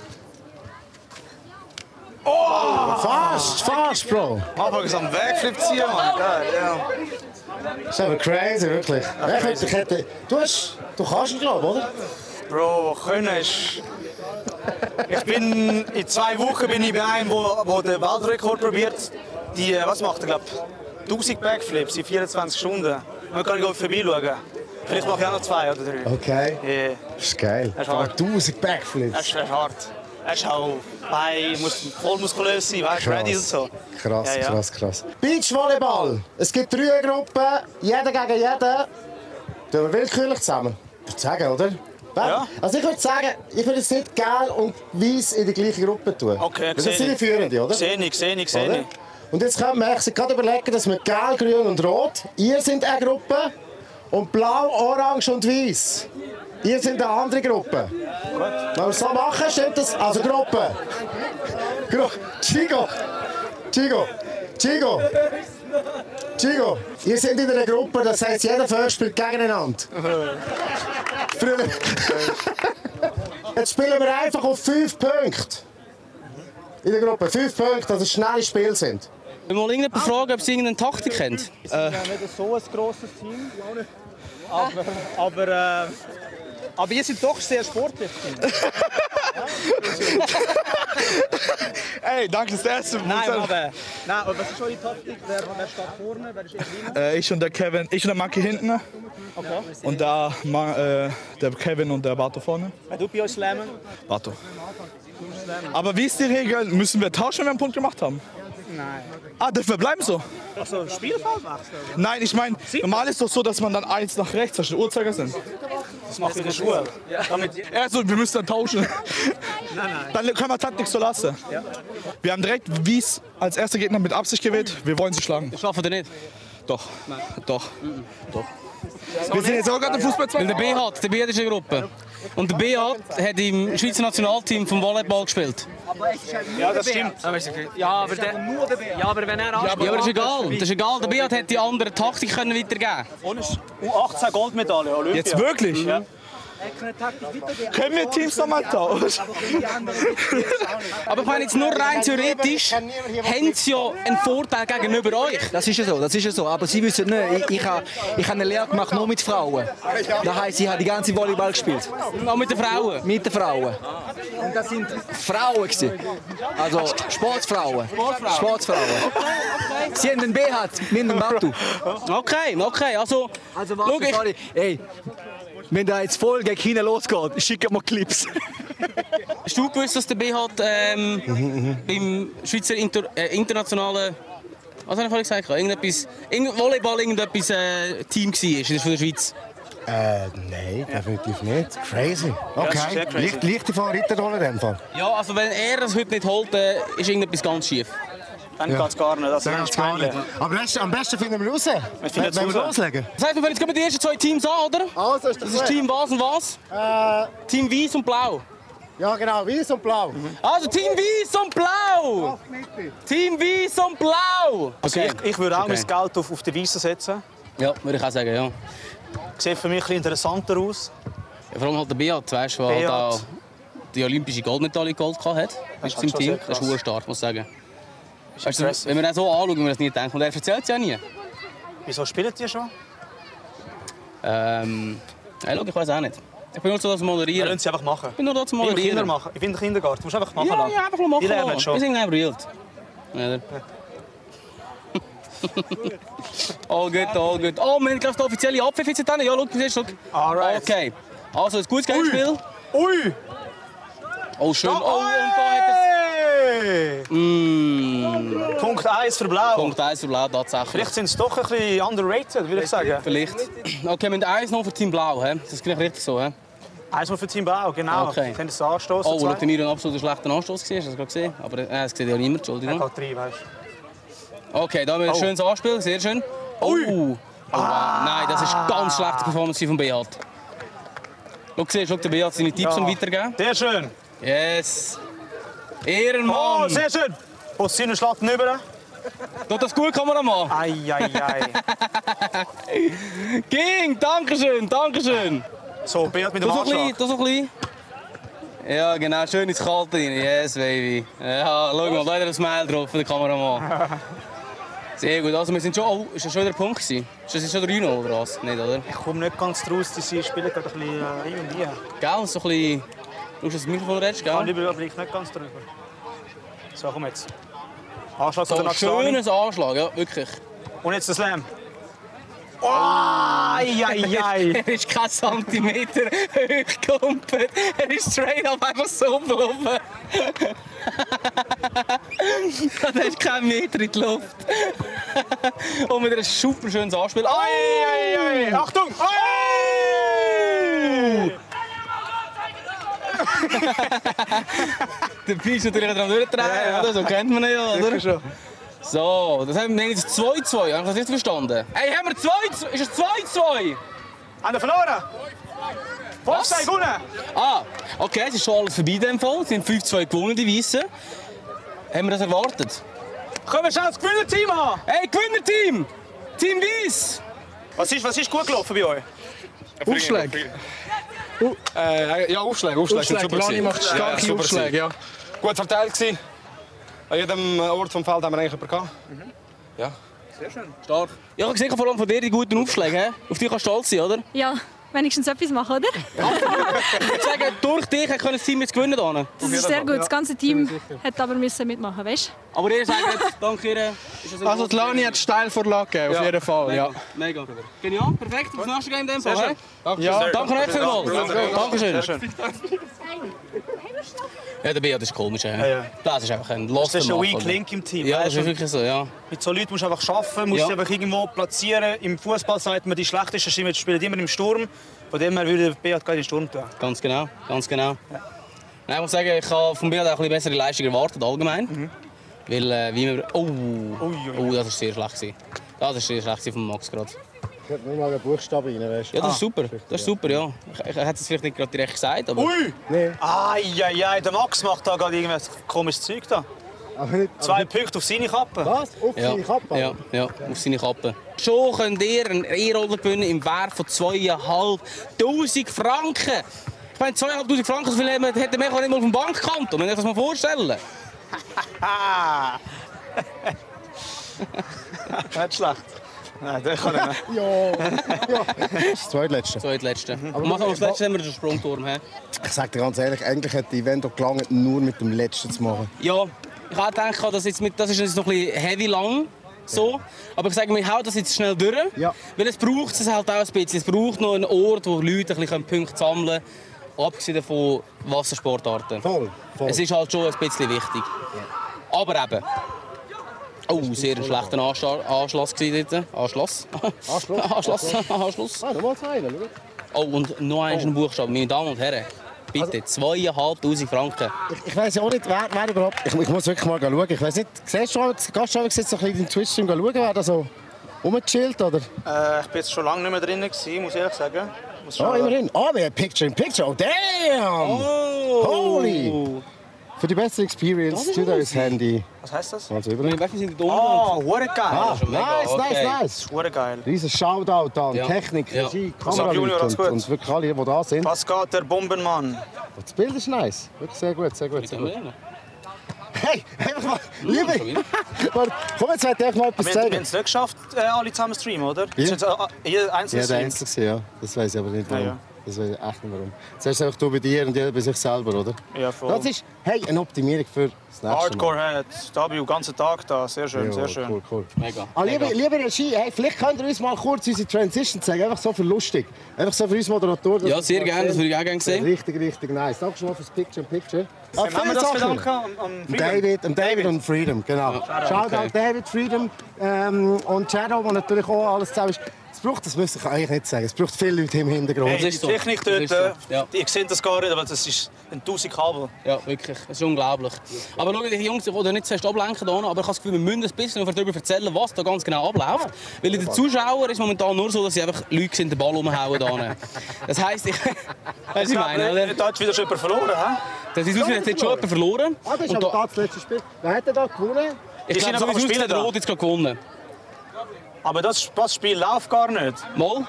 Fast, Bro. Mach ich so einen Backflip ziehen, Mann. Geil, ja. Das ist aber crazy, wirklich. Du kannst ihn, glaube ich, oder? Bro, können ist... Ich bin in 2 Wochen bin ich bei einem, der den Weltrekord probiert. Was macht er, glaube ich? 1000 Backflips in 24 Stunden. Man kann vorbeischauen. Vielleicht mache ich auch noch 2 oder 3. Okay. Yeah. Das ist geil. Das ist hart. 1000 Backflips. Das ist hart. Er ist auch muss voll muskulös sein, weißt du, ready und so. Krass, Ja, ja. krass. Beachvolleyball. Es gibt 3 Gruppen, jeder gegen jeden. Tun wir willkürlich zusammen. Ich würde sagen, oder? Ja. Also ich würde sagen, ich würde jetzt nicht gelb und weiß in die gleiche Gruppe tun. Okay, das sind die Führenden, oder? Sehe ich. Und jetzt können wir sich gerade überlegen, dass wir gelb, grün und rot, ihr seid eine Gruppe und blau, orange und weiß. Ihr seid eine andere Gruppe. Wenn wir es so machen, stimmt das? Also Gruppe. Chigo, ihr seid in einer Gruppe, das heisst, jeder First spielt gegeneinander. Jetzt spielen wir einfach auf 5 Punkte. In der Gruppe 5 Punkte, dass es schnelle Spiele sind. Wir wollen irgendjemanden fragen, ob sie irgendeine Taktik kennt. Wir sind ja nicht so ein grosses Team. Aber ihr seid doch sehr sportlich. Ey, danke, das erste. Nein, aber was ist eure Taktik? Wer steht vorne? Wer ist eher ich und der Kevin, ich und der Maki hinten. Okay. Und der Kevin und der Bato vorne. Wer du bei euch slammen? Bato. Aber wie ist die Regel? Müssen wir tauschen, wenn wir einen Punkt gemacht haben? Nein. Dürfen wir bleiben so? Achso, Spielfeld machst du? Nein, ich meine, normal ist doch so, dass man dann 1 nach rechts, dass der Uhrzeiger sind. Das macht in der Schule. Also, wir müssen dann tauschen. Nein. Dann können wir Taktik so lassen. Ja. Wir haben direkt Wies als erster Gegner mit Absicht gewählt. Wir wollen sie schlagen. Das schaffen wir nicht. Doch. Doch. Wir sind jetzt auch gerade im Fußball 2. Weil der B hat in der Gruppe. Und der B hat im Schweizer Nationalteam vom Volleyball gespielt. Ja, das stimmt. Ja, aber wenn er Ja, aber das ist egal. Das ist egal. Der B hat die andere Taktik können weitergeben. U18 Goldmedaille, Olympia. Jetzt wirklich? Ja. Können wir Teams nochmal tauschen? Aber ich meine jetzt nur rein theoretisch, haben sie ja einen Vorteil gegenüber euch. Das ist ja so. Aber Sie wissen nicht, ich habe eine Lehre gemacht nur mit Frauen. Das heisst, ich habe die ganze Volleyball gespielt. Auch mit den Frauen? Mit den Frauen. Und das sind Frauen gewesen. Also Sportsfrauen. Sie haben den BH, wir haben den Batu. Okay, also warte, sorry. Ey, wenn da jetzt voll gegen China losgeht, schicken wir Clips. Hast du gewusst, dass der BH beim Schweizer internationalen, was habe ich gesagt? Volleyball irgendetwas Team war von der Schweiz? Nein, definitiv nicht. Crazy. Okay, leichte Favoritenrolle in dem Fall. Ja, also wenn er das heute nicht holt, ist irgendetwas ganz schief. Dann geht es gar nicht. Das ist peinlich. Aber am besten finden wir raus. Wenn wir loslegen. Das heisst, wir fangen jetzt mit den ersten 2 Teams an, oder? Also, das ist Team was und was? Team Weiß und Blau. Ja, genau, Weiß und Blau. Also Team Weiß und Blau! Team Weiß und Blau! Okay. Ich würde auch mein Geld auf die Weißen setzen. Ja, würde ich auch sagen, ja. Sieht für mich ein bisschen interessanter aus. Ja, vor allem halt der Beat, weißt du, der halt die olympische Goldmedaille geholt hat. Das ist im Team. Das ist stark, muss ich sagen. Weißt du, wenn wir das so anschauen, wenn wir das nicht denken. Und er erzählt es ja nie. Wieso spielt ihr schon? Ich weiß auch nicht. Ich bin nur so, dass wir moderieren. Wir müssen sie einfach machen. Ich bin nur da zu moderieren. Ich finde Kindergarten. Du musst einfach machen lassen. Ja, einfach machen. Die lernen schon. Wir sind nicht brillant. All good. Oh, wir haben den offiziellen Abpfiff jetzt. Ja, schau. Alright. Okay. Also, ein gutes Gegenspiel. Ui! Oh, schön. Oh, und da hat es... Punkt 1 für Blau. Punkt 1 für Blau, tatsächlich. Vielleicht sind sie doch ein bisschen underrated, würde ich sagen. Vielleicht. Okay, wir haben 1 noch für Team Blau. He? Das ist richtig so. He? 1 noch für Team Blau, genau. Okay. Sie haben das Anstoß. Oh, weil der Nieren absolut einen schlechten Anstoß war, hast du das gesehen? Aber das sieht ja niemand, Entschuldigung. Er geht rein, weißt du. Okay, da haben wir ein schönes Anspiel, sehr schön. Oh, wow. Nein, das ist eine ganz schlechte Performance von Beat. Schau, der Beat seine Tipps weitergeben. Sehr schön. Yes. Ehrenmann. Oh, sehr schön. Und seine Schlatten rüber. Tut das gut, Kameramann? Ei. Ging, dankeschön. So, Beat mit dem Anschlag. Das so ein bisschen. Ja, genau, schön ins Kalte rein. Yes, baby. Ja, schau mal, da hat er ein Smile drauf, der Kameramann. Sehr gut, also wir sind schon... Oh, ist das schon der Punkt gewesen? Ist das schon der 3-0 oder was? Nicht, oder? Ich komme nicht ganz draus, sie spielen gerade ein bisschen hin und her. Gell, so ein bisschen... Du hast das Mikrofon redest, gell? Ich kann lieber nicht ganz drüber. So, komm jetzt. Anschlag von der So, Naxani. schönes Anschlag, ja, wirklich. Und jetzt der Slam. Oh, ei. Er ist kein Zentimeter hochgekumpelt. Er ist straight up einfach so gelaufen. Er ist keinen Meter in die Luft. Und mit einem super schönes Anspiel. Ei. Achtung! Ei! Der Preis natürlich dran durchdrehen, oder? So kennt man ihn ja, oder? So, das haben wir jetzt 2-2. Habe ich das nicht verstanden? Hey, haben wir 2-2? Ist es 2-2? Haben wir verloren? Was? gewonnen! Ah, okay, es ist schon alles vorbei in dem Fall. Es sind 5-2 gewonnen, die Weißen. Haben wir das erwartet? Können wir schon das Gewinnerteam haben? Hey, Gewinnerteam! Team Weiss! Was ist gut gelaufen bei euch? Aufschläge. Ja, Aufschläge. Lani macht starke Aufschläge, ja. Gut verteilt gewesen. An jedem Ort vom Feld haben wir eigentlich jemanden gehabt. Ja. Sehr schön. Stark. Ja, ich habe gesehen, vor allem von dir die guten Aufschläge. He? Auf dich kannst du stolz sein, oder? Ja, wenigstens etwas machen, oder? Ich würde sagen, durch dich können das Team jetzt gewinnen. Das ist sehr gut. Das ganze Team hätte aber mitmachen, weißt du? Aber ihr sagt jetzt, dank ihr... Also die Lani hat Steilvorlage gegeben, auf jeden Fall. Ja. Mega. Genial, perfekt. Auf das nächste Game in dem Fall. Sehr schön. Ja. Danke euch vielmals. Dankeschön. Sehr schön. Ja, der Beat ist komisch. Ja. Das ist einfach ein Lost. Das ist ein Weak Link im Team. Ja, das ist wirklich so, ja. Mit so Leuten musst du einfach arbeiten, musst dich einfach irgendwo platzieren. Im Fußball sagt man, die schlechtesten Stimmen spielen immer im Sturm. Von dem her würde Beat gerade in den Sturm tun. Ganz genau, ganz genau. Ja. Nein, ich muss sagen, ich habe von Beat auch ein bisschen bessere Leistung erwartet, allgemein. Weil, wie wir... Oh, das war sehr schlecht gewesen. Das war sehr schlecht von Max gerade. Ich hätte nur mal einen Buchstaben rein, weißt du? Ja, das ist super. Das ist super, ja. Ich hätte es vielleicht nicht gerade direkt gesagt, aber... Ui! Nee. Ai, der Max macht da gerade irgendwas komisches Zeug da. 2 Punkte auf seine Kappe. Was? Auf seine Kappe? Ja, auf seine Kappe. Schon könnt ihr eine E-Rolle gewinnen im Wert von 2'500 Franken. Ich meine, 2'500 Franken, so viel hätten wir nicht mal auf dem Bankkonto. Wenn ich das mal vorstellen. Nicht schlecht. Nein, das kann ich nicht. Ja. Das zweitletzte. Aber machen wir das letzte, haben wir den Sprungturm. Ich sage dir ganz ehrlich, eigentlich hätte die Event auch gelangt, nur mit dem letzten zu machen. Ja, ich habe gedacht, das ist jetzt noch ein bisschen heavy lang. So. Aber ich sage, wir hauen das jetzt schnell durch. Ja. Weil es braucht es halt auch ein bisschen. Es braucht noch einen Ort, wo Leute ein bisschen Punkte sammeln können. Abgesehen von Wassersportarten. Voll. Es ist halt schon ein bisschen wichtig. Ja. Aber eben. Oh, sehr ein schlechter Anschluss dort. Anschluss. Ah, nochmal einen, oder? Oh, und noch einen Buchstaben, meine Damen und Herren. Bitte, 2'500 Franken. Ich weiss ja auch nicht, wer überhaupt... Ich muss wirklich mal schauen. Ich weiss nicht, gehst du schon jetzt so ein bisschen im Twitch-Stream schauen, wer da so rumchillt, oder? Ich war jetzt schon lange nicht mehr drin, muss ich ehrlich sagen. Immerhin. Oh, wir haben Picture-in-Picture. Oh, damn! Holy! Für die beste Experience, tu da das Handy. Was heisst das? Also überlegen. Oh, hure geil. Nice. Hure geil. Riesen Shoutout an Technik, Regie, Kameraleute und wirklich alle, die da sind. Was geht, der Bombenmann? Das Bild ist nice. Wirklich sehr gut. Hey, einfach mal, lieber. Komm, jetzt werde ich mal etwas zeigen. Wir haben es nicht geschafft, alle zusammen zu streamen, oder? Jeder einzelne der Einzige, ja. Das weiß ich aber nicht warum. Ja. Das weiß ich echt nicht warum. Zuerst einfach du bei dir und jeder bei sich selber, oder? Ja, voll. Das ist eine Optimierung für das nächste Hardcore Mal. W, ganzen Tag da. Sehr schön, sehr schön. Cool. Mega. Liebe Regie, hey, vielleicht könnt ihr uns mal kurz unsere Transition zeigen. Einfach so für lustig. Einfach so für uns Moderatoren. Ja, sehr gerne. Das würde ich auch gerne sehen. Richtig nice. Danke schon mal fürs Picture-in-Picture. Haben wir das bedanken? David und Freedom, genau. Shoutout David, Freedom und Shadow, der natürlich auch alles zusammen ist. Das müsste ich eigentlich nicht sagen. Es braucht viele Leute im Hintergrund. Hey, die Technik dort, ich sehe das gar nicht, aber das ist 1000 Kabel. Ja, wirklich. Das ist unglaublich. Aber schau, die Jungs, die nicht zuerst ablenken, aber ich habe das Gefühl, wir müssen ein bisschen darüber erzählen, was da ganz genau abläuft. Weil in den Zuschauern ist momentan nur so, dass sie einfach Leute in den Ball umhauen. Das heisst, ich meine, oder? Da hat wieder schon jemand verloren, hä? Das ist aus, jetzt schon jemand verloren. Das ist aber das letzte Spiel. Wer hat denn da gewonnen? Ich glaube, sowieso hat der Rot jetzt gerade gewonnen. Aber das Spiel läuft gar nicht. Mal?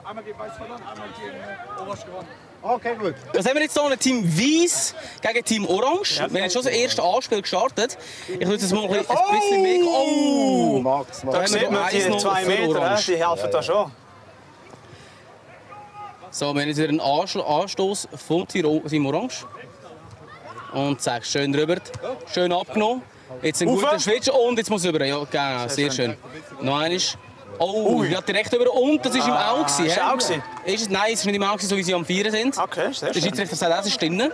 Einmal gegen Weiß verloren, einmal gegen Oberst gewonnen. Okay, gut. Was haben wir jetzt hier? Team Weiss gegen Team Orange. Wir haben jetzt schon das erste Anspiel gestartet. Ich würde jetzt mal ein bisschen mehr... Oh! Max. Da sieht man die 2 Meter, die helfen da schon. So, wir haben jetzt wieder einen Anstoß vom Team Orange. Und zack, schön drüber. Schön abgenommen. Jetzt ein guter Switch und jetzt muss er über. Ja, genau, sehr schön. Noch einmal. Oh, ja, direkt über. Und das war im Auge. Ist es Auge? Ist es? Nein, es ist nicht im Auge, so wie sie am 4 sind. Okay, sehr Der schön. Schiedsrichter sagt, das ist drin.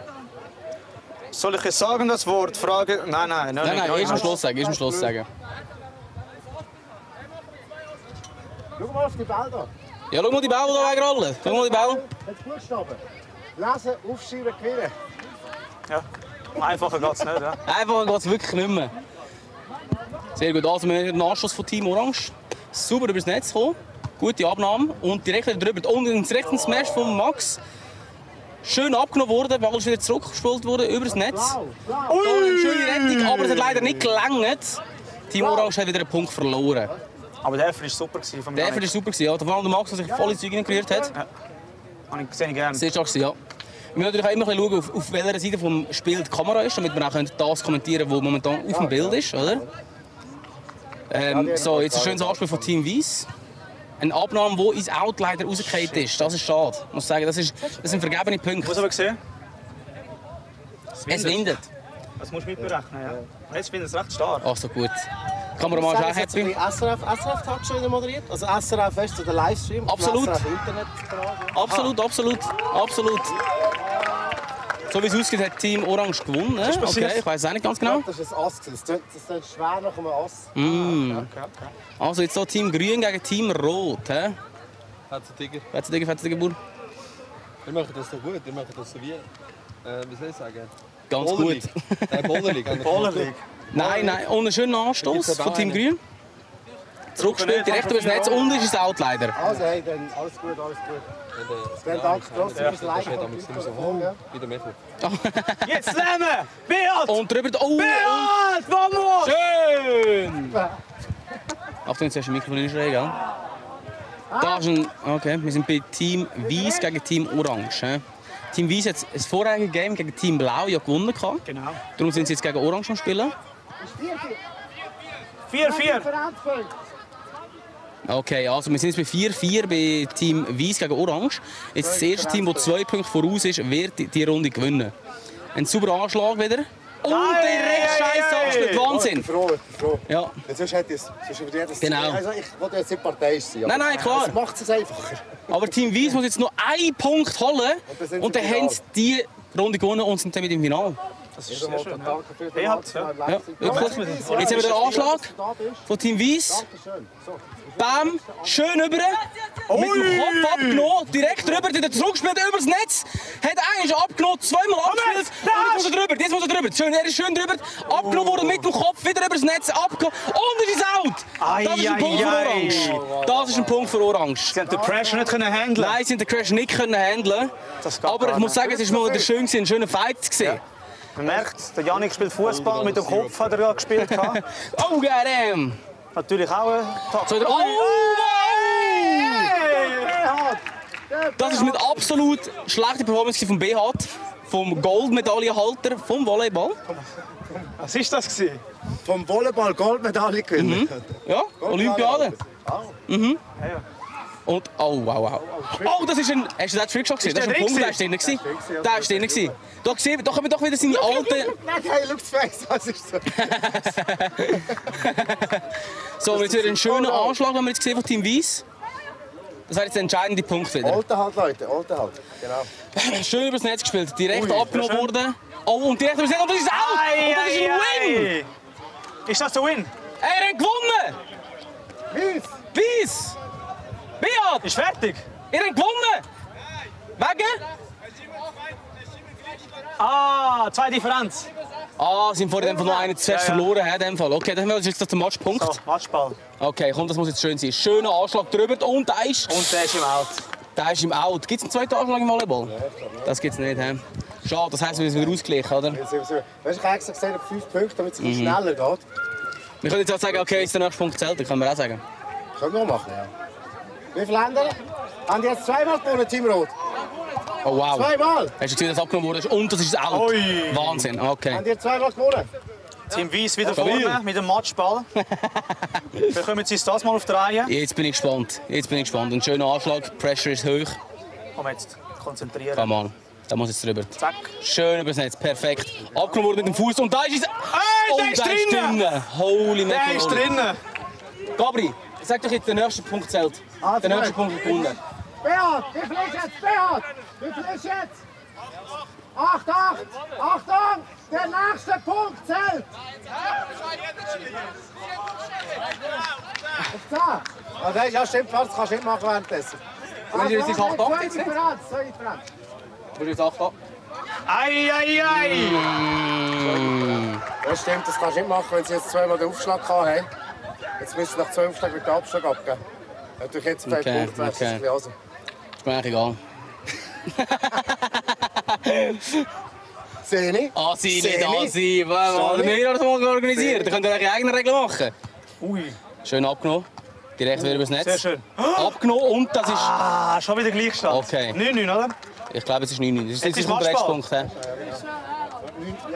Soll ich jetzt sagen, das Wort? Frage? Nein, Erst am Schluss sagen. Schau mal auf die Bälle da. Ja, schau mal die Bälle da wegrollen. Schau mal die Bälle. Jetzt Buchstaben. Lesen, aufschreiben, gewinnen. Ja, einfacher geht es nicht. Ja. Einfacher geht es wirklich nicht mehr. Sehr gut, also wir haben einen Anschluss von Team Orange. Super übers Netz gekommen. Gute Abnahme und direkt wieder drüber. Und ins rechte Smash von Max. Schön abgenommen worden, der Ball ist wieder zurückgespielt worden übers Netz. Eine schöne Rettung, aber es hat leider nicht gelangt. Team Orange hat wieder einen Punkt verloren. Aber der Effort war super. Der Effort war super, ja. Vor allem der Max, der sich voll ins Zeug integriert hat. Ja. Sehe ich gerne. Sehr stark, ja. Wir müssen natürlich auch immer ein bisschen schauen, auf welcher Seite des Spiels die Kamera ist, damit wir auch das kommentieren können, was momentan auf dem Bild ist. Oder? So, jetzt ein schönes Anspiel von Team Weiss. Eine Abnahme, die ins Out leider rausgefallen ist. Das ist schade. Ich muss sagen, das sind vergebene Punkte. Muss aber sehen. Es windet. Das musst du mitberechnen, ja. Jetzt finde ich es recht stark. Ach so, gut. Die Kameramann ist auch happy. SRF hat schon moderiert. Also SRF, weißt du, der Livestream. Absolut. SRF Internet. Absolut. So wie es aussieht, hat Team Orange gewonnen. Okay, ich weiß es auch nicht ganz genau. Das ist ein Ass. Das ist schwer nach einem Ass. Okay. Also jetzt hier Team Grün gegen Team Rot. Herzlichen Bur. Wir machen das so gut, wir machen das so wie soll ich sagen? Ganz gut. Bollerlig. Nein, und einen schönen Anstoß von Team Grün. Zurückgespielt, direkt übers Netz und ist es Out leider. Also, hey, dann alles gut. Dann danke trotzdem fürs Live. Jetzt nehmen! Beat! Und drüber... Oh! Beat! Vamos! Schön! Achtung, jetzt hast du ein Mikrofon schräg, gell? Da ist ein... Okay, wir sind bei Team Weiss gegen Team Orange. Team Weiss hat das vorherige Game gegen Team Blau ja gewonnen. Genau. Darum sind sie jetzt gegen Orange am Spielen. 4-4. Okay, also wir sind jetzt bei 4-4 bei Team Weiss gegen Orange. Jetzt das erste Team, das 2 Punkte voraus ist, wird die Runde gewinnen. Ein sauberer Anschlag wieder. Und direkt scheiße angespielt. Wahnsinn! Froh. Ja. Sonst hätte ich es... Genau. Also, ich wollte jetzt nicht parteiisch sein. Nein, klar. Das macht es einfacher. Aber Team Weiss muss jetzt noch einen Punkt holen. Und dann haben sie die Runde gewonnen und sind dann mit im Finale. Das ist sehr schön. Ja, wirklich. Jetzt haben wir den Anschlag von Team Weiss. Bam, schön rüber. Mit dem Kopf abgenommen, direkt rüber, wieder zurückgespielt übers Netz. Hat eigentlich abgenommen, zweimal abgespielt. Und jetzt muss er drüber. Schön, er ist schön drüber. Abgenommen worden mit dem Kopf, wieder übers Netz, abgenommen. Und es ist out. Das ist ein Punkt für Orange. Das ist ein Punkt für Orange. Sie haben den Pressure nicht handeln. Nein, sie haben den Pressure nicht handeln. Aber ich muss sagen, es war mal wieder schön, ein schöner Fight zu sehen. Man merkt, der Janik spielt Fußball, mit dem Kopf hat er ja gespielt. Oh, goddamn! Natürlich auch ein Tag. So, das ist mit absolut schlechter Performance vom BH, vom Goldmedaillenhalter vom Volleyball. Was war das? Vom Volleyball Goldmedaille gewinnen. Ja, Olympiade. Und, oh, wow. Oh, das ist ein... Hast du das Trickshot gesehen? Das ist ein Punkt, der war drin. Der war drin. Da kommen wir doch wieder seine alten... Nein, look face, was ist so? So, jetzt wieder einen schönen Anschlag, haben wir jetzt gesehen von Team Weiss. Das wäre jetzt der entscheidende Punkt wieder. Alte halt, Leute, alte halt. Genau. Schön übers Netz gespielt, direkt abgenommen worden. Oh, und direkt übers Netz, und das ist out! Und das ist ein Win! Ist das der Win? Er hat gewonnen! Weiss! Beat! Ist fertig! Ihr habt gewonnen! Wegen? Ah, 2 Differenz. Ah, sind vorher noch einen zuerst verloren, in dem Fall. Okay, dann haben wir jetzt den Matchpunkt. So, Matchball. Okay, komm, das muss jetzt schön sein. Schöner Anschlag drüber und der ist... Und der ist im Out. Der ist im Out. Gibt es einen zweiten Anschlag im Volleyball? Das gibt es nicht, he? Schade, das heisst, wir sind wieder ausgeglichen, oder? Weißt du, ich habe extra gesagt, 5 Punkte, damit es ein bisschen schneller geht. Wir können jetzt auch sagen, okay, jetzt der nächste Punkt zählt, das können wir auch sagen. Können wir machen, ja. Wie viele Länder? Haben die jetzt zweimal gewonnen, Team Rot? Oh wow. Zweimal. Hast du gesehen, dass abgenommen wurde? Und das ist out. Ui. Wahnsinn, okay. Habt ihr zweimal gewonnen? Team Weiss wieder vorne mit dem Matchball. Bekommen Sie es das mal auf die Reihe? Jetzt bin ich gespannt. Ein schöner Anschlag, Pressure ist hoch. Komm jetzt, konzentrieren. Come on. Da muss jetzt drüber. Zack. Schön übers Netz, perfekt. Abgenommen wurde mit dem Fuß und da ist es. Hey, der ist drinnen! Holy Der ist drinnen! Gabri, sag doch jetzt, der nächste Punkt zählt. Der nächste Punkt ist gewonnen. Beat, wie viel ist jetzt? Beat, wie viel ist jetzt? 8, Achtung, der nächste Punkt zählt. Auf 10. Ja, stimmt, das kannst du nicht machen währenddessen. Willst du jetzt 8 2 Differenz. Willst du jetzt 8 ab? Ei! Ja, stimmt, das kannst du nicht machen, wenn sie jetzt zweimal den Aufschlag haben. Jetzt müssen sie nach 2 Aufschlägen mit dem Abschlag abgeben. Natürlich jetzt 2 Punkte, das ist ein bisschen also. Ist mir eigentlich egal. Seni? Assi, nicht Assi. Wir haben das mal organisiert. Da könnt ihr eure eigenen Regeln machen. Ui. Schön abgenommen. Direkt wieder übers Netz. Sehr schön. Abgenommen und das ist... schon wieder Gleichstand. Okay. 9-9, oder? Ich glaube, es ist 9-9. Das ist Jetzt ein Matchpunkt. Ja,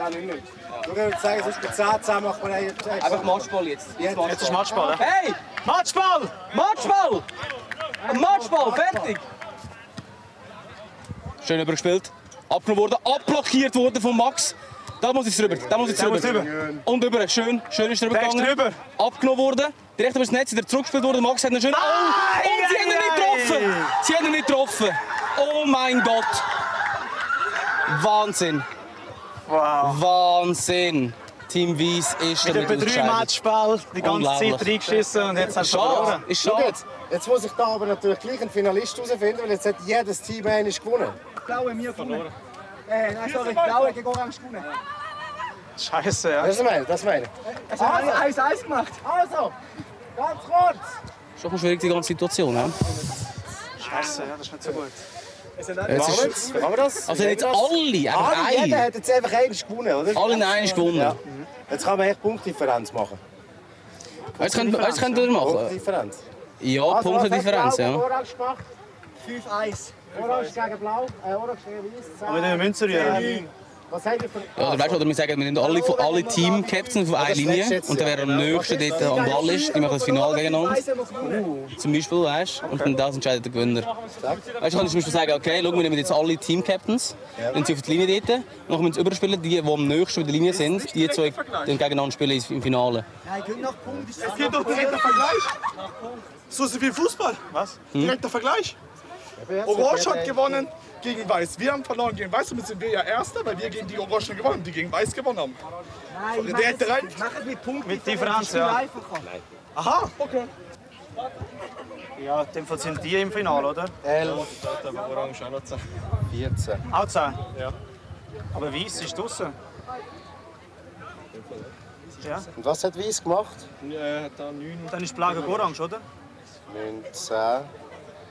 9-9. Du würdest sagen, es ist bei 10 macht man einfach Matchball jetzt. Jetzt ist Matchball. Hey! Matchball! Matchball! Ein Matchball, fertig! Schön übergespielt. Abgenommen worden, abblockiert worden von Max. Da muss ich drüber. Und über. Schön ist drüber gegangen. Abgenommen worden. Direkt über das Netz, wieder zurückgespielt worden. Max hat einen schönen... Oh! Und sie haben ihn nicht getroffen! Sie haben ihn nicht getroffen. Oh mein Gott! Wahnsinn! Wow! Wahnsinn! Team Weiss ist mit etwa 3 Matchball die ganze Zeit reingeschissen und jetzt hast du verloren. Ist schade. Jetzt muss ich da aber natürlich gleich einen Finalist herausfinden, weil jetzt hat jedes Team einmal gewonnen. Blaue mir gewonnen. Nein, sorry, Blaue gegen Orange gewonnen. Scheiße, ja. Das meine ich. Es hat 1-1 gemacht. Also, ganz kurz. Schon eine schwierige die ganze Situation, ja? Scheiße, ja, das ist nicht so gut. Machen wir das? Also jetzt alle, jeder hat jetzt einfach eins gewonnen, oder? Alle eins gewonnen. Ja. Jetzt kann man echt Punktdifferenz machen. Was könnt ihr machen? Punktdifferenz. Ja, Punktedifferenz, ja. Orange gemacht. 5-1. Orange gegen Blau, Orange gegen Weiß. Aber wir müssen rühren. Was habt ihr für... Ja, oder weißt du, wir sagen, wir nehmen alle Team-Captains auf eine Linie und dann wer am nächsten dort am Ball ist, die machen das Finale gegeneinander. Zum Beispiel, weißt du? Und dann das entscheidet der Gewinner. Weißt du, kann ich zum Beispiel sagen, okay, schau, wir nehmen jetzt alle Team-Captains, dann sie auf die Linie dort, und dann müssen sie überspielen, die am nächsten bei der Linie sind, die zwei dann gegeneinander spielen im Finale. Nein, geht nach Punkt. Es geht doch direkter Vergleich. So ist es wie Fußball. Was? Direkter Vergleich. Orange hat gewonnen gegen Weiß. Wir haben verloren gegen Weiß, somit sind wir ja Erster, weil wir gegen die Orange gewonnen haben, die gegen Weiß gewonnen haben. Nein, direkt rein. Machen mit Punkten. Mit Differenz, ja. Aha, okay. Ja, in dem Fall sind die im Finale, oder? 11. Aber Orange auch noch 10. 14. Auch 10? Ja. Aber Weiß ist draußen. Ja. Und was hat Weiss gemacht? Hat da 9. Dann ist Blau gegen Orange, oder? 9, 10.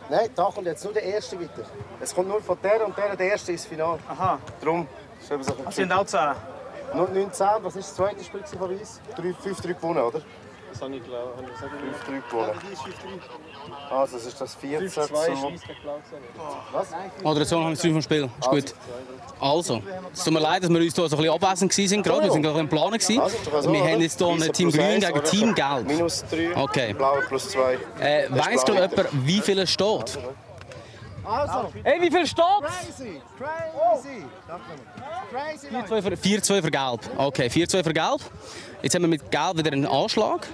Nein, da kommt jetzt nur der Erste weiter. Es kommt nur von der und der Erste ins Finale. Aha. Darum. Sie sind auch 10? Nur 9, 10. Was ist das zweite Spiel von Weiss? 5-3 gewonnen, oder? Das habe ich geglaubt. 5-3 gewonnen. Also, das ist das 14 zu... Was? Moderation haben wir 5 vom Spiel. Ist gut. Also, es tut mir leid, dass wir uns hier so ein bisschen abwesend waren. Wir waren gerade im Plan. Wir haben jetzt hier ein Team Grün gegen Team Gelb. Minus 3, okay. Blau plus 2. Weiss gerade jemand, wie viel es steht? Also. Hey, wie viel steht? Crazy. 4-2 für Gelb. Okay, 4-2 für Gelb. Jetzt haben wir mit Gelb wieder einen Anschlag.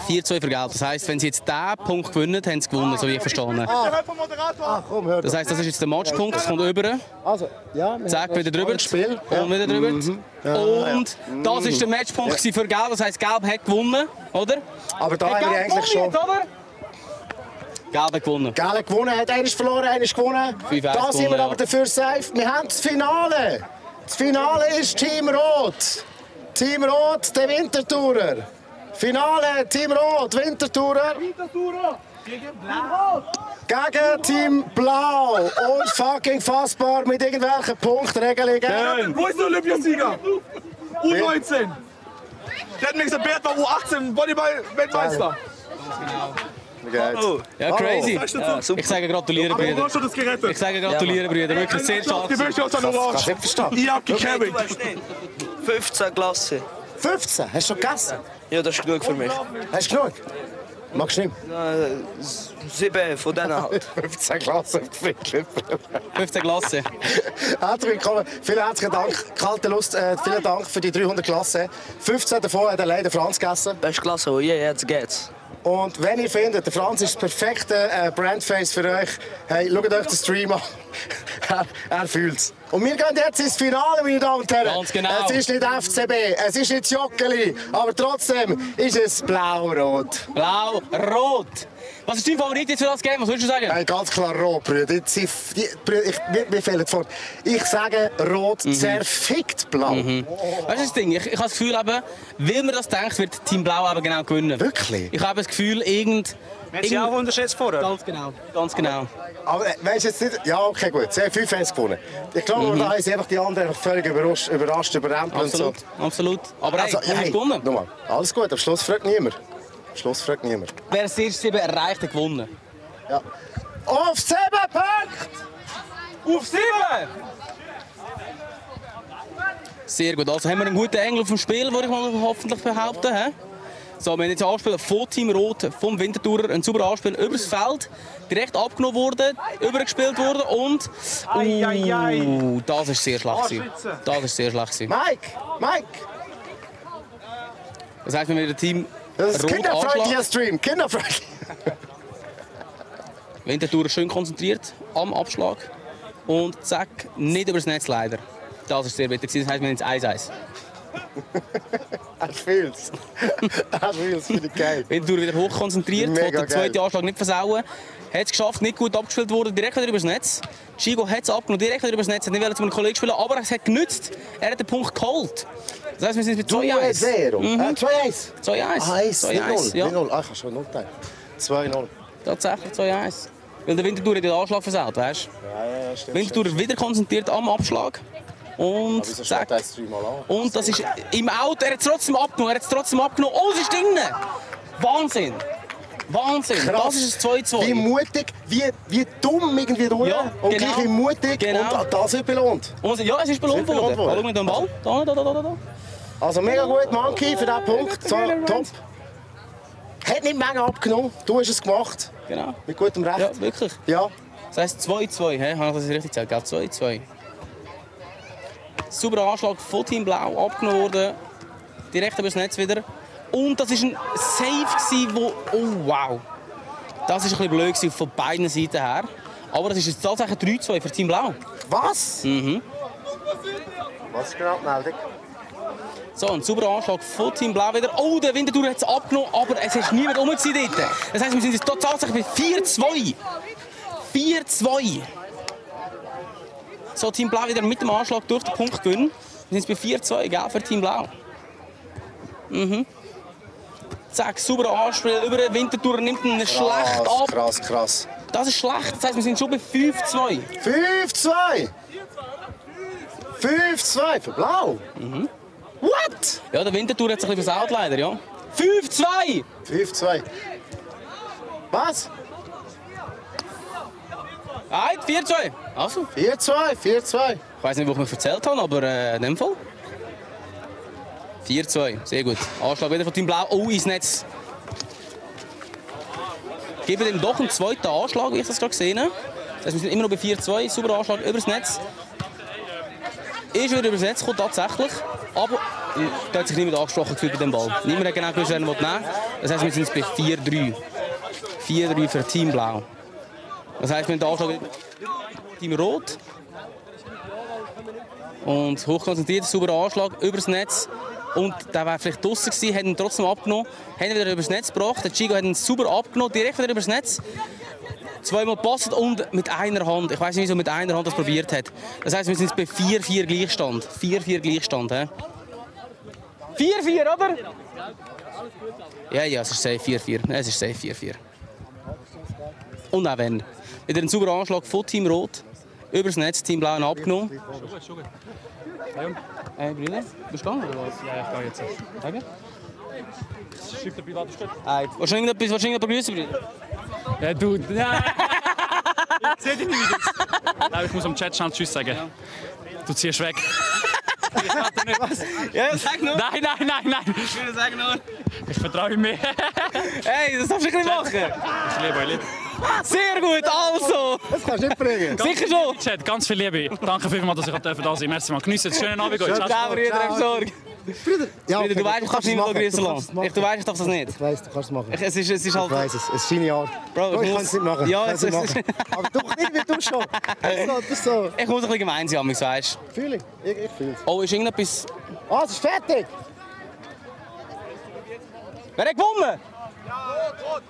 4-2 für Gelb. Das heisst, wenn sie jetzt diesen Punkt gewinnen, haben sie gewonnen, so wie ich verstanden habe. Das heisst, das ist jetzt der Matchpunkt, es kommt über. Also, ja, zack, wieder drüber. Und wieder drüber. Und das ist der Matchpunkt für Gelb. Das heisst, Gelb hat gewonnen, oder? Aber da haben wir eigentlich schon... Gelb hat gewonnen. Gelb hat gewonnen, hat einer verloren, einer gewonnen. Da sind wir aber dafür safe. Wir haben das Finale. Das Finale ist Team Rot. Team Rot, der Winterthurer. Finale, Team Rot, Winterthurer. Gegen Blau. Gegen Team Blau. Unfucking fassbar mit irgendwelchen Punktregelungen. Wo ist der Olympiasieger? U19. Der hat mir gesagt, Bert war U18 Volleyball-Weltmeister. Wie geht's? Ja, crazy. Ja, ich sage gratulieren, Aber Brüder. hast du das gerettet? Ich sage gratulieren, Brüder. Wirklich sehr stark. Die Wäsche aus einer Orange. Ich hab gecarried. 15 Klasse. 15? Hast du schon gegessen? Ja, das ist genug für mich. Hast du genug? Magst du nicht? 7 von denen halt. 15 Klassen. 15 Klassen. Herzlich willkommen. Vielen herzlichen Dank. Kalte Lust. Vielen Dank für die 300 Klassen. 15 davon hat leider Franz gegessen. Beste Klasse, oh je, jetzt geht's. Und wenn ihr findet, der Franz ist das perfekte Brandface für euch, hey, schaut euch den Stream an. er fühlt's. Und wir gehen jetzt ins Finale, meine Damen und Herren. Ganz genau. Es ist nicht FCB, es ist nicht Joggeli, aber trotzdem ist es blau-rot. Blau-rot. Was ist dein Favorit jetzt für das Game? Was würdest du sagen? Hey, ganz klar rot, Brüder. Mir fehlt vor. Ich sage rot, zerfickt blau. Weißt du das Ding? Ich habe das Gefühl, eben, weil man das denkt, wird Team Blau eben genau gewinnen. Wirklich? Ich habe das Gefühl, Wir haben sie auch unterschätzt vorher. Ganz genau. Ganz genau. Aber weißt du jetzt nicht. Ja, okay, gut. Sie haben 5 Fans gewonnen. Ich glaube, da haben sie einfach die anderen völlig überrascht, überrempelt. Absolut. Und so. Absolut. Aber also, hey, gewonnen. Nochmal, alles gut, am Schluss fragt niemand. Am Schluss fragt niemand. Wer das erste 7 erreicht, hat gewonnen. Ja. Auf 7 Punkte! Auf 7! Sehr gut. Also haben wir einen guten Engel auf dem Spiel, würde ich mal hoffentlich behaupten. He? So, wir haben jetzt ein Anspiel von Team Rot, vom Winterthurer. Ein sauberes Anspiel über das Feld. Direkt abgenommen worden, übergespielt worden und... das ist sehr schlecht gewesen. Das ist sehr schlecht gewesen. Mike! Das heisst, wenn wir das Team Das ist Rot kinderfreundlicher anschlagen. Stream, kinderfreundlich. Winterthurer schön konzentriert am Abschlag. Und zack, nicht übers Netz leider. Das ist sehr wichtig. Das heisst, wir haben jetzt 1-1. Er fühlt's. Er fühlt's, finde ich geil. Winterthur wieder hochkonzentriert, Mega wollte den zweiten geil. Anschlag nicht versauen. Hat es geschafft, nicht gut abgespielt worden, direkt wieder übers Netz. Chigo hat es abgenommen, direkt wieder übers Netz, hat nicht zu einem Kollegen spielen, aber es hat genützt. Er hat den Punkt geholt. Das heisst, wir sind bei 2-1. 2-1? 2-1. 2-1, ja. 0. Ah, ich habe schon 0 geteilt. 2-0. Tatsächlich 2-1. Weil der Winterthur hat den Anschlag versaut, weißt du? Ja, stimmt. Winterthur ist wieder konzentriert am Abschlag. Und Wieso zack. steht er jetzt 3-mal an? Und das ist im Auto, er hat es trotzdem abgenommen. Oh, es ist drin! Wahnsinn! Wahnsinn! Krass. Das ist ein 2-2. Wie mutig, wie dumm irgendwie durch. Ja, und genau. gleich wie mutig. Genau. Und das wird belohnt. Und ja, es ist belohnt worden. Schau mit dem Ball. Da. Also mega gut, Monkey, für diesen Punkt. So, top. Hat nicht Menge abgenommen. Du hast es gemacht. Genau. Mit gutem Recht. Ja, wirklich. Ja. Das heisst 2-2, habe ich das richtig gesagt? Ja, 2-2. Sauberer Anschlag von Team Blau, abgenommen worden. Direkt übers Netz wieder. Und das war ein Save, wo... Oh, wow. Das war ein bisschen blöd von beiden Seiten her. Aber das ist jetzt tatsächlich 3-2 für Team Blau. Was? Mhm. Was ist genau die Meldung? So, ein sauberer Anschlag von Team Blau wieder. Oh, der Winterthur hat es abgenommen, aber es ist niemand rum dort. Das heisst, wir sind jetzt tatsächlich bei 4-2. 4-2. So, Team Blau wieder mit dem Anschlag durch den Punkt gewinnen. Wir sind jetzt bei 4-2, gell, für Team Blau. Mhm. Zack, sauberer Anspiel über den Winterthur, nimmt ihn schlecht ab. Krass. Das ist schlecht, das heisst, wir sind schon bei 5-2. 5-2? 5-2 für Blau? Mhm. What? Ja, der Winterthur hat sich ein bisschen versaut leider, ja. 5-2! 5-2. Was? 4-2. Also. 4-2. Ich weiss nicht, wo ich mir erzählt habe, aber in dem Fall. 4-2, sehr gut. Anschlag wieder von Team Blau. Oh, ins Netz. Geben dem doch einen zweiten Anschlag, wie ich das gerade gesehen habe. Das heißt, wir sind immer noch bei 4-2. Sauberer Anschlag übers Netz. Ist wieder übers Netz gekommen, tatsächlich. Aber da hat sich niemand angesprochen gefühlt bei dem Ball. Niemand hat genau gewusst, wer ihn nehmen will. Das heisst, wir sind jetzt bei 4-3. 4-3 für Team Blau. Das heisst, wir haben den Anschlag Team Rot. Und hochkonzentriert, sauberer Anschlag übers Netz. Und der wäre vielleicht draussen gewesen, hat ihn trotzdem abgenommen. Haben ihn wieder übers Netz gebracht. Der Chigo hat ihn super abgenommen, direkt wieder übers Netz. Zweimal gepasst und mit einer Hand. Ich weiss nicht, wieso mit einer Hand das probiert hat. Das heisst, wir sind jetzt bei 4-4 Gleichstand. 4-4 Gleichstand, hä? 4-4, oder? Ja, es ist safe 4-4. Es ist safe 4-4. Und auch wenn. Wieder ein sauberer Anschlag von Team Rot. Übers Netz, Team Blau abgenommen. Schon gut. Hey, Brüder, bist du gegangen oder was? Ja, ich gehe jetzt. Danke. Schreib dabei, warte, gut. Willst du irgendetwas begrüßen, Brüder? Ja, du. Nein. Seht ihr die Videos? Nein, ich muss am Chat schnell Tschüss sagen. Du ziehst weg. Ja, sag nur. Nein. Ich will sagen nur. Ich vertraue mir. Hey, das darfst du nicht machen. Ich liebe euch. Sehr gut, also. Das kannst du nicht bringen. Sicher schon. Chat, ganz viel Liebe. Danke vielmals, dass ich da sein durfte. Merci mal. Geniessen, schönen Abend. Ciao, Brüder, hab Sorge. Ja, Brüder, du weißt, ich darf niemand grüßen lassen. Du weißt, ich darf das nicht. Ich weiss, du kannst es machen. Es ist halt... Ich weiss es. Es ist deine Art. Bro, ich kann es nicht machen. Ja, es ist... Aber du irgendwie du schon. So. Ich muss ein bisschen gemein sein, weißt du. Fühle ich. Ich fühle es. Oh, ist irgendetwas... Ah, es ist fertig. Wer hat gewonnen? Ja, Rot.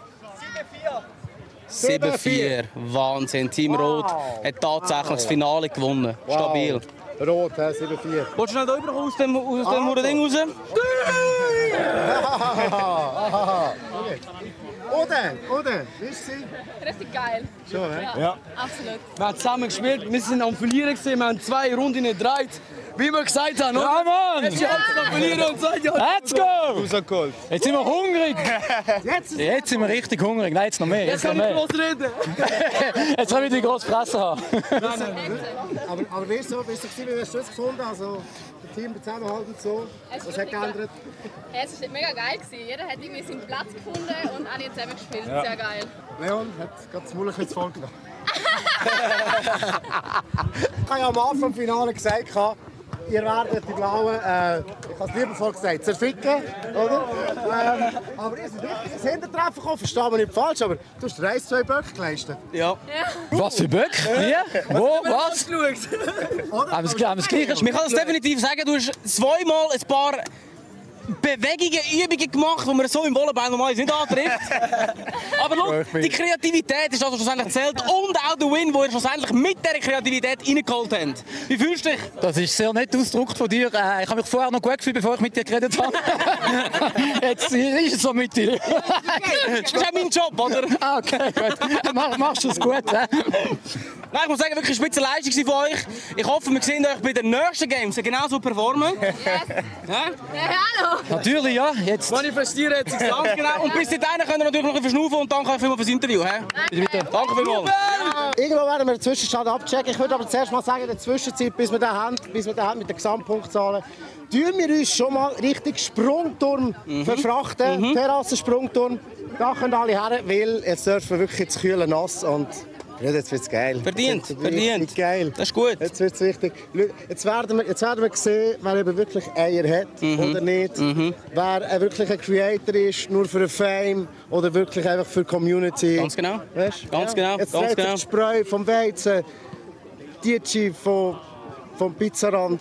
7-4. Wahnsinn. Team Rot hat tatsächlich das Finale gewonnen. Stabil. Rot, 7-4. Willst du schnell da rüber aus dem Ding raus? Oder? Wie ist sie? Richtig geil. Schon, Ja, absolut. Wir haben zusammen gespielt, wir sind am Verlieren gewesen, wir haben 2 Runden gedreht. Wie wir gesagt haben, oder? Ja, Mann! Jetzt noch verlieren und sagen, ja. Let's go! Jetzt sind wir hungrig! Jetzt sind wir richtig hungrig. Nein, jetzt noch mehr. Jetzt kann ich groß reden. Jetzt können wir die grosse Fresse haben. Aber wie ist es gewesen, wie hast du es gefunden? Also, das Team zusammenhalten und so. Was hat geändert? Es war mega geil. Jeder hat irgendwie seinen Platz gefunden und alle zusammen gespielt. Ja. Sehr geil. Leon hat gerade das Maul zu voll genommen. Ich habe ja am Anfang des Finale gesagt, ihr werdet die Blauen, ich habe es liebevoll gesagt, zerficken, oder? Aber ihr seid wirklich ins Hintertreffen gekommen, verstehe mich nicht falsch, aber du hast 2 Böcke geleistet. Ja. Was für Böcke? Wie? Wo? Was? Aber das Gleiche. Ich kann das definitiv sagen, du hast zweimal ein paar Bewegungen, Übungen gemacht, die man so im Volleyball normalerweise nicht antrifft. Aber schau, die Kreativität ist das, was schlussendlich zählt. Und auch der Win, den ihr schlussendlich mit dieser Kreativität reingeholt habt. Wie fühlst du dich? Das ist sehr nett ausgedrückt von dir. Ich habe mich vorher noch gut gefühlt, bevor ich mit dir geredet habe. Jetzt ist es so mit dir. Das ist auch mein Job, oder? Ah, okay, gut. Machst du es gut, Nein, ich muss sagen, wirklich eine spitze Leistung von euch. Ich hoffe, wir sehen euch bei den nächsten Games genauso performen. Yes. Ja? Ja, hallo. Natürlich, ja. Jetzt. Manifestieren jetzt ganz genau. Und bis dahin können wir natürlich noch ein bisschen verschnaufen und danke vielmals fürs Interview. Bitte. Danke vielmals. Irgendwo werden wir den Zwischenstand abchecken. Ich würde aber zuerst mal sagen, in der Zwischenzeit, bis wir den haben mit den Gesamtpunktzahlen, tun wir uns schon mal richtig Sprungturm verfrachten. Terrassensprungturm. Da können alle her, weil jetzt dürfen wir wirklich ins kühle Nass und ja, jetzt wird es geil. Verdient. Geil. Das ist gut. Jetzt wird es wichtig. Jetzt werden wir sehen, wer eben wirklich Eier hat oder nicht. Wer wirklich ein Creator ist, nur für einen Fame oder wirklich einfach für die Community. Ganz genau. Weißt? Ganz genau. Jetzt Ganz genau. Spreu vom Weizen, Dietschi vom Pizzarand.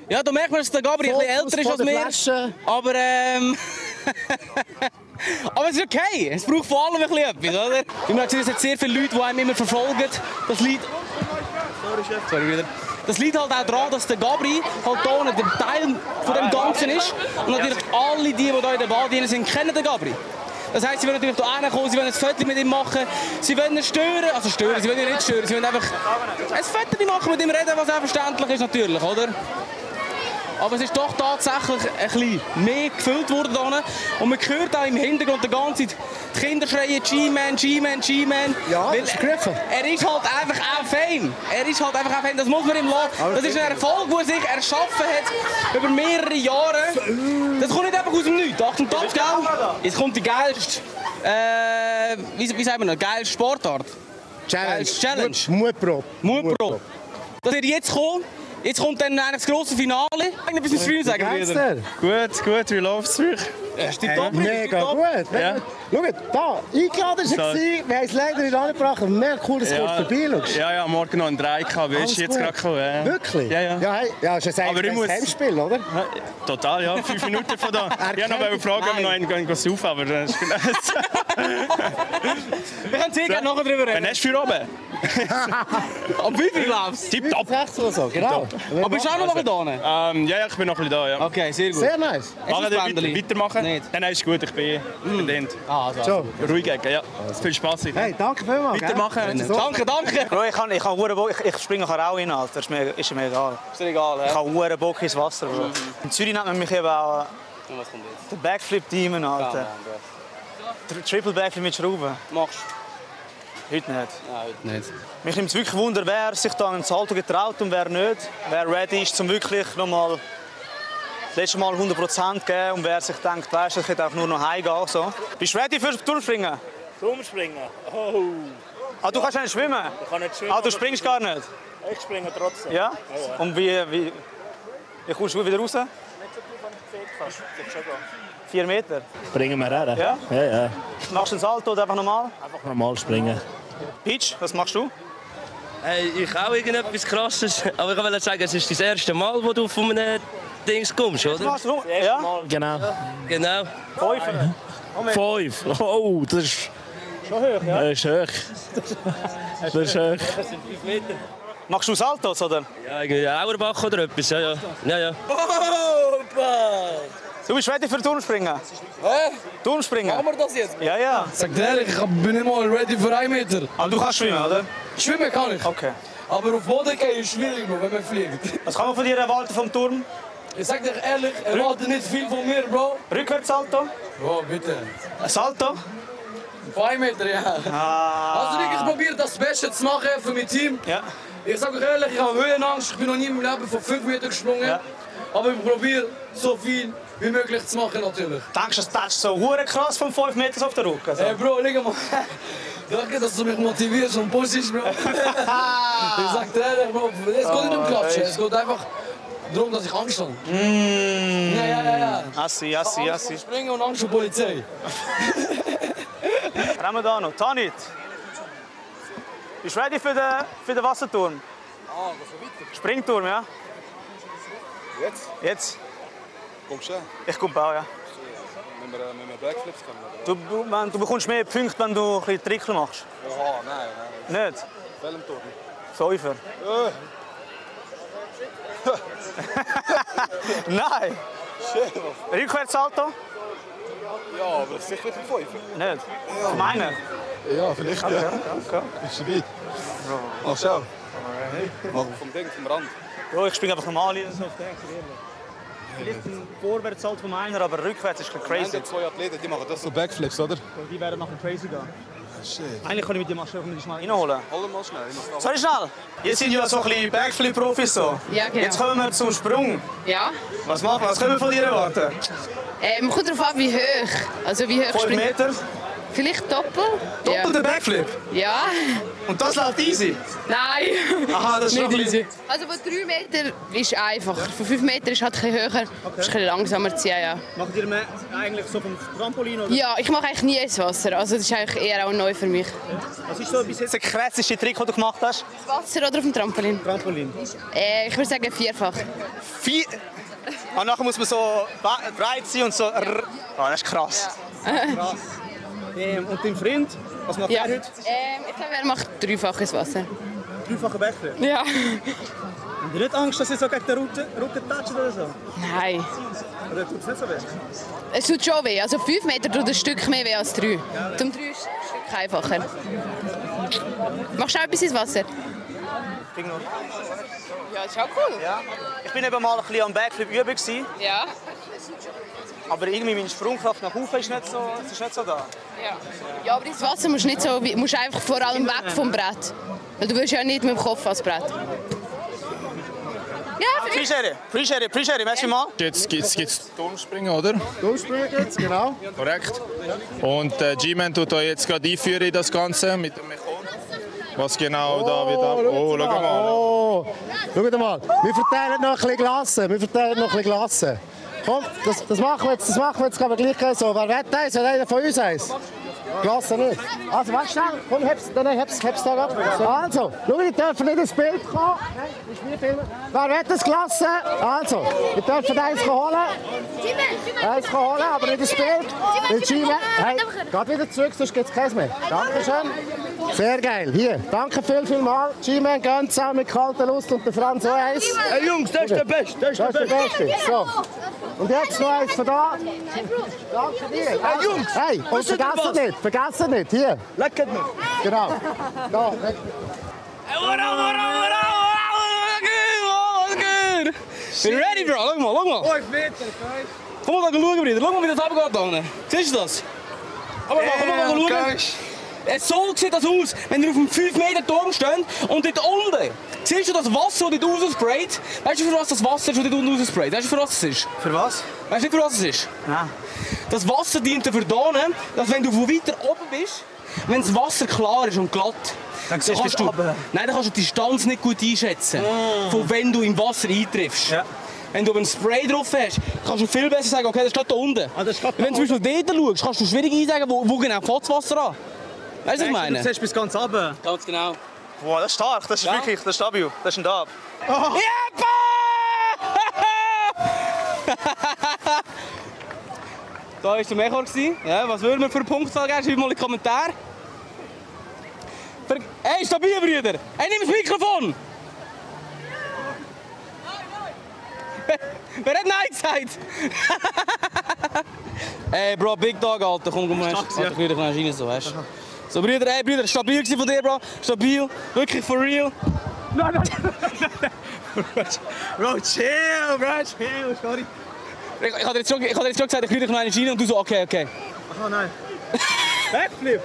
Ja, da merkt man, dass der Gabri ein bisschen älter ist als wir. Aber aber es ist okay. Es braucht vor allem ein bisschen etwas, oder? Ich habe gesehen, es hat sehr viele Leute, die einem immer verfolgen. Das liegt... Sorry, wieder. Das liegt halt auch daran, dass der Gabri halt hier nicht der Teil von dem Ganzen ist. Und natürlich alle die hier in der Bade sind, kennen den Gabri. Das heisst, sie wollen natürlich hierher kommen, sie wollen ein Foto mit ihm machen, sie wollen ihn stören, sie wollen ihn nicht stören, sie wollen einfach ein Foto machen, mit ihm reden, was auch verständlich ist natürlich, oder? Aber es ist doch tatsächlich ein bisschen mehr gefüllt worden hier. Und man hört auch im Hintergrund die ganze Zeit die Kinder schreien G-Man, G-Man, G-Man. Ja, das ist gegriffen. Er ist halt einfach auch Fame. Das muss man ihm lassen. Das ist ein Erfolg, den er sich erschaffen hat über mehrere Jahre. Das kommt nicht einfach aus dem Nichts. Achtung, Tabs, gell? Jetzt kommt die geilste, wie sagen wir noch, geilste Sportart. Challenge. Mutprobe. Das wird jetzt kommen. Jetzt kommt dann eigentlich das grosse Finale. Ein bisschen Stream sagen, Brüder. Gut, wie läuft's für euch? Ja, steht top. Mega gut. Ja. Schaut, da, eingeladen war er, wir haben es leider nicht angebracht, aber mega cool, dass du kurz vorbei schaust. Ja, morgen noch ein 3 gehabt, wie ist jetzt gerade gekommen? Ja. Wirklich? Ja, ist ein Heimspiel, oder? Total, ja, 5 Minuten von da. Ich wollte noch fragen, ob wir noch einen saufen, aber das ist Wir können sehr gerne nachher drüber reden. Wann hast du für oben? Ab wie viel glaubst du? Tipptopp. So, genau. Aber bist du auch noch da? Ja, ich bin noch ein bisschen da, ja. Okay, sehr gut. Sehr nice. Weitermachen? Nicht. Dann ist gut, ich bin verdient. So. Ruhig, ja. Viel Spaß. Hey, danke vielmals. Weitermachen. Danke. Bro, ich habe Bock, ich springe nachher auch rein, Alter. Ist mir egal. Ist dir egal, Ich habe Bock ins Wasser, Bro. In Zürich nennt man mich eben auch was kommt jetzt? Der Backflip-Demon, Alter. Der Triple Backflip mit Schrauben. Machst du? Heute nicht. Nein, heute nicht. Mich nimmt es wirklich Wunder, wer sich da ein Salto getraut und wer nicht. Wer ready ist, um wirklich nochmal das letzte Mal 100% geben und wer sich denkt, weißt du, ich hätte auch nur noch heimgehen. So. Bist du ready für das Turmspringen? Turmspringen? Oh. Ah, du kannst nicht schwimmen? Ich kann nicht schwimmen. Ah, du springst gar nicht? Ich springe trotzdem. Ja? Und wie kommst du wieder raus? Nicht so tief, wie ich gesehen habe. 4 Meter? Springen wir her? Ja? Ja. Machst du einen Salto oder einfach normal? Einfach normal springen. Peach, was machst du? Hey, ich auch irgendetwas Krasses. Aber ich wollte sagen, es ist das erste Mal, wo du von einem Dings kommst, oder? Das erste Mal. Genau. Genau. 5. Oh, das ist... Schon hoch, ja? Das ist hoch. Das ist hoch. Das sind 5 Meter. Machst du Saltos, oder? Ja, irgendwie Auerbach oder etwas, ja. Du bist ready für Turmspringen? Hä? Turmspringen? Machen wir das jetzt? Ja. Sag dir ehrlich, ich bin nicht mal ready für 1 Meter. Aber du kannst schwimmen, oder? Schwimmen kann ich. Okay. Aber auf Boden gehen ist schwierig, Bro, wenn man fliegt. Was kann man von dir erwarten vom Turm? Ich sag dir ehrlich, erwarte nicht viel von mir, Bro. Rückwärtssalto? Bro, bitte. Ein Salto? Auf 1 Meter, ja. Also ich probiere das Beste zu machen für mein Team. Ja. Ich sag euch ehrlich, ich habe Höhenangst. Ich bin noch nie in meinem Leben von 5 Meter gesprungen. Ja. Aber ich probiere so viel wie möglich zu machen, natürlich. Denkst du, das ist so hure krass von 5 Meter auf den Rücken? Also. Hey Bro, leg mal. Danke, dass du mich motivierst und pushst, Bro. Ich sag dir ehrlich, Bro, es geht nicht um Klatschen. Es geht einfach darum, dass ich Angst habe. Ja. Assi. Springen und Angst vor Polizei. Ramadano, Tanit. Bist du ready für den Wasserturm? Ah, was so weiter? Springturm, ja? Jetzt? Kommst du? Ich komme auch, ja. Wenn wir Backflips können. Du bekommst mehr Punkte, wenn du ein bisschen Trickle machst. Aha, nein. Nicht? Welchem Turm? 5er. Nein! Rückwärtssalto? Ja, aber sicher mit dem 5. Nicht? Ja. Meinen? Ja, vielleicht okay. Ja. Bist du dabei? Ach, schau. Mach vom Ding, vom Rand. Ja, ich springe einfach normal rein, so auf den Vielleicht ein Vorwärtssalto von einer, aber rückwärts ist ein bisschen crazy. Wir haben 2 Athleten, die machen das so Backflips, oder? Die werden nachher crazy gehen. Shit. Eigentlich kann ich mit dir mal schnell reinholen. Hol mal schnell. Sorry, schnell. Jetzt sind ja so ein bisschen Backflip-Profis. So. Ja, genau. Jetzt kommen wir zum Sprung. Ja. Was machen wir? Was können wir von dir erwarten? Kommt darauf an, wie hoch. Also wie hoch 5 Meter? Vielleicht doppelt. Doppelter Backflip? Ja. Und das läuft easy? Nein. Aha, das ist nicht schon easy. Also von 3 Meter ist einfacher. Von 5 Meter ist halt ein bisschen höher. Okay. Ist ein bisschen langsamer zu ziehen, ja. Macht ihr mehr eigentlich so vom Trampolin? Oder? Ja, ich mache eigentlich nie ins Wasser. Also das ist eigentlich eher auch neu für mich. Was ist so bis jetzt der krasseste Trick, den du gemacht hast? Ins Wasser oder auf dem Trampolin? Trampolin. Ich würde sagen 4-fach. 4? Und nachher muss man so breit sein und so. Das ist krass. Ja. Krass. Und dein Freund, was macht er heute? Ich glaube, er macht 3-faches Wasser. 3-fache Backflip? Ja. Habt ihr nicht Angst, dass ihr so gegen den Rücken toucht oder so? Nein. Oder tut es nicht so weh? Es tut schon weh. Also 5 Meter tut ein Stück mehr weh als 3. Zum 3 ist es ein Stück einfacher. Machst du auch etwas ins Wasser? Ja, das ist auch cool. Ja. Ich bin eben mal ein bisschen am Backflip üben. Ja. Aber irgendwie meine Sprungkraft nach oben ist nicht so da. Ja, aber ins Wasser musst du nicht so, musst einfach vor allem weg vom Brett. Weil du willst ja nicht mit dem Kopf ans Brett. Ja, Appreciate, merci mal. Jetzt gibt's Turmspringen, oder? Turmspringen jetzt, genau. Korrekt. Und G-Man tut euch jetzt gerade einführen in das Ganze mit dem Mechon. Was genau da wird ab. Oh, schau mal. Oh, schau mal. Wir verteilen noch ein bisschen Glasse. Komm, das machen wir jetzt aber gleich so. Wer will eins? Hat einer von uns eins? Glasse nicht. Also, warte schnell. Komm, heb's da ab. Also, schau, ihr dürft nicht ins Bild kommen. Nein, nicht mir filmen. Wer will das Glasse? Also, ihr dürft eins holen. Eins holen, aber nicht ins Bild. Hey, geht wieder zurück, sonst gibt es keins mehr. Dankeschön. Sehr geil. Hier, danke vielmals. G-Man gönnt zusammen mit kalter Lust und der Franz auch eins. Hey Jungs, das ist der Beste. Das ist der Beste. So. Und jetzt noch eins von da. Danke dir. Hey Jungs, hey, und vergessen nicht, hier. Lecket mich. Genau. Da, Bin ready, Bro? Schau mal. 5 Meter, Komm mal schauen, Bruder. Schau mal, wie das runtergeht da unten. Siehst du das? Komm mal schauen. So sieht das aus, wenn ihr auf einem 5 Meter Turm steht und dort unten. Siehst du das Wasser, das dort raussprayt? Weißt du, für was das Wasser ist, das dort unten raussprayt? Weißt du, für was es ist? Für was? Weißt du nicht, für was es ist? Nein. Das Wasser dient dafür, dass wenn du von weiter oben bist, wenn das Wasser klar ist und glatt, dann kannst du die Distanz nicht gut einschätzen, von wenn du im Wasser eintriffst. Ja. Wenn du einen Spray drauf hast, kannst du viel besser sagen, okay, das steht da unten. Wenn du zum Beispiel dort schaust, kannst du schwierig einsagen, wo genau fährt das Wasser an. Weißt du, was ich meine? Du siehst bis ganz runter. Ganz genau. Wow, das ist stark, das ist wirklich, das ist stabil, das ist ein Dab. Oh. Da war der Mechor. Ja, was würden wir für eine Punktzahl geben? Schreib mal in die Kommentare. Hey, stabil, Brüder! Hey, nimm das Mikrofon! Wer hat Nein gesagt? Hey, Bro, Big Dog, Alter. Komm, komm, Alter, ich will dich noch rein, so, weißt du? So, Brüder, hey, Brüder, stabil von dir, Bro. Stabil, wirklich for real. Nein. Bro, chill, sorry. Ich hatte jetzt schon gesagt, ich will dich noch rein und du so, okay. Ach nein. Backflip!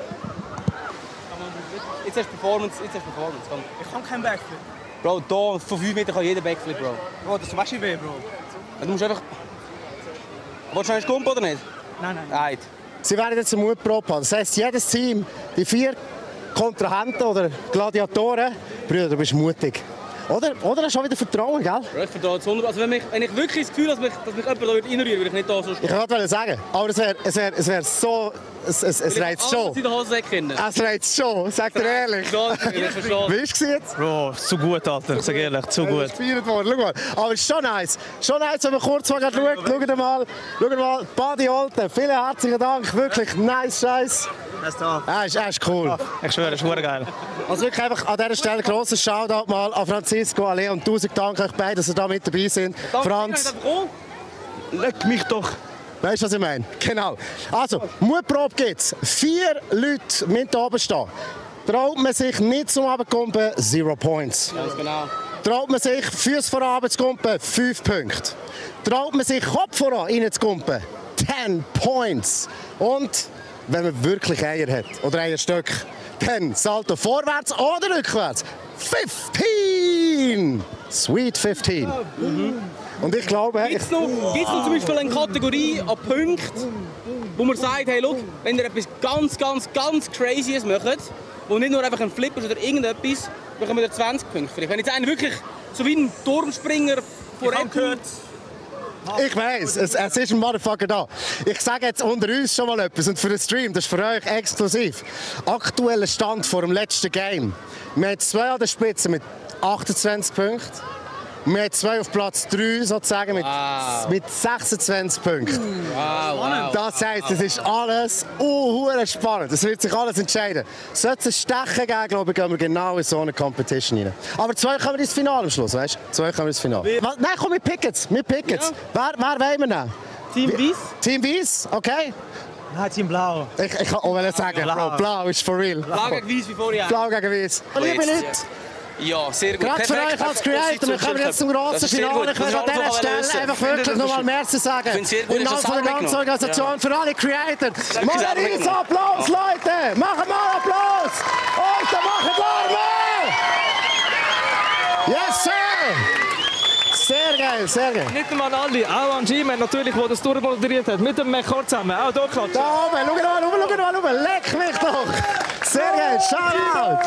Jetzt hast du Performance, komm. Ich kann keinen Backflip. Bro, da, von 5 Metern kann jeder Backflip, Bro. Bro, das ist weh, Bro. Du musst einfach... Willst du noch einen Kump oder nicht? Nein. Sie werden jetzt eine Mutprobe haben. Das heisst, jedes Team, die 4 Kontrahenten oder Gladiatoren, Brüder, du bist mutig. Oder hast du schon wieder Vertrauen, gell? Bro, ich vertraue zu 100%. Also wenn ich wirklich das Gefühl habe, dass mich jemand da reinrühren würde, würde ich nicht da so stehen. Ich wollte sagen, aber es wär so... Es reizt schon. Es reizt schon, sag dir ehrlich. Wie ist es jetzt? Bro, zu gut, Alter. Ich sag ehrlich, zu gut. Gefeiert worden. Schau mal. Aber es ist schon nice. Schon nice, wenn man kurz mal schaut. Schaut mal. Badi Olten, vielen herzlichen Dank. Wirklich nice Scheiß. Er ist cool. Ich schwöre, es ist geil. Also wirklich einfach an dieser Stelle grosses Shoutout mal an Francisco, an Leo und 1000 Dank euch beiden, dass ihr da mit dabei sind. Franz, leck mich doch. Weißt du, was ich meine? Genau. Also, Mutprobe gibt's. 4 Leute müssen hier oben stehen. Traut man sich nicht zum Runterkumpen, 0 Points. Ganz genau. Traut man sich Füße voran zu kumpen, 5 Punkte. Traut man sich Kopf voran rein zu kumpen, 10 Points. Und wenn man wirklich Eier hat oder Eierstück, dann Salto vorwärts oder rückwärts, 15! Sweet 15. Und ich glaube... Gibt es noch zum Beispiel eine Kategorie an Punkten, wo man sagt, hey, look, wenn ihr etwas ganz Crazyes macht, wo nicht nur einfach ein Flip ist oder irgendetwas, bekommen wir 20 Punkte. Wenn jetzt einer wirklich so wie ein Turmspringer vor gehört. Ich weiss, es ist ein Motherfucker da. Ich sage jetzt unter uns schon mal etwas und für den Stream, das ist für euch exklusiv. Aktueller Stand vor dem letzten Game. Wir haben 2 an der Spitze mit 28 Punkten. Wir haben 2 auf Platz 3 sozusagen mit 26 Punkten. Wow. Das heisst, es ist alles spannend. Es wird sich alles entscheiden. Sollte es ein Stechen geben, glaube ich, gehen wir genau in so eine Competition rein. Aber 2 kommen ins Finale am Schluss, weißt du? 2 kommen ins Finale. Nein, komm, wir picken's. Ja. Wer wollen wir nehmen? Team Weiss. Team Weiss, okay. Nein, Team Blau. Ich kann auch sagen, Blau ist for real. Blau gegen Weiss wie vorher. Blau gegen Weiss. Liebe Leute. Ja, sehr gut. Gerade für euch als Creator, wir kommen jetzt zum grossen Finale. Ich möchte an dieser Stelle einfach wirklich nochmal Merci sagen. Im Namen von der ganzen Organisation für alle Creator. Mal einen riesen Applaus, Leute! Machen mal Applaus! Und dann machen Lärm! Yes, sir! Sehr geil. Nicht einmal alle, auch an G-Man natürlich, der das durchmoderiert hat, mit dem Mechor zusammen, auch hier klatschen. Da oben, schau mal, leck mich doch! Sehr geil, Shoutout!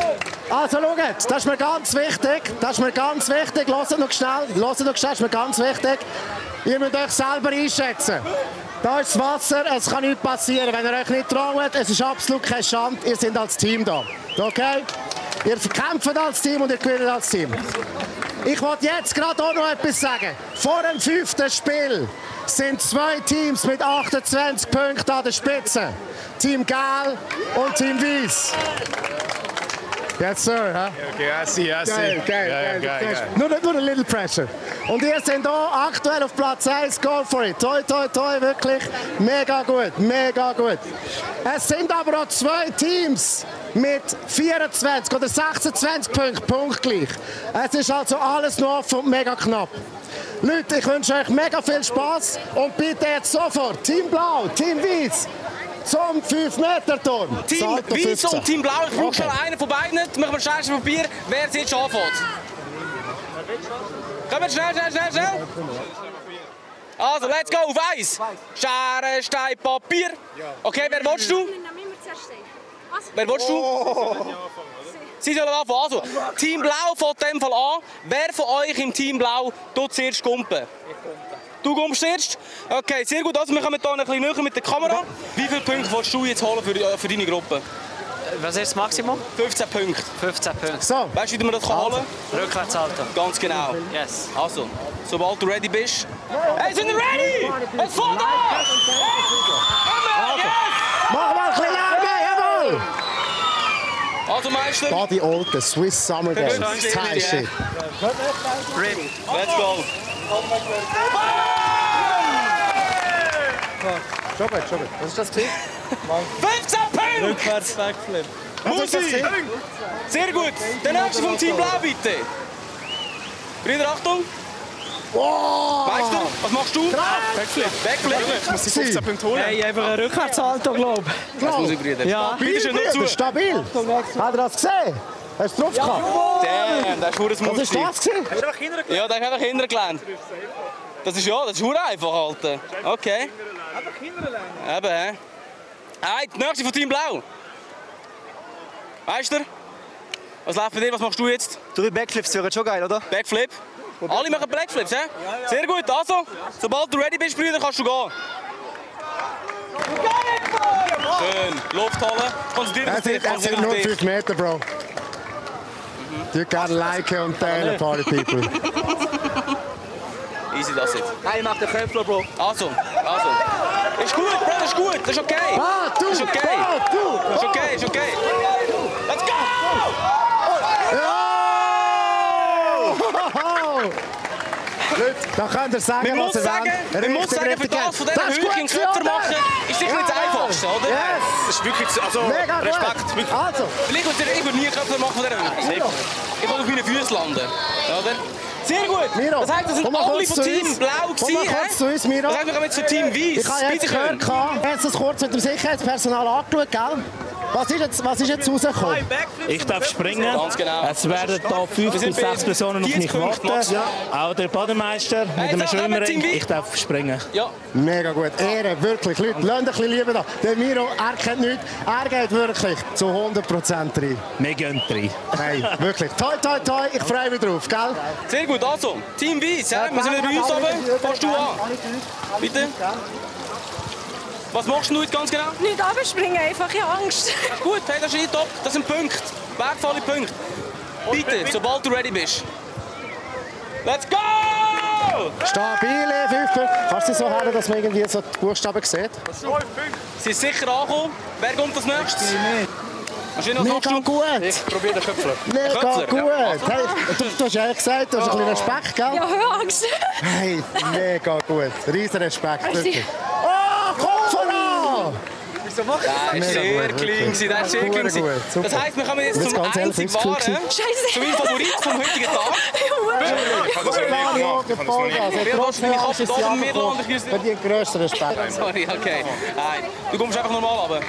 Also schaut, das ist mir ganz wichtig, hört noch schnell, das ist mir ganz wichtig. Ihr müsst euch selber einschätzen. Da ist das Wasser, es kann nichts passieren, wenn ihr euch nicht traut, es ist absolut keine Schande, ihr seid als Team da, okay? Ihr kämpft als Team und ihr gewinnt als Team. Ich wollte jetzt gerade auch noch etwas sagen. Vor dem 5. Spiel sind 2 Teams mit 28 Punkten an der Spitze. Team Gal und Team Weiss. Yes, sir. Huh? Okay, I see. Geil. Nur ein little pressure. Und ihr seid hier aktuell auf Platz 1. Go for it. Toi, wirklich. Mega gut. Es sind aber auch 2 Teams mit 24 oder 26 Punkten punktgleich. Es ist also alles noch offen und mega knapp. Leute, ich wünsche euch mega viel Spaß und bitte jetzt sofort Team Blau, Team Weiß zum 5-Meter-Turm. Team Weiß und Team Blau, ich brauche schon einen von beiden. Machen wir schnell ein Papier, wer es jetzt schon anfängt. Kommt schnell. Also, let's go, auf 1. Schere, Stein, Papier. Okay, wer willst du? Wer willst du? Sie sollen anfangen. Also, Team Blau fängt in dem Fall an. Wer von euch im Team Blau tut zuerst gumpen? Du gumpst zuerst? Okay, sehr gut. Also, wir kommen hier ein bisschen näher mit der Kamera. Wie viele Punkte willst du jetzt holen für deine Gruppe? Was ist das Maximum? 15 Punkte. 15 Punkte. So. Weißt du, wie man das holen kann? Rückwärtshalten. Ganz genau. Yes. Also, sobald du ready bist. Hey, sind wir ready? Es fängt an! Mach mal ein bisschen Lärm, jawohl! Also, Meister. Body Old, Swiss Summer Games. Thai shit. Ready. Let's go. Schon gut. Was ist das? 15 Punkte! Rückwärts Backflip. Musi! Sehr gut. Der nächste vom Team Blau, bitte. Brüder, Achtung. Wow. Meister, was machst du? Backflip. Ich muss die 15 Punkte holen. Hey, einfach ein Rückwärtshalter, glaube ich. Das muss ich, Brüder. Ja. Bitte schön nur zu. Stabil. Hat er das gesehen? Hast du drauf gehabt? Damn, das ist nur ein Musi. Was ist das gewesen? Ja, der hat einfach hintergelernt. Das ist nur einfach, Alter. Okay. Einfach hinterlernen. Eben, hä? Hey, der nächste von Team Blau. Meister, was läuft bei dir? Was machst du jetzt? Du, die Backflips wären schon geil, oder? Backflip? Alle machen Backflips, hä? Sehr gut, also, sobald du ready bist, Brüder, kannst du gehen. Schön, Luft holen. Konzentriert dich. Es sind nur 5 Meter, Bro. You gotta like und teilen, Party People. Easy, das jetzt. Hey, mach den Köpfler, Bro. Also. Ist gut, Bro, das ist gut. Das ist okay. Das ist okay. Das ist okay. Let's go! Leute, da könnt ihr sagen, Man was ihr wollt. Man muss sagen, für das von diesen Höhe in Köpfer machen, ist sicher nicht das Einfachste, oder? Yes. Das ist wirklich, also, mega Respekt. Gut. Wirklich. Also. Ich würde nie Köpfer machen von dieser Höhe. Ich will auf meinen Füßen landen. Oder? Sehr gut. Miro, das heißt, das sind alle von Team Blau Komm mal kurz zu uns, Miro. Das heißt, wir kommen jetzt zu Team Weiß. Ich habe jetzt gehört, du hast das kurz mit dem Sicherheitspersonal angeschaut, gell? Was ist jetzt rausgekommen? Ich darf springen. Ganz genau. Es werden hier 5 bis 6 Personen auf mich warten. Auch der Bademeister mit dem Schwimmring. Ich darf springen. Ja. Mega gut. Ehre, wirklich. Leute, lasst ein bisschen Liebe da. Der Miro, er kennt nichts. Er geht wirklich zu 100% rein. Wir gehen rein. Hey, wirklich. Toi, toi, toi. Ich freue mich drauf, gell? Sehr gut. Also, Team Weiß. Wir sind bei uns oben. Fährst du an? Bitte. Was machst du jetzt ganz genau? Nicht runterspringen, einfach, ich habe Angst. Gut, hey, das ist top. Das sind Punkte. Wertvolle Punkte. Bitte, sobald du ready bist. Let's go! Stabile 5 Punkte. Kannst du so haben, dass man irgendwie so die Buchstaben sieht? Sie ist sicher angekommen. Wer kommt als nächstes? Mega gut. Ich probiere den Köpfler. Mega gut. Hey, du hast eigentlich gesagt, du hast ein bisschen Respekt, gell? Ja, Höchangst. Hey, mega gut. Riesen Respekt, wirklich. Oh, Kopf an! Wieso macht das? Das ist sehr clean. Das ist sehr clean. Das heisst, wir kommen jetzt zum einzig wahren, zu meinem Favorit vom heutigen Tag. Ich kann das nicht machen. Verdient grössten Respekt. Sorry, okay. Du kommst einfach normal runter.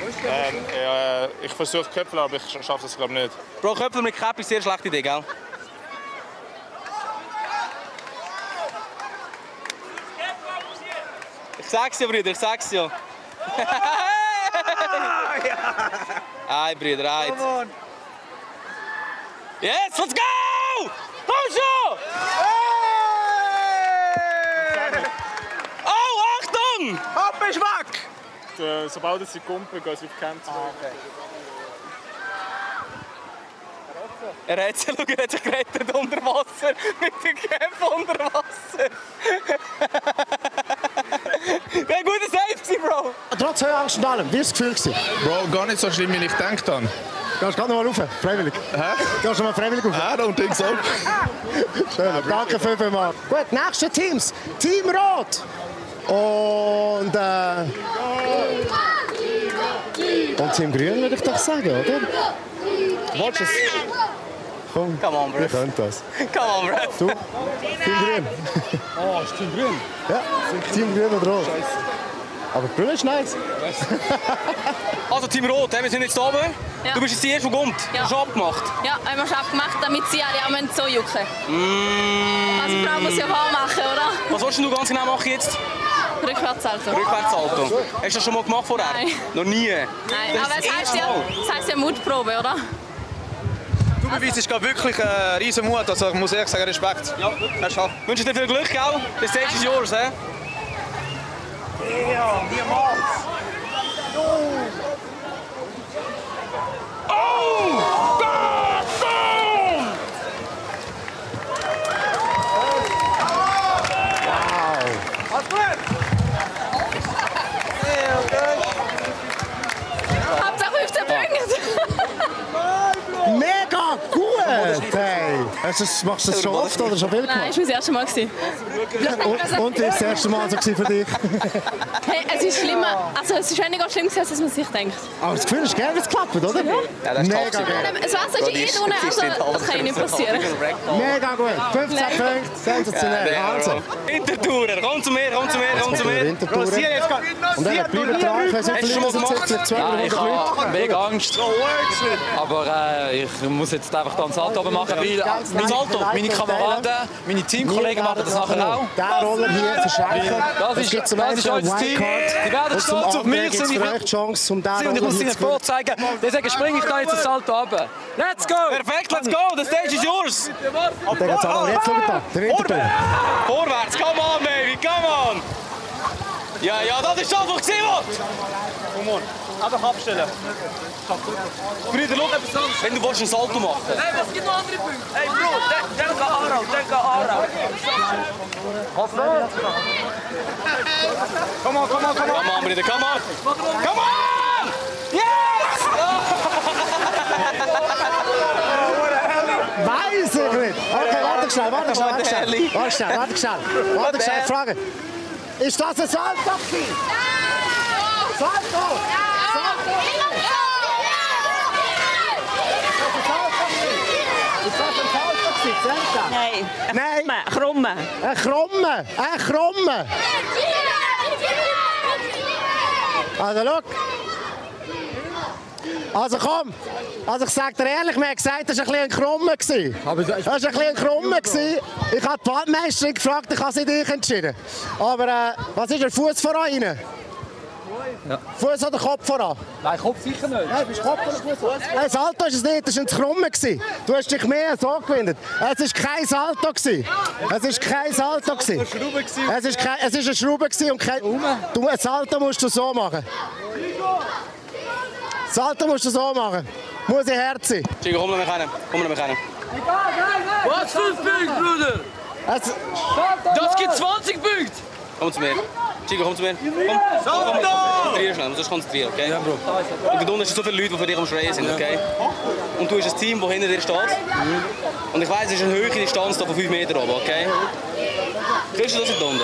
Ich versuche Köpfel, aber ich schaffe das glaube nicht. Bro, Köpfel mit Cap ist sehr schlechte Idee, gell? Ich sag's dir, Brüder, ich sag's dir. Ei, Brüder, ei. Yes, let's go! Komm schon! Oh, Achtung! Hopp ist weg! Sobald sie kumpen, gehen sie auf die Hände zurück. Er hat sich gerettet unter Wasser, mit dem Kämpfen unter Wasser. Wäre ein guter Safe, Bro. Trotz Höchangst und allem, wie war das Gefühl? Bro, gar nicht so schlimm, wie ich gedacht habe. Gehst du gerade noch mal rauf? Freiwillig? Hä? Gehst du noch mal freiwillig rauf? I don't think so. Schön, danke vielmals. Gut, nächste Teams. Team Rot. Und Team Grün würde ich doch sagen, oder? Willst du es? Komm, Come on, bro. ihr könnt das. Come on, bro. Du? Team Grün. Oh, ist Team Grün? Ja, Team Grün oder Rot. Aber die Brille ist nice. Also Team Rot, wir sind jetzt da oben. Ja. Du bist jetzt die Erste, die kommt. Ja. Hast du abgemacht? Ja, haben wir schon abgemacht, damit sie alle auch so jucken. Also die Frau muss ja Haar machen, oder? Was willst du ganz genau machen jetzt? Rückwärtssalto. Rückwärtssalto. Hast du das schon mal gemacht vorher? Nein. Noch nie? Nein, aber es heisst ja Mutprobe, oder? Du beweist gerade wirklich riesen Mut, also ich muss ehrlich sagen, Respekt. Ja, ich wünsche dir viel Glück, gell? The stage is yours, hä? Ja, niemals. Oh! Bam! Boom! Wow. Alles gut? Hauptsache 15 Punkte. Mega gut! Hey. Machst du das schon oft oder schon viel gemacht? Nein, das war mein erstes Mal. Und wie war das erste Mal so für dich? Hey, es ist schlimmer. Also es ist weniger schlimm, als man sich denkt. Aber das Gefühl ist geil, wie es klappt, oder? Ja, das ist mega top. geil. Das Wasser ist unten, also das kann nicht passieren. Mega gut. 15 Punkte, sensationell. Wahnsinn. Wintertourer, komm zu mir, komm zu mir, komm zu mir. Wintertourer. Und dann bleibt dran, ich weiß nicht, wie viele das jetzt 200 Ich Leute. habe mega Angst. Aber ich muss jetzt einfach da ein Salto machen, weil meine Kameraden, meine Teamkollegen machen das nachher auch. Der Roller hier verschenken. Das ist unser Team. Die werden stolz auf mich sein. Und ich muss ihnen vorzeigen. Deswegen springe ich da jetzt das Salto runter. Let's go! Perfekt, let's go! The stage is yours! Der geht's auch noch. Jetzt schaut da, der Wintertour. Vorwärts, come on, baby, come on! Ja, das ist das, was ich gesehen habe! Komm on, einfach abstellen. Brüder, schau etwas anderes. Wenn du einen Salto machen willst. Hey, was gibt noch andere Punkte? Hey, Bro, denk an Aarau, denk an Aarau. Was los? Come on, come on, come on. Come on, Brüder, come on! Come on! Yes! Weiß ich nicht. Okay, warte schnell. Frage. Ist das ein Salto? Salto! Ist das ein Salto? Nein, Krumme. Ein Krumme. Also schau. Also komm. Also ich sag dir ehrlich, wir haben gesagt, das war ein bisschen Krumme. Das war ein bisschen Krumme. Ich habe die Waldmeisterin gefragt, ich habe sie dich entschieden. Aber was ist der Fuß voran rein? Ja. Fuß oder Kopf voran? Nein, Kopf sicher nicht. Nein, bist Kopf oder Fuß? Nein, Salto ist es nicht, das war ein Krumme. Du hast dich mehr so gewinnt. Es war kein Salto. Es war kein Salto. Es war eine Schraube und kein... Ein Salto musst du so machen. Salto musst du so machen. Muss ich Herz sein. Chico, komm noch mal hin. Was 5 Punkte, Bruder? Das gibt 20 Punkte. Komm zu mir. Chico, komm zu mir. Komm. Konzentrier schnell, du musst dich konzentrieren, okay? Ja, Bro. Und da unten sind so viele Leute, die für dich am Schreien sind, okay? Und du hast ein Team, das hinter dir steht. Und ich weiss, es ist eine hohe Distanz da von 5 Metern oben, okay? Kriegst du das nicht unten?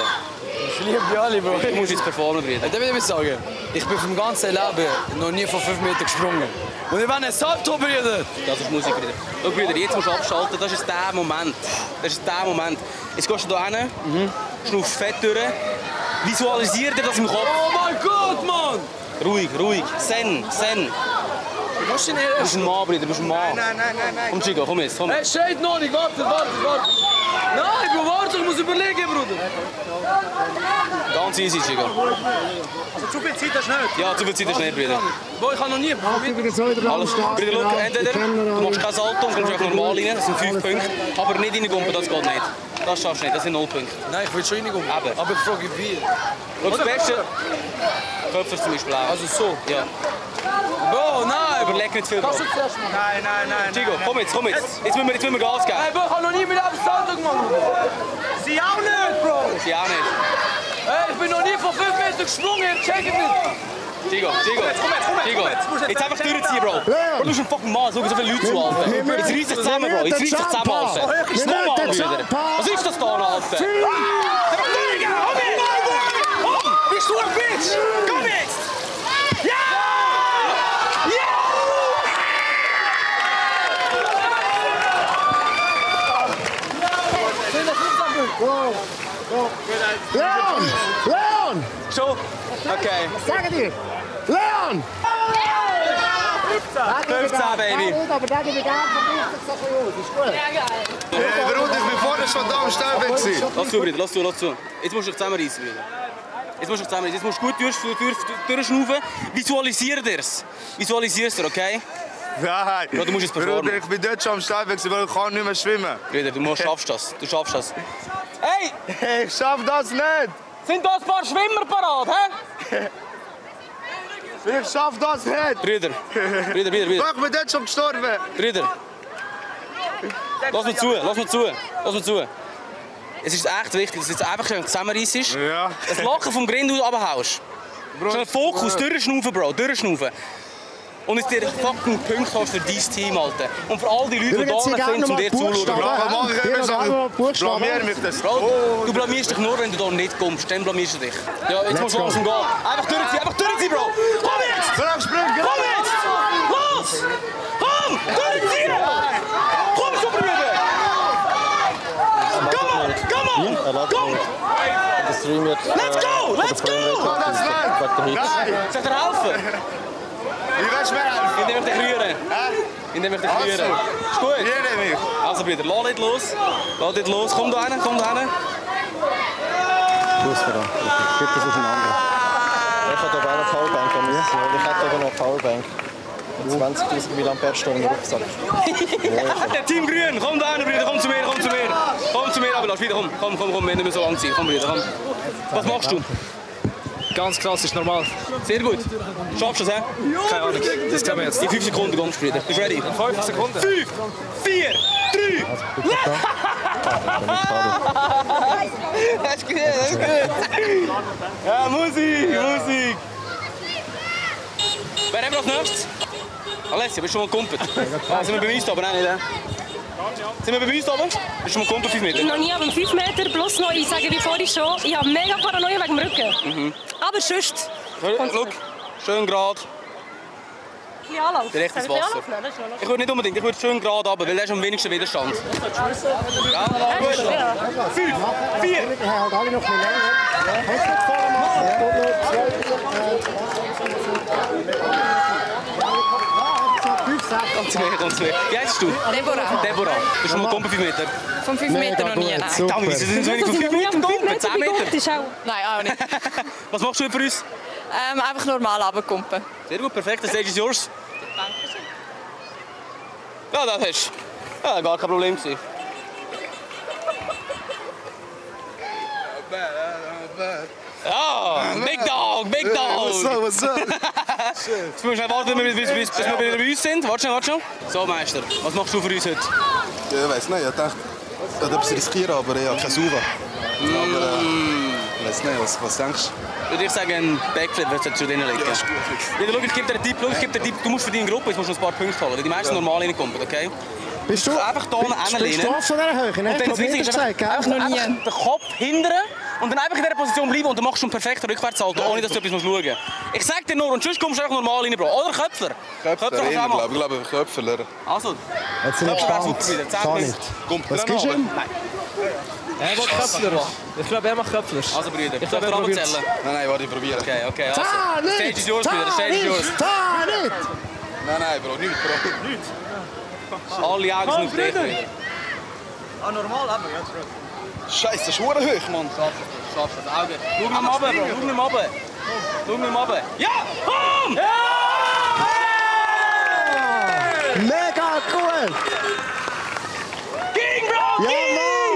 Ich liebe alle, Bro. Du musst jetzt performen, Bruder. Da will ich sagen, ich bin vom ganzen Leben noch nie von 5 Metern gesprungen. Und ich bin ein Salto, Bruder. Das ist Musik, Bruder. Schau, Bruder, jetzt musst du abschalten, das ist der Moment. Jetzt gehst du hier hin, schnaufst fett durch, visualisier dir das im Kopf. Oh mein Gott, Mann! Ruhig. Zen. Du bist ein Mann, Bruder, du bist ein Mann. Nein. Komm, Chico, komm jetzt. Hey, steht noch nicht, warte. Nein, Bro, warte, ich muss überlegen, Bruder. Ganz easy, Chico. Also zu viel Zeit hast du nicht? Ja, zu viel Zeit hast du nicht, Bruder. Boah, ich habe noch nie probiert. Alles, Bruder, schau, entweder du machst kein Salto und kommst einfach normal rein, das sind 5 Punkte. Aber nicht reingumpen, das geht nicht. Das schaffst du nicht, das sind 0 Punkte. Nein, ich will schon reingumpen. Aber ich frage wie. Und das Beste, Köpfer zum Beispiel auch. Also so? Ja. Bro, nein! Überleg nicht viel, Bro. Nein. Chico, komm jetzt. Jetzt müssen wir Gas geben. Hey, Bro, ich habe noch nie mit einem Salto gemacht. Sie auch nicht, Bro! Sie auch nicht. Hey, ich bin noch nie von 5 Metern gesprungen, check it nicht. Chico, jetzt einfach durchziehen, Bro. Bro, du bist ein fucking Mann, schau so viele Leute zu, Alter. Jetzt reiss dich zusammen, Bro. Alter. Ist normal, Brüder. Was ist das da, Alter? Bist du ein Bitch? Komm jetzt! Ja! schon? Okay. Was sagen die? Leon! 15, Baby. Aber der gibt gerne von 50 so aus. Ist gut. Ja, geil. Hey, Bruder, ich bin vorne schon da am Stellbeck. Lass zu, Bruder, lass zu. Jetzt musst du dich zusammenreißen, Bruder. Jetzt musst du gut durchschnaufen. Visualisier dir's. Visualisier es dir, okay? Nein. Bro, du musst es performen. Bruder, ich bin dort schon am Stellbeck, weil ich kann nicht mehr schwimmen. Bruder, du schaffst das. Du schaffst das. Hey! Ich schaff das nicht! Sind da ein paar Schwimmer parat, hä? Ich schaff das nicht! Brüder. Ich bin dort schon gestorben! Brüder. Lass mir zu. Es ist echt wichtig, dass du jetzt einfach zusammenreissest. Ja. Das Lachen vom Grind runterhaust. Schnell Fokus, durchschnaufen, Bro, durchschnaufen. Und jetzt dir fucking Punkte hast für dein Team, Alter. Und für all die Leute, die da sind, um dir zuzuschauen. Blamier mich das. Du blamierst dich nur, wenn du da nicht kommst. Dann blamierst du dich. Ja, jetzt musst du langsam gehen. Einfach durchziehen, Bro. Komm jetzt! Komm jetzt! Los! Komm! Durchziehen! Komm schon, Brüder! Come on! Let's go! Nein! Soll dir helfen? Wie willst du mir helfen? Indem ich dich rühre. Ist gut? Also Brüder, lass nicht los. Komm da hin. Fuß voran. Gib das auseinander. Ich habe hier auch noch Powerbank an mir. Ich hätte hier noch eine Powerbank. 20.000 mAh im Rucksack. Team Grün, komm da hin, Brüder, komm zu mir, aber lass wieder, komm, wir haben nicht mehr so lange Zeit. Komm, Brüder, komm. Was machst du? Ganz klassisch, normal. Sehr gut. Schaffst du das, hä? Keine Ahnung, das können wir jetzt. In 5 Sekunden kommst du, Brüder. Bist du ready? 5 Sekunden. 5, 4, 3. Das ist gut. Ja, Musik. Wer haben wir als nächstes? Alessia, bist du schon mal gekumpelt? Sind wir bei uns oben? Nein, nicht, Sind wir bei uns oben? Bist du schon mal gekumpelt, 5 Meter? Noch nie, aber 5 Meter plus noch, ich sage wie vorhin schon, ich habe mega Paranoia wegen dem Rücken. Aber sonst... Schau, schön gerade. Ein bisschen Anlauf. Direkt ins Wasser. Ich würde nicht unbedingt, ich würde schön gerade runter, weil der ist am wenigsten Widerstand. Ja, gut. 5, 4. Alle noch ein länger. Kannst du nicht voll machen? Komm zu mir. Wie heißt du? Deborah. Bist du schon mal gekumpelt 5 Meter? Von 5 Meter noch nie, nein. Verdammt, wieso sind so wenig von 5 Meter gekumpelt? 10 Meter? Nein, auch nicht. Was machst du für uns? Einfach normal runterkumpen. Sehr gut, perfekt. The stage is yours. Ja, das hast du. Ja, gar kein Problem gewesen. Ja, Big Dog! What's up? Jetzt musst du warten, bis wir wieder bei uns sind. Warte schon. So, Meister, was machst du für uns heute? Ja, ich weiß nicht, ich dachte, ich werde etwas riskieren, aber ich habe keine Sauve. Aber ich weiß nicht, was denkst du? Würde ich sagen, ein Backflip wird zu denen liegen. Ja, schau, ich gebe dir einen Tipp. Du musst für deine Gruppe jetzt musst du ein paar Punkte holen, weil die meisten normal reinkommen, okay? Bist du einfach hier hinlehnen. Bist du von dieser Höhe? Und dann das Wichtige ist einfach den Kopf hindern und dann einfach in dieser Position bleiben und dann machst du einen perfekten Rückwärtssalto, ohne dass du etwas schauen musst. Ich sag dir nur, und sonst kommst du einfach normal rein, Bro. Oder Köpfler. Köpfler, ich glaube Köpfler. Also, jetzt sind wir gespannt. Kann nicht. Was gibst du ihm? Nein. Er macht Köpfler. Ich glaube, er macht Köpfler. Also, Brüder, ich glaube, er probiert es. Nein, warte, ich probiere. Okay, also. Stage is yours, Brüder. Stage is yours. Nein, Bro, nicht, Bro. Nicht. Alle Augen sind auf dich. Ah, normal, aber ja, Scheiße, das ist hoch, Mann. Schaffst das Auge. Schau mir runter, Bro. Schau mir runter. Ja! Komm! Ja! Mega cool! King, Bro! Ja,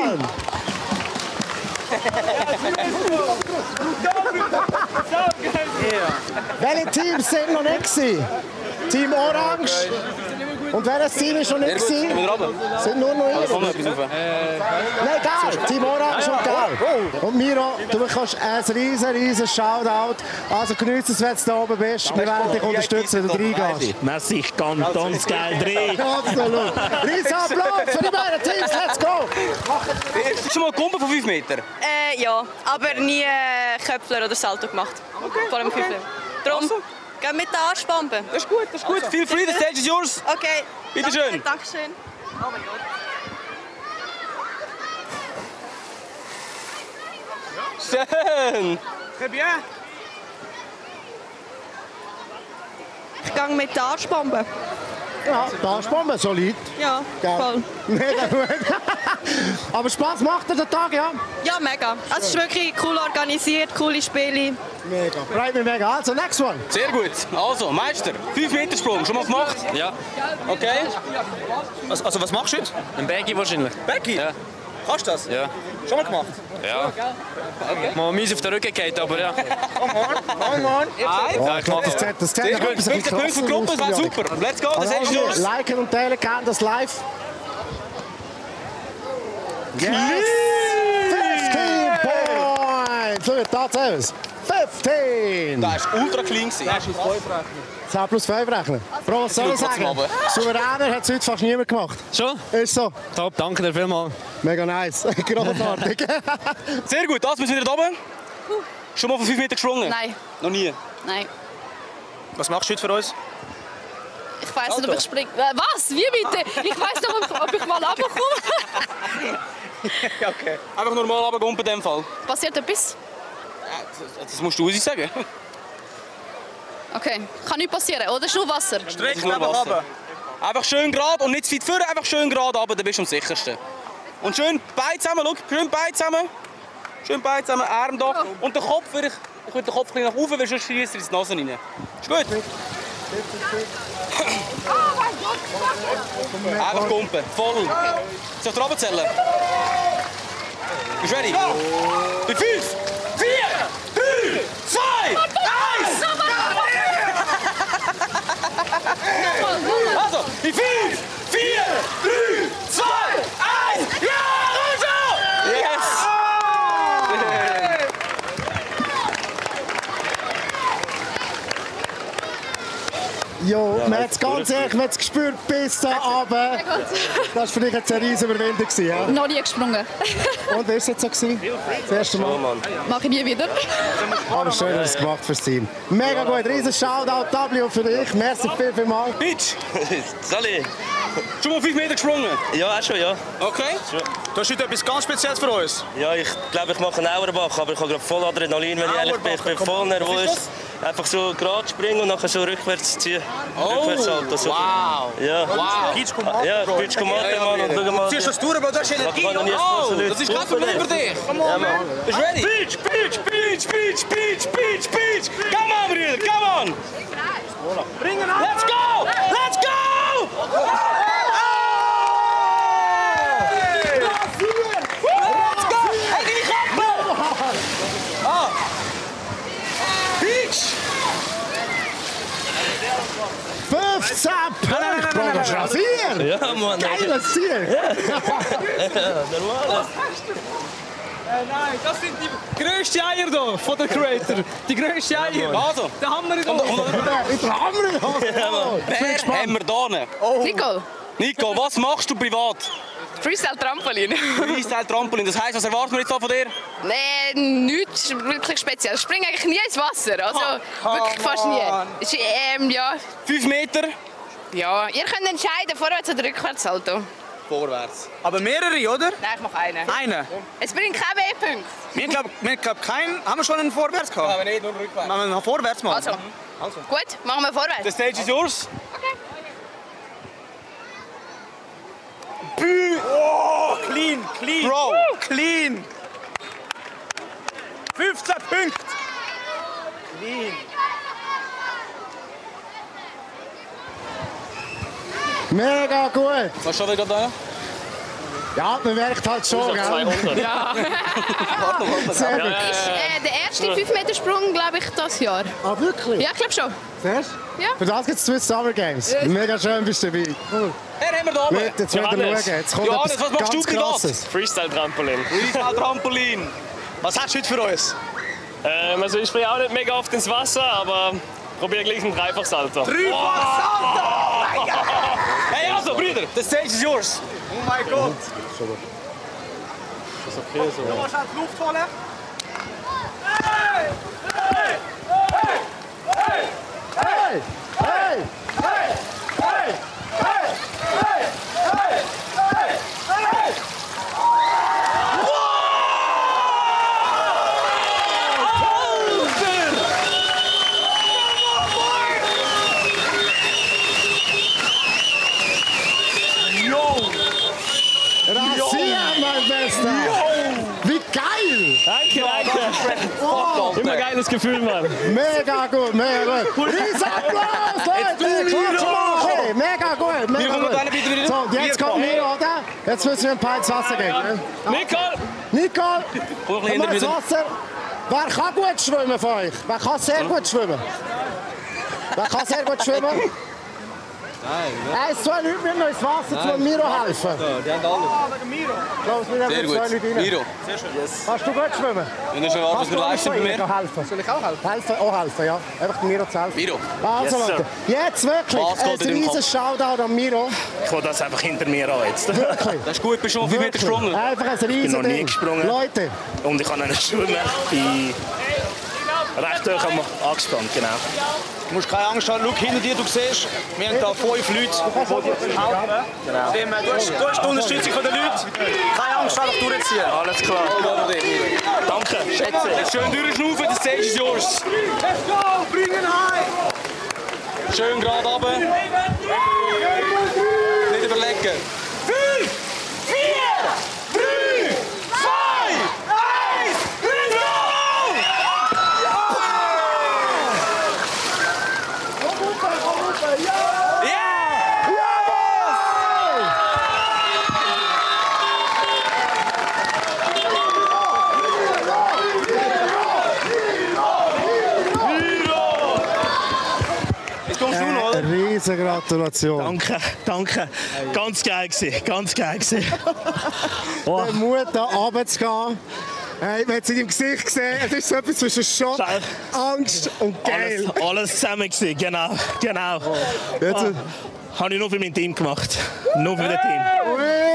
Mann! Welche Teams sind noch nicht gewesen? Team Orange. Und welches Team ist noch nicht gewesen? Sind nur noch ihr. Nein, egal. Team Orange und Gelb. Und Miro, du bekommst ein riesen Shoutout. Also genieße es, wenn du da oben bist. Wir werden dich unterstützen, wenn du reingehst. Merci, ganz geil drin. Absolut. Riesen Applaus für die beiden Teams. Let's go! Hast du schon mal Kumpel von 5 Meter? Ja, aber nie Köpfler oder Salto gemacht. Vor allem 5 Meter. Darum gehen mit den Arschbomben. Das ist gut. Feel free, the stage is yours. Okay. Bitte schön. Dankeschön. Oh mein Gott. Schön. Très bien. gehe mit der Arschbombe. Ja, die Arschbombe, solid. Ja, Gell? voll. Mega gut. Aber Spaß macht dir der Tag, ja? Ja, mega. Also, es ist wirklich cool organisiert, coole Spiele. Mega. Freut mich mega. Also, next one. Sehr gut. Also, Meister, 5-Meter-Sprung. Schon mal gemacht? Ja. Okay. Also was machst du heute? Ein Baggy wahrscheinlich. Baggy? Ja. Kannst du das? Ja. Schon mal gemacht? Ja. Okay. Mal mies auf den Rücken geht, aber ja. Come on. Ja, ich glaube, das zählt Sehr gut. 15 Punkte für die Gruppe, das war super. Let's go, das ist los. Liken und teilen, gerne das live. Yes! 15 points! Schau, tatsächlich. 15! Das war ultra clean. 10 plus 5 rechnen. Bro, was soll ich sagen? Souveräner hat es heute fast niemand gemacht. Schon? Ist so. Top, danke dir vielmals. Mega nice. Großartig. Sehr gut, das müssen wir wieder oben. Schon mal von 5 Meter gesprungen? Nein. Noch nie? Nein. Was machst du heute für uns? Ich weiss nicht, ob ich springe. Was? Wie bitte? Ich weiss nicht, ob ich mal runterkomme. Okay. Einfach normal runtergumpen in dem Fall. Passiert etwas? Das musst du uns sagen. Okay, kann nichts passieren, oder? Ist nur Wasser. Streck runter. Einfach schön gerade und nicht zu weit vorne, einfach schön gerade runter, dann bist du am sichersten. Und schön Beine zusammen, schau, schön Beine zusammen. Schön Beine zusammen, Arm da. Und den Kopf würde ich würde den Kopf ein bisschen nach oben, weil sonst schießt er ins Nase rein. Ist gut? Einfach kumpen, voll. Soll ich dir runterzählen? Bist du ready? In 5, 4, 3, 2, 1! Also, in 5, 4, 3, 2, 1! Ja, Russo! Yes! Jo, man hat es ganz ehrlich, man hat es gespürt bis da runter. Das war für dich jetzt eine riesige Überwindung. Ja? Noch nie gesprungen. Und wie war es jetzt so? Das erste Mal? Mache ich nie wieder. Aber schön, dass du es gemacht für das Team. Mega gut, riesen Shoutout W für dich. Merci vielmals. Bitch! Sali! Schon mal 5 Meter gesprungen? Ja, auch schon, ja. Okay. Du hast heute etwas ganz Spezielles für uns? Ja, ich glaube, ich mache einen Auerbach, aber ich habe gerade voll Adrenalin, wenn ich ehrlich bin. Ich bin voll nervös. Einfach so gerade springen und nachher so rückwärts ziehen. Rückwärts halten. So. Wow! Ja. Wow! Pitch Kommando, ja, Pitch Kommando, Mann. Und schau mal. Ziehst du das durch, aber das ist Energie. Oh, das ist kein Problem für dich. Come on, man. Bist du ready? Pitch, pitch, pitch, pitch, pitch, pitch, pitch. Come on, Brüder, come on. Bring ihn an. Let's go! Let's go! Let's go! Hey, die Kappe! Ah! Pitch! 15 Punkte, das ist rasiert! Ja, Mann. Geiles Ziel! Normal. Nein, das sind die grössten Eier hier von der Creator. Die grössten Eier. Also. Den haben wir nicht. Den haben wir nicht. Wer haben wir da? Nicole. Nico, was machst du privat? Freestyle-Trampolin. Freestyle-Trampolin, das heisst, was erwarten wir jetzt von dir? Nein, nichts wirklich speziell. Ich springe eigentlich nie ins Wasser. Also wirklich fast nie. Ist, ja. 5 Meter? Ja, ihr könnt entscheiden, vorwärts oder rückwärts Salto. Vorwärts. Aber mehrere, oder? Nein, ich mache einen. Einen? Es bringt keinen W-Punkt. Wir glaub keinen. Haben wir schon einen vorwärts gehabt? Aber nicht, nur rückwärts. Machen wir noch vorwärts machen. Also. Gut, machen wir vorwärts. The stage is yours. Okay. Oh, clean, clean. Bro. Clean. 15 Punkte. Clean. Mega gut! Was schon wieder da? Ja, man merkt halt schon, gell? 200. Ja. Sehr gut. Ist der erste 5-Meter-Sprung, glaube ich, dieses Jahr. Ah, wirklich? Ja, ich glaube schon. Siehst du? Ja. Für das gibt es Swiss Summer Games. Mega schön bist du dabei. Cool. Wer haben wir da oben? Jetzt werden wir schauen. Jetzt kommt Johannes, etwas was machst ganz du privat? Krasses. Freestyle-Trampolin. Freestyle-Trampolin. Was hast du heute für uns? Also ich springe auch nicht mega oft ins Wasser, aber probiere gleich einen Dreifachsalto. Dreifachsalto! Hey, also, Brüder, the stage is yours. Oh mein Gott. Das ist okay so. Du musst halt die Luft holen. Hey! Hey! Hey! Hey! Hey! Hey! Hey! Hey! Hey! Hey! Hey! Hey! Gefühl, Mann. Mega gut, mega gut. Riesen Applaus, Leute! Klatsch mal! Hey, mega gut, mega gut. So, und jetzt kommt Miro, oder? Jetzt müssen wir ein paar ins Wasser gehen. Nicole! Nicole! Komm mal ins Wasser. Wer kann gut schwimmen von euch? Wer kann sehr gut schwimmen? Wer kann sehr gut schwimmen? Nein. 1, 2 Leute müssen noch ins Wasser zu Miro helfen. Die haben alle. Sehr gut. Miro. Sehr schön. Yes. Kannst du gut schwimmen? Wenn du schon was Kannst du leisten bei mir. helfen? Soll ich auch helfen? Auch helfen, ja. Einfach Miro zu helfen. Miro. Also, Yes, Leute, jetzt wirklich ein riesiges Shoutout an Miro. Ich will das einfach hinter mir an jetzt. Wirklich. Das ist gut, bist schon 5 Meter gesprungen. Einfach ein Ich bin riesiges noch nie Ding. gesprungen. Leute. Und ich kann nicht schwimmen. Ich bin recht hoch angespannt, genau. Du musst keine Angst haben, schau hinter dir, du siehst, wir haben hier 5 Leute, die dir helfen. Genau. Du hast die Unterstützung der Leute. Keine Angst, einfach durchziehen. Alles klar. Danke, schätze. Schön durchschnaufen, the stage is yours. Let's go, bring ihn heim! Schön gerade runter. Nicht überlegen. 5, 4, 3, 2, 1, Riesen Gratulation. Danke, danke. Ganz geil gewesen, ganz geil gewesen. Der Mut, da runterzugehen. Hey, man hat es in deinem Gesicht gesehen. Es ist so etwas zwischen Schock, Angst und geil. Alles zusammen gewesen, genau, genau. Jetzt, habe ich nur für mein Team gemacht. Nur für das Team.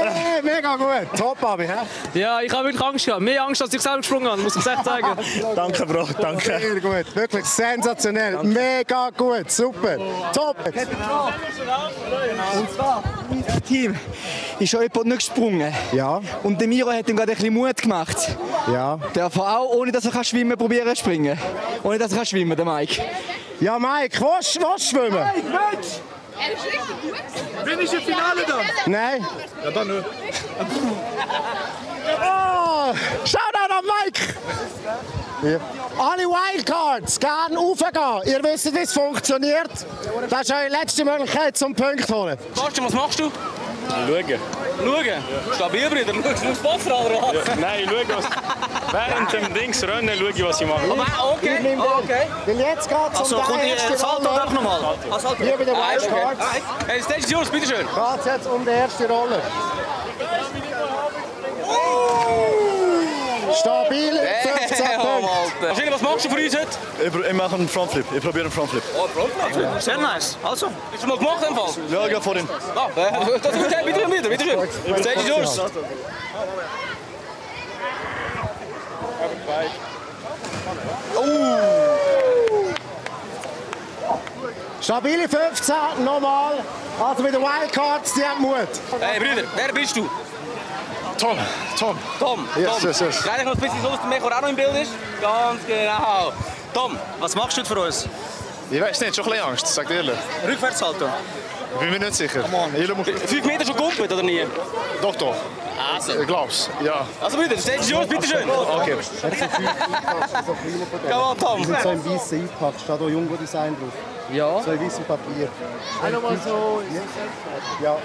Hey, mega gut. Top, Abi. Ja, ich habe wirklich Angst gehabt. Mehr Angst, als ich selber gesprungen habe, muss ich echt sagen. Danke, Bro, danke. Sehr gut. Wirklich sensationell. Mega gut. Super. Top. Und zwar, unser Team ist schon jemand nicht gesprungen. Ja. Und der Miro hat ihm gerade ein bisschen Mut gemacht. Ja. Der darf auch, ohne dass er schwimmen kann, probieren zu springen. Ohne dass er schwimmen kann, der Mike. Ja, Mike, willst du schwimmen? Mike, Mensch! Bin ich im Finale da? Nein. Ja, dann nicht. Oh, Shoutout an Mike! Ja. Alle Wildcards, gerne raufgehen. Ihr wisst, wie es funktioniert. Das ist eure letzte Möglichkeit zum Punkt holen. Bastian, was machst du? Schauen. Schauen? Stabil, Bruder. Schaust du aufs Wasser oder was? Ja, nein, ich schaue, während dem Dings rennen, schaue ich, was ich mache. Okay, okay. Weil jetzt geht es um den ersten Salto Roller. doch nochmal. Hier bei den Wildcards Hey, Stage is yours, bitteschön. geht es jetzt um den ersten Roller. Stabile 15 Punkte. Wahrscheinlich, was machst du für uns heute? Ich mache einen Frontflip. Ich probiere einen Frontflip. Oh, Frontflip. Sehr nice. Also, hast du mal gemacht im Fall? Ja, gerade vorhin. Das ist okay, bitteschön. Stage is yours. Stabile 15, nochmal. Also mit den Wildcards, die haben Mut. Hey Brüder, wer bist du? Tom. Tom. Yes, yes, yes. Gleich noch ein bisschen so, dass der Mechor auch noch im Bild ist. Ganz genau. Tom, was machst du heute für uns? Ich weiß nicht, schon ein bisschen Angst, sag dir ehrlich. Rückwärtshaltung. Ich bin mir nicht sicher. 5 Meter schon gegumpelt, oder nie? Doch. Also. Ich glaub's, ja. Also Brüder, Stage is yours, bitteschön. Okay. Come on, Tom. Die sind so im weißen eingepackt, steht auch Jungo-Design drauf. Ja. So in weißem Papier. Einmal so. Ja,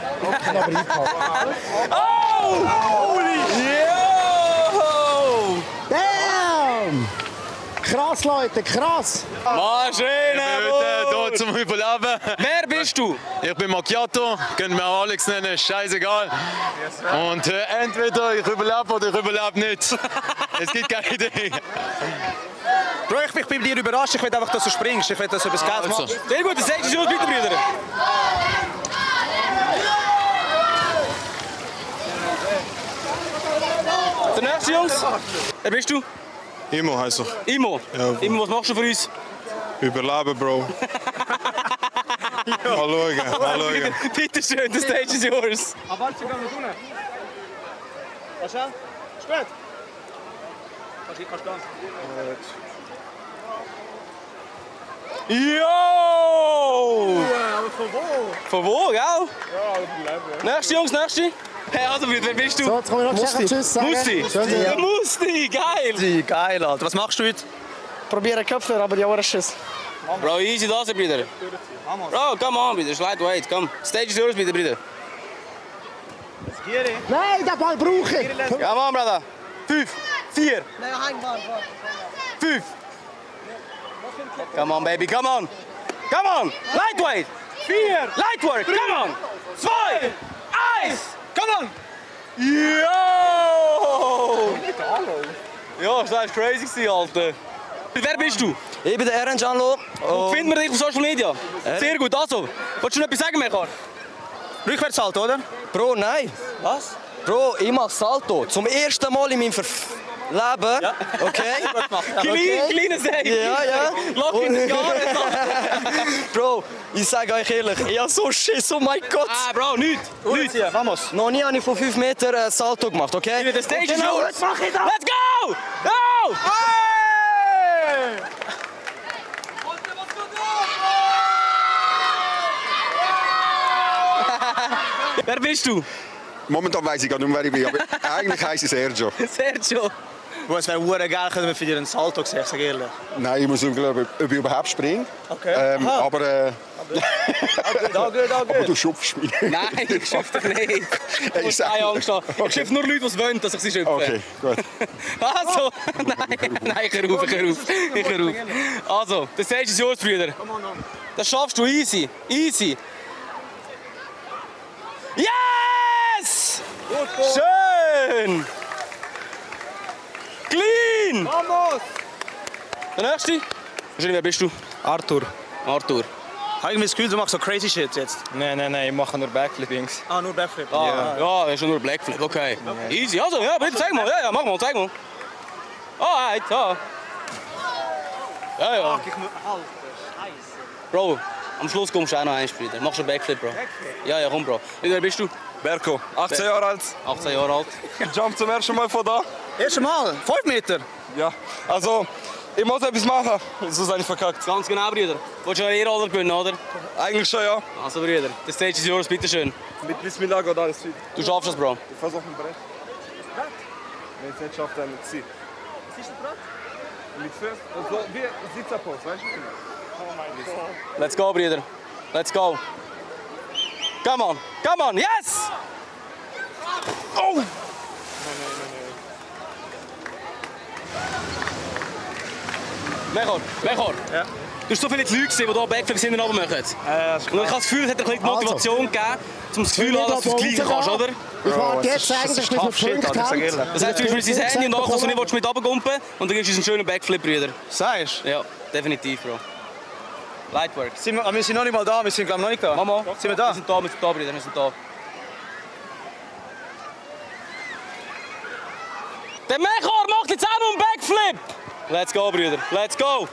aber eingepackt. Oh! Holy! Yo! Damn! Krass, Leute, krass! Maschine! Hier zum Überleben. Wer bist du? Ich bin Macchiato, könnt mir auch Alex nennen, ist scheißegal. Und entweder ich überlebe oder ich überlebe nicht. Es gibt keine Idee. Bro, ich bin bei dir überrascht. Ich will einfach, dass du springst. Ich will, dass du etwas Geld machst. Sehr gut, das Stage is yours, bitte, Brüder. Der nächste, Jungs. Wer bist du? Imo heißt ich. Imo. Ja. Imo, was machst du für uns? Überleben, Bro. Mal schauen. Bitte schön, the stage is yours. Aber warte, gehen wir tun. Was schon? Spät. Kannst du Yo! Ja, aber von wo? Von wo, gell? Ja, überleben. Nächste, Jungs, nächste. Hey, also, wer bist du? So, jetzt können wir noch schnell Tschüss sagen. Musti. Schön, Ja, Musti, geil. Geil, Alter. Was machst du heute? probieren Köpfe, aber die haben Schiss. Bro, easy das, Brüder. Bro, come on, Brüder. Lightweight, komm. Stage is yours, bitte, Brüder. Nein, den Ball brauche ich. Come on, Brother. 5, 4, 5. Come on, baby, come on. Come on. Lightweight. 4. Lightwork, come on. 2, 1. Come on. Yo! Ja, das war crazy, Alter. Wer bist du? Ich bin der Eren Canlo. Wo finden wir dich auf Social Media? Sehr gut, also. Wolltest du noch etwas sagen, Mechar? Rückwärtssalto, oder? Bro, nein. Was? Bro, ich mach Salto. Zum ersten Mal in meinem Leben. Ja. Okay? Kleiner Säge. Ja. Lock in die Jahre. Bro, ich sage euch ehrlich, ich hab so Schiss, oh mein Gott. Ah, Bro, nichts. Vamos. Noch nie habe ich von 5 Metern Salto gemacht, okay? Der Stage ist genau, jetzt mach ich das. Let's go! Go! Hey! Wer bist du? Momentan weiss ich gar nicht mehr, wer ich bin, aber eigentlich heisse ich Sergio. Sergio. Es wäre verdammt geil, wenn wir für dich einen Salto sehen, sag ich ehrlich. Nein, ich muss schauen, ob ich überhaupt springe. Okay. Aber gut. Aber du schupfst mich. Nein, ich schupfe dich nicht. Du musst keine Angst haben. Ich schupfe nur Leute, die es wollen, dass ich sie schupfe. Okay, gut. Also, nein, ich höre auf. Also, der Stage ist yours, Brüder. Das schaffst du easy. Easy. Yes! Schön! Clean! Vamos! Der nächste? Wer bist du? Arthur. Arthur. Habe ich mir das Gefühl, du machst so crazy shit jetzt? Nein, ich mache nur Backflip-Dings. Ah, nur Backflip? Ja, ist nur Backflip, okay. Easy, also, ja, bitte, zeig mal. Ja, mach mal, zeig mal. Alright, ja. Ja. Bro, am Schluss kommst du auch noch eins, Brüder. Machst du einen Backflip, Bro? Ja, komm, Bro. Wer bist du? Berko, 18 Jahre alt. 18 Jahre alt. Ich jump zum ersten Mal von da. Erste Mal? 5 Meter? Ja, also ich muss etwas machen, sonst bin ich verkackt. Ganz genau, Brüder. Willst du eine Ehre gewinnen, oder? Eigentlich schon, ja. Also, Brüder, der Stage ist yours, bitteschön. Mit Bismillah geht alles fit. Du schaffst das, Bro. Ich versuche ein Brett. Wenn ich es nicht schaffe, dann mit sie. Was ist das Brett? Mit Füßen, also wie Sitzerpost, weißt du? Oh mein Gott. Let's go, Brüder. Let's go. Come on, yes! Oh! Mechor. Ja. Du hast so viele Leute gesehen, die hier Backflips hinten runter machen. Und ich habe das Gefühl, es hat ein bisschen Motivation gegeben, um das Gefühl zu haben, dass du das Gleiche kannst, oder? Ich warte jetzt eigentlich bis auf 5 Das heißt, du willst sein Handy und nachher kannst du nicht mit runtergumpen und dann gibst du uns einen schönen Backflip, Brüder. Sagst du? Ja, definitiv, Bro. Lightwork. Wir sind noch nicht mal da, wir sind glaube ich noch nicht da. Mama, sind wir da? Wir sind da, Brüder, wir sind da. Der Mechor macht jetzt auch noch einen Backflip! Let's go, Brüder, let's go!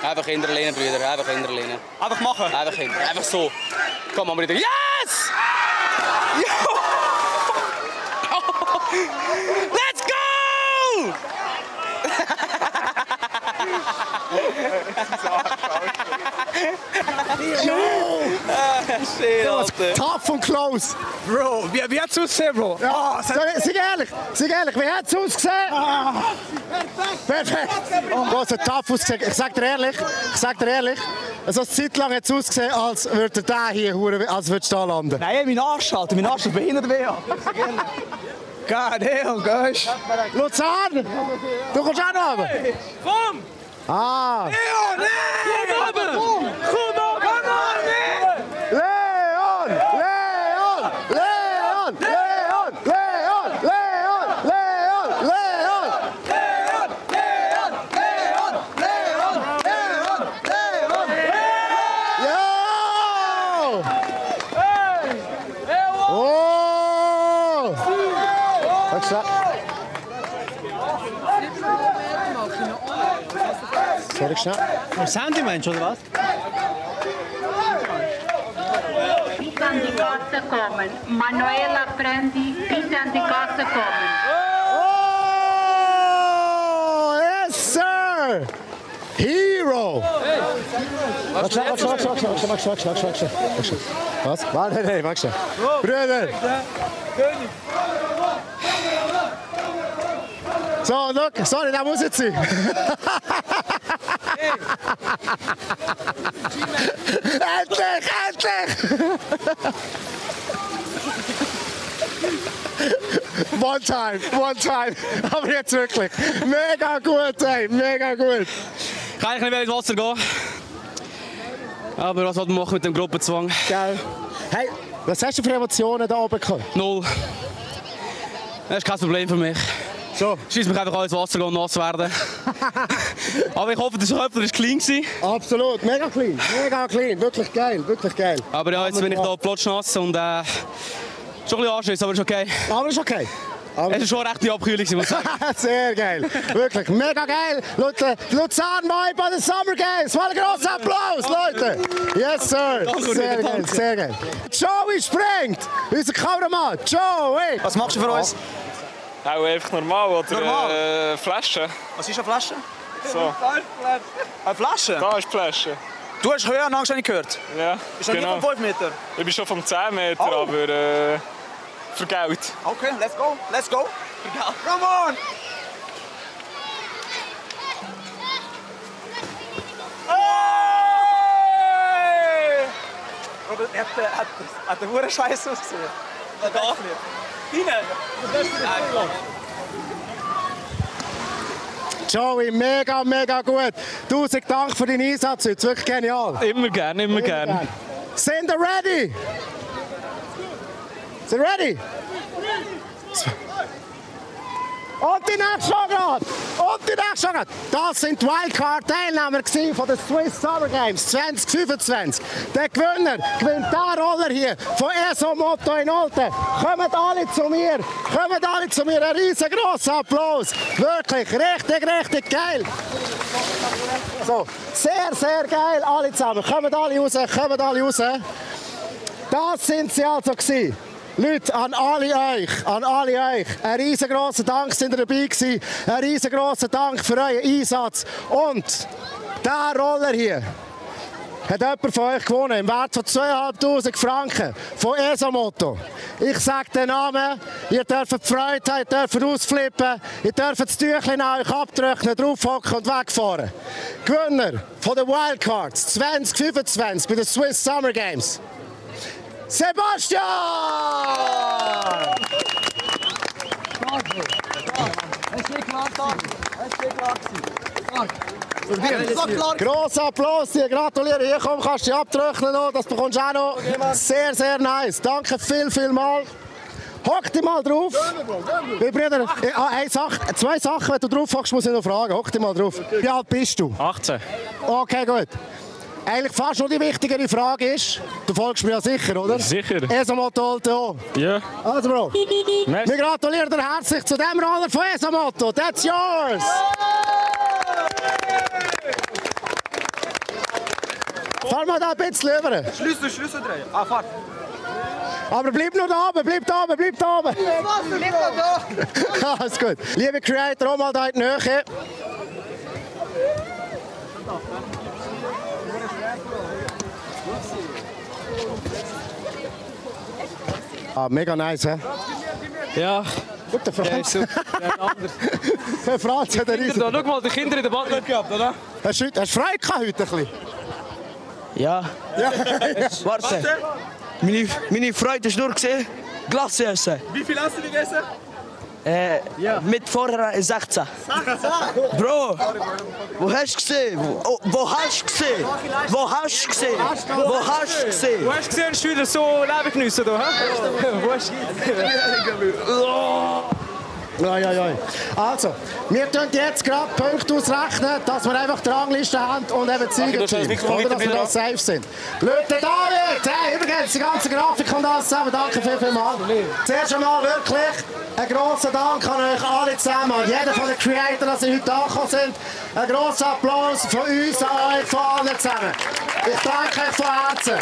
Einfach hinterlehnen, Brüder, einfach hinterlehnen. Einfach machen? Einfach so. Komm mal, Brüder. Yes! Let's go! Shit, Alter. Tough und close. Bro, wie hat es ausgesehen, Bro? Ja, sag ehrlich, wie hat es ausgesehen? Perfekt. Bro, es hat tough ausgesehen. Ich sag dir ehrlich, also eine Zeit lang hat es ausgesehen, als würde der hier, als würde da landen. Nein, mein Arsch, Alter, mein Arsch ist behindert weh. God damn, gosh. Luzern, du kommst auch noch runter. Komm! Ah! Leon! Sehr schnell. Am Sandy-Mensch, oder was? Bitte an die Kasse kommen. Manuela Prendi, bitte an die Kasse kommen. Oh, yes, sir! Hero! Warte. Was? Warte, nein, warte. Brüder! So, look, sorry, da muss jetzt sein. Endlich, endlich! One time. Aber jetzt wirklich. Mega gut, ey, mega gut. Ich kann eigentlich nicht ins Wasser gehen. Aber was soll man machen mit dem Gruppenzwang? Geil. Hey, was hast du für Emotionen da oben gehabt? 0. Das ist kein Problem für mich. So. Schieß mich einfach ins Wasser und nass werden. Aber ich hoffe, der Schöpfer war clean. Absolut, mega clean, wirklich geil, wirklich geil. Aber ja, jetzt bin ich hier plotschnass und schon ein bisschen Anschiss, aber ist okay. Aber ist okay. Es war schon recht die Abkühlung, muss ich sagen. Sehr geil, wirklich mega geil. Luzern Vibe bei den Summer Games. Mal einen grossen Applaus, Leute. Yes, sir. Sehr geil, sehr geil. Joey springt, unser Kameramann. Joey. Was machst du für uns? Auch einfach normal, oder Flasche. Was ist eine Flasche? So. Eine Flasche? Da ist die Flasche. Du hast Höhenangst, habe ich gehört. Ja, Bist du nicht von 5 Meter? Ich bin schon vom 10 Meter, aber für Geld. Okay, let's go. Für Geld. Come on! Hey! Robert, hat der Hure Scheiße ausgesehen. Da darf nicht. Joey, mega gut. 1000 Dank für deinen Einsatz heute, wirklich genial. Immer gern. Sind ihr ready? Sind ihr ready? Und die nächste Schlagrad! Das sind die Wildcard-Teilnehmer von den Swiss Summer Games 2025. Der Gewinner gewinnt diesen Roller hier von ESO Motto in Olten. Kommt alle zu mir, ein riesengroßer Applaus. Wirklich, richtig geil. So, sehr geil, alle zusammen. Kommt alle raus. Das sind sie also gewesen. Leute, an alle euch, ein riesengroßer Dank, sind ihr dabei gewesen. Ein riesengroßer Dank für euren Einsatz. Und dieser Roller hier hat jemand von euch gewonnen, im Wert von 2500 Franken von ESO Motto. Ich sage den Namen, ihr dürft die Freude haben, ihr dürft ausflippen, ihr dürft das Tüchlein an euch abtrocknen, draufhocken und wegfahren. Gewinner von den Wildcards 2025 bei den Swiss Summer Games. Sebastian! Grosser Applaus dir, gratuliere. Hier komm, kannst du dich abtrocknen noch, das bekommst du auch noch. Sehr nice. Danke viel mal. Hock dich mal drauf. Brüder, zwei Sachen, wenn du drauf hockst, muss ich noch fragen. Hock dich mal drauf. Wie alt bist du? 18. Okay, gut. Eigentlich fast noch die wichtigere Frage ist, du folgst mir ja sicher, oder? Sicher. ESO Motto Olten auch. Ja. Also Bro, wir gratulieren dir herzlich zu dem Roller von ESO Motto. That's yours! Fahr mal da ein bisschen rüber. Schlüssel drehen. Fahrt. Aber bleib nur da oben, bleib da oben. Alles gut. Liebe Creator, auch mal da in die Nähe. Mega nice, hä? Ja. Gut, der Franz. Ja, der Franz hat einen riesen... Schau mal, die Kinder in der Bad gehabt, oder? Hast du Freude gehabt heute ein bisschen? Ja. Warte. Meine Freude ist nur gesehen, Glasse essen. Wie viel hast du gegessen? Mit vorher 16. Bro, wo hast du gesehen? Wo hast du gesehen? Wo hast du gesehen? Wo hast du gesehen? Wo hast du gesehen, Schüler so Leben geniessen? Wo hast du Also, wir tun jetzt gerade Punkte ausrechnen, dass wir einfach die Rangliste haben und eben Siegerteam, oder dass wir da safe sind. Leute, David, hey, übrigens die ganze Grafik und alles zusammen, danke vielmals. Zuerst einmal wirklich einen grossen Dank an euch alle zusammen, an jeden von den Creatoren, dass sie heute angekommen sind. Ein grosser Applaus von uns, an euch, von allen zusammen. Ich danke euch von Herzen.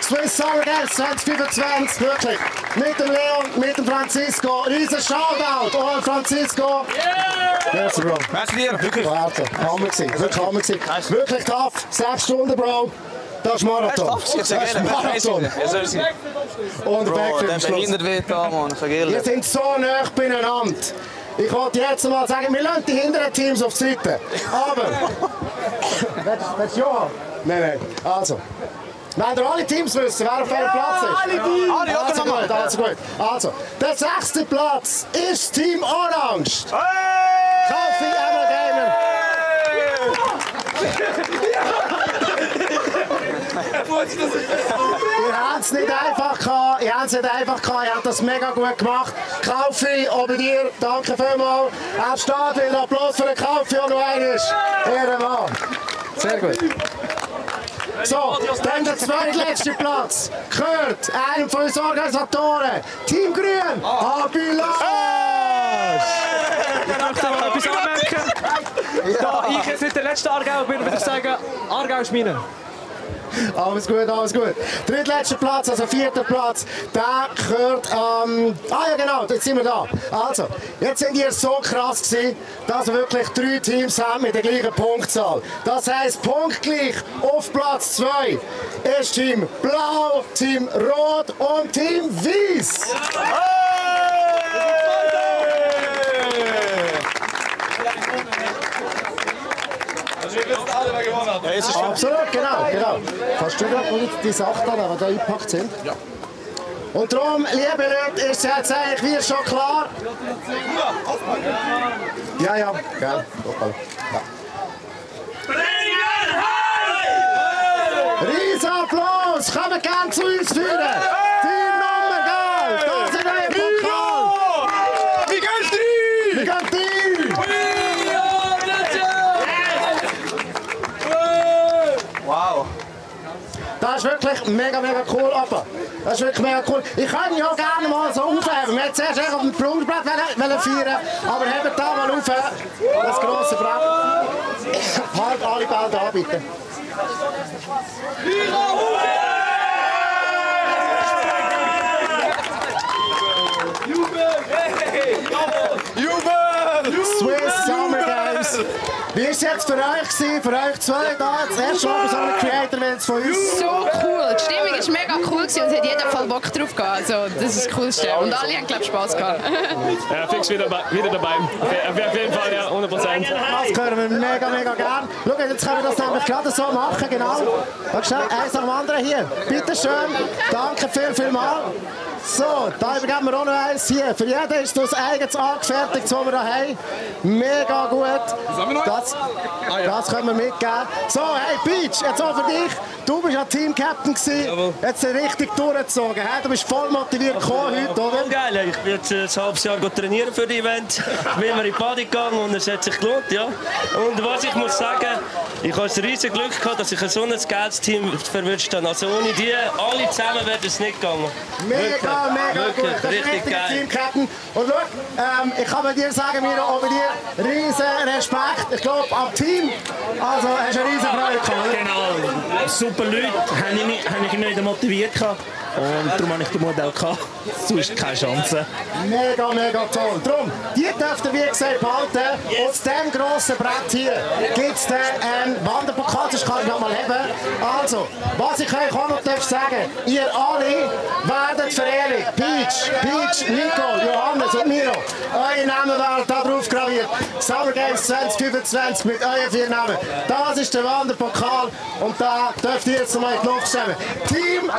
Swiss Summer Games 2025, wirklich. Mit dem Leon, mit dem Francisco. Riesen Shoutout, oh Francisco. Merci, Bro. Merci dir. Wirklich Hammer gewesen. Wirklich tough. 6 Stunden, Bro. Das ist Marathon. Das ist Marathon. Und der Backflip am Schluss. Wir sind so nah beieinander. ich wollte jetzt mal sagen, wir lassen die hinteren Teams auf die Seite. Aber... Willst du Johann? Nein. Also. Wenn ihr alle Teams wissen, wer auf welchem Platz ist? Alle Teams! Also gut. Also, der 6. Platz ist Team Orange. Kaffee Emma Gamer. Ihr habt es nicht einfach gehabt, ihr habt das mega gut gemacht. Kaufi, auch bei dir, danke vielmals. Er steht wieder, Applaus für den Kaufi und noch einmal. Ehrenmann. Sehr gut. So, dann der zweitletzte Platz gehört einem von unseren Organisatoren, Team Grün, Abilash! Ich möchte mal etwas anmerken. Da ich jetzt nicht der letzte Aargauer bin, würde ich sagen, Aargau ist meine. Alles gut. Drittletzter Platz, also 4. Platz, der gehört ja genau, jetzt sind wir da. Also, jetzt sind ihr so krass gewesen, dass wir wirklich 3 Teams haben mit der gleichen Punktzahl. Das heisst, punktgleich auf Platz 2 ist Team Blau, Team Rot und Team Weiß. Ja, absolut, genau. Kannst du gerade die Sachen an, die da eingepackt sind? Ja. Und darum, liebe Leute, ist es jetzt eigentlich wie schon klar. Ja, gell. Riesen Applaus! Kommt gerne zu uns führen! Team Nummer, gell! Da sind euer Pokal! Wie geht's dir? Wie geht's dir? Wow! Das ist wirklich mega cool, aber das ist wirklich mega cool. Ich kann ja gerne mal so aufheben. Wir hätten zuerst auf dem Sprungbrett feiern, aber hebt da mal auf, das grosse Brett. Halt alle Bälle da, bitte. Jubel! Swiss Summer Games. Wie war es jetzt für euch gewesen, für euch zwei da? Das erste Mal bei so einem Creator-Event von uns? So cool. Die Stimmung war mega cool und es hat jeder voll Bock drauf gehabt. Also, das ist das Coolste. Und alle haben, glaube ich, Spass gehabt. Ja, fix wieder dabei. Auf jeden Fall, ja, 100%. Das hören wir mega gern. Schau, jetzt können wir das nämlich gerade so machen, genau. Schau schnell, eins nach dem anderen hier. Bitte schön. Danke viel mal. So, da übergeben wir auch noch eins hier. Für jeden ist das eigenes angefertigt, was wir hier haben. Mega gut. Das können wir mitgeben. So, hey Peach, jetzt auch für dich. Du bist ja Team-Captain gewesen. Jetzt richtig durchgezogen. He? Du bist voll motiviert gekommen heute, oder? Geil, ich bin jetzt ein halbes Jahr trainieren für das Event. Ich bin immer in die Party gegangen und es hat sich gelohnt, ja. Und was ich muss sagen, ich habe ein riesiges Glück gehabt, dass ich so ein geiles Team verwünscht habe. Also ohne die, alle zusammen wäre es nicht gegangen. Mega gut. Das ist richtig geil. Team-Captain. Und schau, ich kann bei dir sagen, Miro, auch bei dir riesen Respekt. Ich glaube, am Team, also hast du eine riesen Freude gehabt. Genau, super Leute, haben ich nicht motiviert gehabt. Und darum habe ich den Mut auch gehabt. Sonst keine Chance. Mega toll. Darum, die dürft ihr wie gesagt behalten. Auf diesem grossen Brett hier gibt es einen Wanderpokal, das kann ich noch mal haben. Also, was ich euch auch noch sagen, ihr alle werdet verewigt. Peach, Nico, Johannes und Miro. Eure Namen werden da drauf graviert. Summer Games 2025 mit euren 4 Namen. Das ist der Wanderpokal und da dürft ihr jetzt noch mal in die Luft stemmen.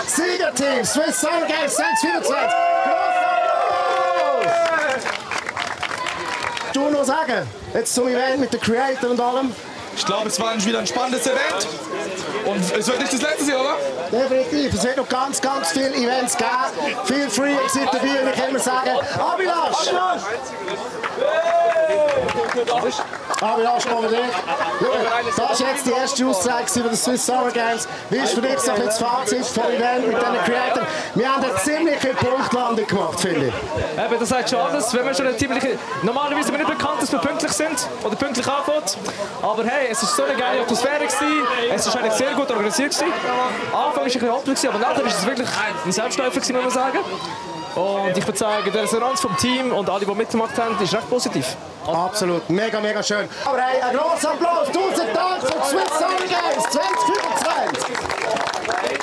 Siegerteam, Swiss Summer Games 2024. Du noch sagen, jetzt zum Event mit den Creator und allem? Ich glaube, es war wieder ein spannendes Event. Und es wird nicht das letzte Jahr, oder? Definitiv. Es wird noch ganz viele Events geben. Viel Free Exit dabei und ich kann immer sagen, Abilash! Abilash, over dich. Das ist jetzt die erste Auszeit über die Swiss Summer Games. Wie ist für dich so ein das Fazit vom Event mit diesen Creators? Wir haben eine ziemliche Punktlandung gemacht, finde ich. Eben, das sagt schon alles. Wenn wir schon eine ziemliche... Normalerweise sind wir nicht bekannt, dass wir pünktlich sind oder pünktlich anfangen. Aber hey, es war so eine geile Atmosphäre gewesen. Es war eigentlich sehr gut organisiert gewesen. Am Anfang war es ein bisschen holprig, aber nachher war es wirklich ein Selbstläufer gewesen, muss man sagen. Und ich würde sagen, die Resonanz vom Team und alle, die mitgemacht haben, ist recht positiv. Absolut, mega schön. Aber hey, ein grosser Applaus, 1000 Dank für die Swiss Summer Games 2025.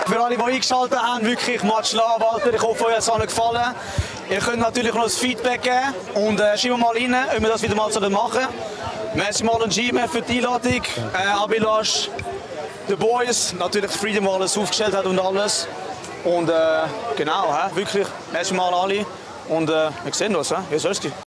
Für alle, die eingeschaltet haben, wirklich much love, Alter. Ich hoffe, euch hat es gefallen. Ihr könnt natürlich noch das Feedback geben und schreiben mal rein, ob wir das wieder mal machen. Merci mal an G-Man für die Einladung. Abilash, die Boys, natürlich Freedom, der alles aufgestellt hat und alles. Und genau, wirklich, merci mal alle. Und wir sehen uns, ja,